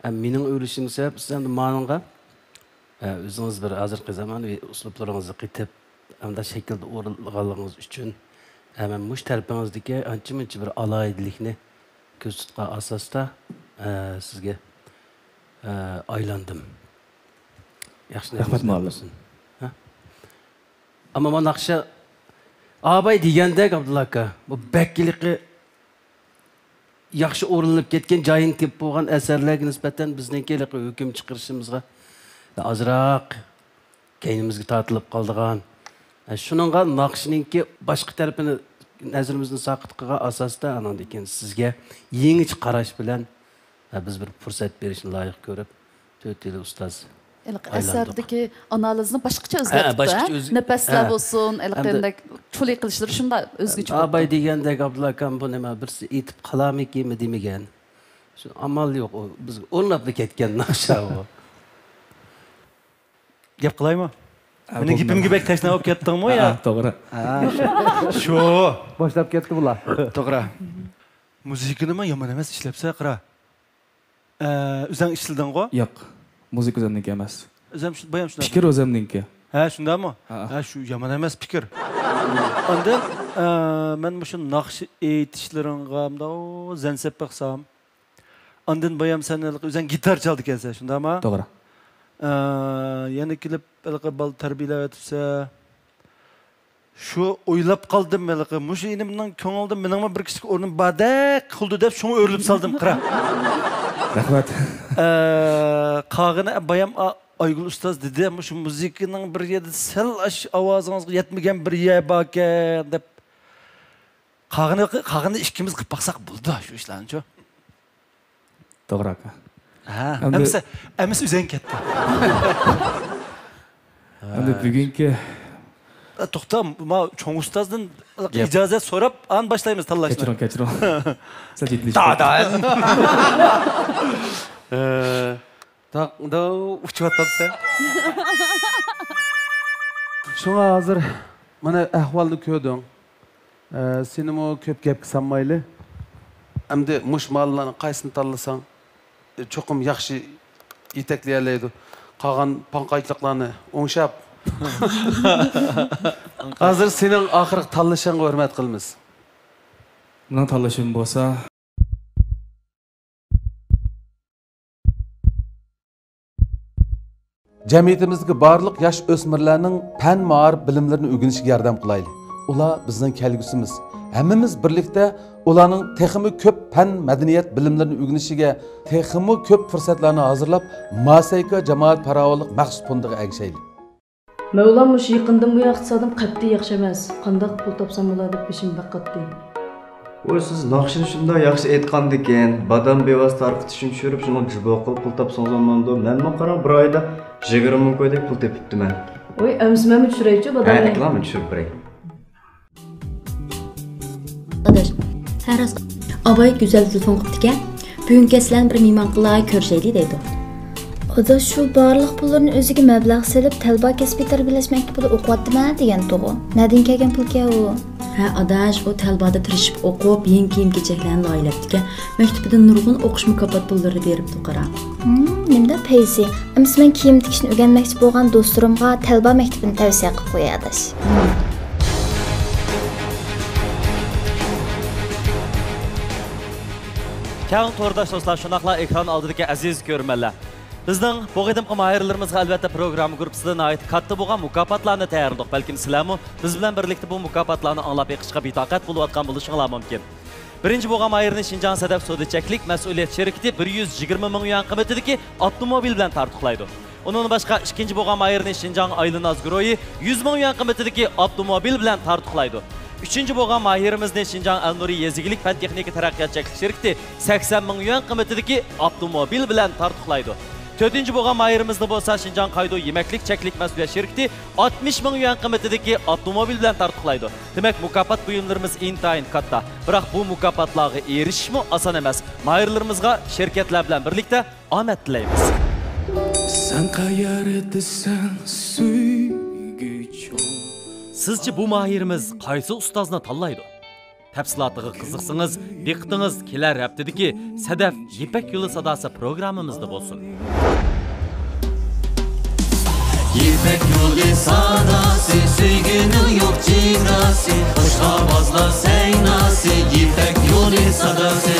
ھەم مېنىڭ ئويلىشىم سەۋەب سىز ئەمدى مانىڭغا، ھە، ئۆزىڭىز بىر ھازىرقى زامانىۋى ئۇسلۇبلىرىڭىزنى قېتىپ، ئەمدى شەكىلدە ئورۇنلىغانلىقىڭىز ئۈچۈن، ھە، مەن مۇشۇ تەرىپىڭىزدىكى ئانچە-مۇنچە بىر ئالاھىدىلىكنى كۆزدە تۇتقان ئاساستا، ئە، سىزگە، ئە، ئايلاندىم. ياخشى نەتىجىلەر رەھمەت، مۇئەللىم. بولسۇن. ھە؟ ئەمما مانا ناخشا ئاباي دېگەندەك، ئابدۇللا ئاكا، بۇ بەك ھېلىقى ياخشى ئورۇنلىنىپ كەتكەن، جايىنى تېپىپ بولغان ئەسەرلەرگە نىسبەتەن بىزنىڭكى ھېلىقى ھۆكۈم چىقىرىشىمىزغا ئازراق كەينىمىزگە تارتىلىپ قالىدىغان، شۇنىڭغا ناخشىنىڭكى باشقا تەرىپىنى نەزىرىمىزدىن ساقىت قىلغان ئاساستا، ئاناندىن كېيىن سىزگە يېڭىچە قاراش بىلەن، بىز بىر پۇرسەت بېرىشنى لايىق كۆرۈپ، تۆت يىل ئۇستاز ھېلىقى ئايلاندۇق. ئەسەردىكى ئانالىزنى باشقىچە ھە، ئۆزگەرتىپ، باشقىچە ھە؟ ئۆز-، نەپەسلەر ھە. بولسۇن، ھېلىقى ھەمدە ئانداق چۇلى قىلىشلىرى شۇنداق ئۆزگىچە ئاباي بولۇپتۇ. دېگەندەك، ئابدۇلا ئاكام بۇ نېمە، بىرسى ئېيتىپ قالامىكىنمۇ دېمىگەن. شۇ ئامال يوق، ئۇ بىزگە ئورناپلا كەتكەن ناخشا ئۇ. گەپ قىلايمۇ؟ ھە، مېنىڭ بولدى. گېپىمگە بەك تەشنا بولۇپ كەتتىڭمۇ يا؟ ھە، توغرا. ھە، شۇ. شۇ. بوشلاپ كەتتى بۇلار. توغرا. مۇزىكىنىمۇ يامان ئەمەس ئىشلەپسە، قارا. ئە، ئۆزەڭ ئىشلىدىڭغۇ؟ ياق، مۇزىكا ئۆزەمنىڭكى ئەمەس. ئۆزەم شۇ-، بايام شۇنداق. پىكىر ئۆزەمنىڭكى. ھە، شۇنداقمۇ؟ ھە. ھە، شۇ يامان ئەمەس پىكىر. ئاندىن، ئە، مەن مۇشۇ ناخشا ئېيتىشلىرىڭغا مۇنداق زەن سېلىپ باقسام. ئاندىن بايام سەن ھېلىقى ئۆزەڭ گىتار چالىدىكەنسەن، شۇنداقمۇ؟ توغرا. ئە، يەنە كېلىپ ھېلىقى بالا تەربىيەلەۋېتىپسەن. شۇ ئويلاپ قالدىم ھېلىقى، مۇشۇ ئىنىمنىڭ كۆڭلىدە مېنىڭمۇ بىر كىچىك ئورنۇم باردەك قىلىدۇ دەپ شۇڭا ئۆرۈلۈپ سالدىم، قارا. رەھمەت. ئە، قالغىنى بايام ئا-، ئايگۈل ئۇستاز دېدى، مۇشۇ مۇزىكىنىڭ بىر يەردە سەل ئاش ئاۋازىڭىزغا يەتمىگەن بىر يەر باركەن دەپ. قالغىنى، قالغىنىنى ئىككىمىز قىلىپ باقساق بولىدۇ شۇ ئىشلارنىچۇ. توغرا ئاكا. ھە، ئەمدى ئەمىسە، ئەمىسە ئۆزەڭ كەتتى. ئەمدى ھە. بۈگۈنكى ئە، توختا، ما چوڭ ئۇستازدىن گەپ. ئىجازەت سوراپ، ئان باشلايمىز تاللاشنى. كەچۈرۈڭ، كەچۈرۈڭ. سەل جىددىيلىشىپ دادا. ئە، تاقدا ئۇچۇۋاتامسەن. شۇڭا ھازىر مانا ئەھۋالنى كۆردۈڭ. ئە، سېنىمۇ كۆپ گەپكە سالمايلى. ئەمدى مۇشۇ ماللارنىڭ قايسىنى تاللىساڭ، ئە، چوقۇم ياخشى يېتەكلىيەلەيدۇ. قالغان پاڭقايتلىقلارنى ئوڭشاپ. ھازىر سېنىڭ ئاخىرقى تاللىشىڭغا ھۆرمەت قىلىمىز. مېنىڭ تاللىشىم بولسا، جەمئىيىتىمىزدىكى بارلىق ياش ئۆسمۈرلەرنىڭ پەن مائارىپ بىلىملىرىنى ئۆگىنىشىگە ياردەم قىلايلى. ئۇلار بىزنىڭ كەلگۈسىمىز. ھەممىمىز بىرلىكتە ئۇلارنىڭ تېخىمۇ كۆپ پەن مەدەنىيەت بىلىملىرىنى ئۆگىنىشىگە تېخىمۇ كۆپ پۇرسەتلەرنى ھازىرلاپ، ماسەيكا جامائەت پاراۋانلىق مەخسۇس فوندىغا ئەگىشەيلى. مەۋلان، مۇشۇ يېقىندىن بۇيان ئىقتىسادىم قەتئىي ياخشى ئەمەس. قانداق پۇل تاپسام بولار دەپ بېشىم بەك قاتتى. ۋوي، سىز ناخشىنى شۇنداق ياخشى ئېيتقاندىكىن، بادام بىۋاسىتە تارقىتىشنى چۈشۈرۈپ، شۇنىڭ جىبو قىلىپ پۇل تاپسىڭىز بولمامدۇ؟ مەنمۇ قاراڭ، بىر ئايدا يىگىرمە مىڭ كويدەك پۇل تېپىپتىمەن. ۋوي، ئەمىسە مەنمۇ چۈشۈرەيچۇ ھە، بادامنى. ئەكىلەڭ، مەن چۈشۈرۈپ بېرەي. ئاداش، ھە راست. ئاباي گۈزەل تېلېفون قىپتىكەن. بۈگۈن كەچ سىلەرنى بىر مېھمان قىلاي، كۆرۈشەيلى دەيدۇ. ئاداش، شۇ بارلىق پۇللىرىنى ئۆزىگە مەبلەغ سېلىپ، تەلبا كەسپىي تەربىيەلەش مەكتىپىدە ئوقۇۋاتىمەن دېگەنتىغۇ. نەدىن كەلگەن پۇلكەن ئۇ؟ ھە ئاداش، ئۇ تەلبادا تىرىشىپ ئوقۇپ، يېڭى كىيىم-كېچەكلەرنى لايىھەلەپتىكەن. مەكتىپىدىن نۇرغۇن ئوقۇش مۇكاپات پۇللىرى بېرىپتۇ، قارا. ھىم، نېمىدەك پەيزى. ئەمىسە مەن كىيىم تىكىشنى ئۆگەنمەكچى بولغان دوستلىرىمغا تەلبا مەكتىپىنى تەۋسىيە قىلىپ قوياي، ئاداش. كەڭ تورداش دوستلار، شۇنداقلا ئېكران ئالدىدىكى ئەزىز كۆرۈرمەنلەر. بىزنىڭ بۇ قېتىمقى ماھىرلىرىمىزغا ئەلۋەتتە پروگرامما گۇرۇپپىسىدا ناھايىتى كاتتا بولغان مۇكاپاتلارنى تەييارلىدۇق. بەلكىم سىلەرمۇ بىز بىلەن بىرلىكتە بۇ مۇكاپاتلارنى ئاڭلاپ بېقىشقا بىتاقەت بولۇۋاتقان بولۇشۇڭلار مۇمكىن. بىرىنچى بولغان ماھىرنى شىنجاڭ سەدەف سودا چەكلىك مەسئۇلىيەت شىركىتى بىر يۈز يىگىرمە مىڭ يۈەن قىممىتىدىكى ئاپتوموبىل بىلەن تارتۇقلايدۇ. ئۇنىڭدىن باشقا، ئىككىنچى بولغان ماھىرنى شىنجاڭ ئايلىناز گۇرۇھى يۈز مىڭ يۈەن قىممىتىدىكى ئاپتوموبىل بىلەن تارتۇقلايدۇ. ئۈچىنچى بولغان ماھىرىمىزنى شىنجاڭ ئەلنۇرى يېزا ئىگىلىك پەن تېخنىكا تەرەققىيات چەكلىك شىركىتى سەكسەن مىڭ يۈەن قىممىتىدىكى ئاپتوموبىل بىلەن تارتۇقلايدۇ. تۆتىنچى بولغان ماھىرىمىزنى بولسا شىنجاڭ قايدۇ يېمەكلىك چەكلىك مەسئۇلىيەت شىركىتى ئاتمىش مىڭ يۈەن قىممىتىدىكى ئاپتوموبىل بىلەن تارتۇقلايدۇ. دېمەك، مۇكاپات بۇيۇملىرىمىز ئىنتايىن كاتتا. بىراق بۇ مۇكاپاتلارغا ئېرىشىشمۇ ئاسان ئەمەس. ماھىرلىرىمىزغا شىركەتلەر بىلەن بىرلىكتە ئامەت تىلەيمىز. سەن قەيەردىسەن، سۆيگۈچىم؟ سىزچە بۇ ماھىرىمىز قايسى ئۇستازنى تاللايدۇ؟ تەپسىلاتىغا قىزىقسىڭىز، دىققىتىڭىز كېلەر ھەپتىدىكى سەدەف يىپەك يولى ساداسى پروگراممىمىزدا بولسۇن. يىپەك يولى ساداسى، سۆيگۈنىڭ يوق چېگراسى، خۇش ئاۋازلار سەيناسى، يىپەك يولى ساداسى.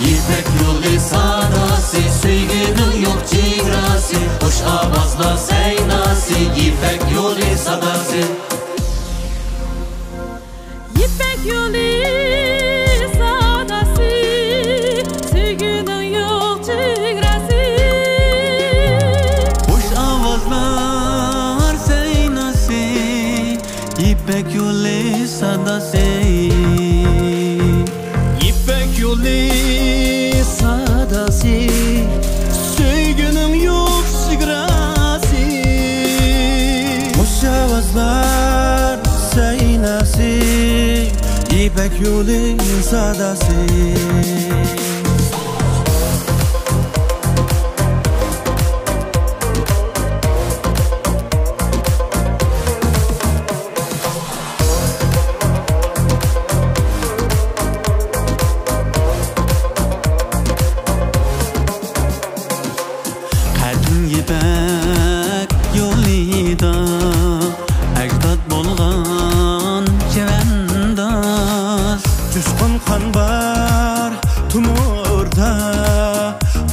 يىپەك يولى ساداسى، سۆيگۈنىڭ يوق چېگراسى، خۇش ئاۋازلار سەيناسى، يىپەك يولى ساداسى. يىپەك يولى ساداسى، سۆيگۈنىڭ يوق چېگراسى. خۇش ئاۋازلار سەيناسى، يىپەك يولى ساداسى. يىپەك يولى ساداسى، سۆيگۈنىڭ يوق چېگراسى. خۇش ئاۋازلار سەيناسى، يىپەك يولى ساداسى. قەدىم يىپەك يولىدا ئەجداد بولغان چەۋەنداز. جۇشقۇن قان بار تومۇردا،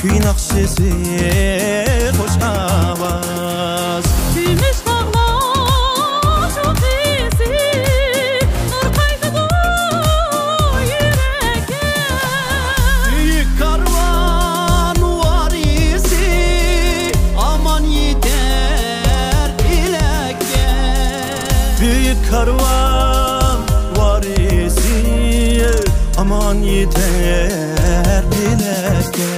كۈي ناخشىسى، خۇش ئاۋاز. كۈمۈش تاغلار چوققىسى، نۇر قايتىدۇ يۈرەككە. بۈيۈك كارۋان ۋارىسى، ئامان يېتەر پەلەككە. بۈيۈك كارۋان ۋارىسى، ئامان يېتەر پەلەككە.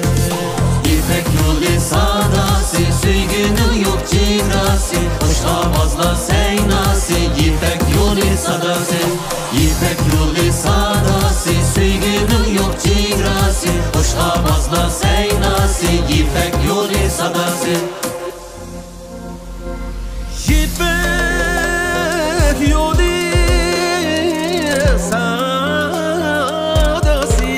يىپەك يولى ساداسى، سۆيگۈنىڭ يوق چېگراسى، خۇش ئاۋازلار سەيناسى، يىپەك يولى ساداسى. يىپەك يولى ساداسى، سۆيگۈنىڭ يوق چېگراسى، خۇش ئاۋازلار سەيناسى، يىپەك يولى ساداسى. يىپەك يولى ساداسى،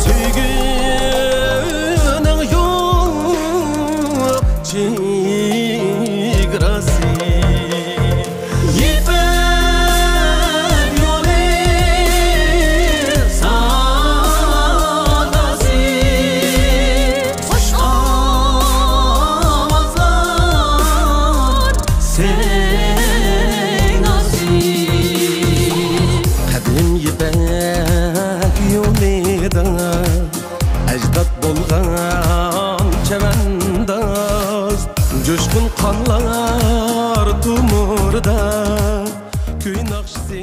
سۆيگۈنىڭ يوق چېگراسى. يىپەك يولى ساداسى، خۇش ئاۋازلار سەيناسى. قەدىم يىپەك يولىدا ئەجداد بولغان چەۋەنداز، جۇشقۇن قانلار تومۇردا كۈي ناخشىسى.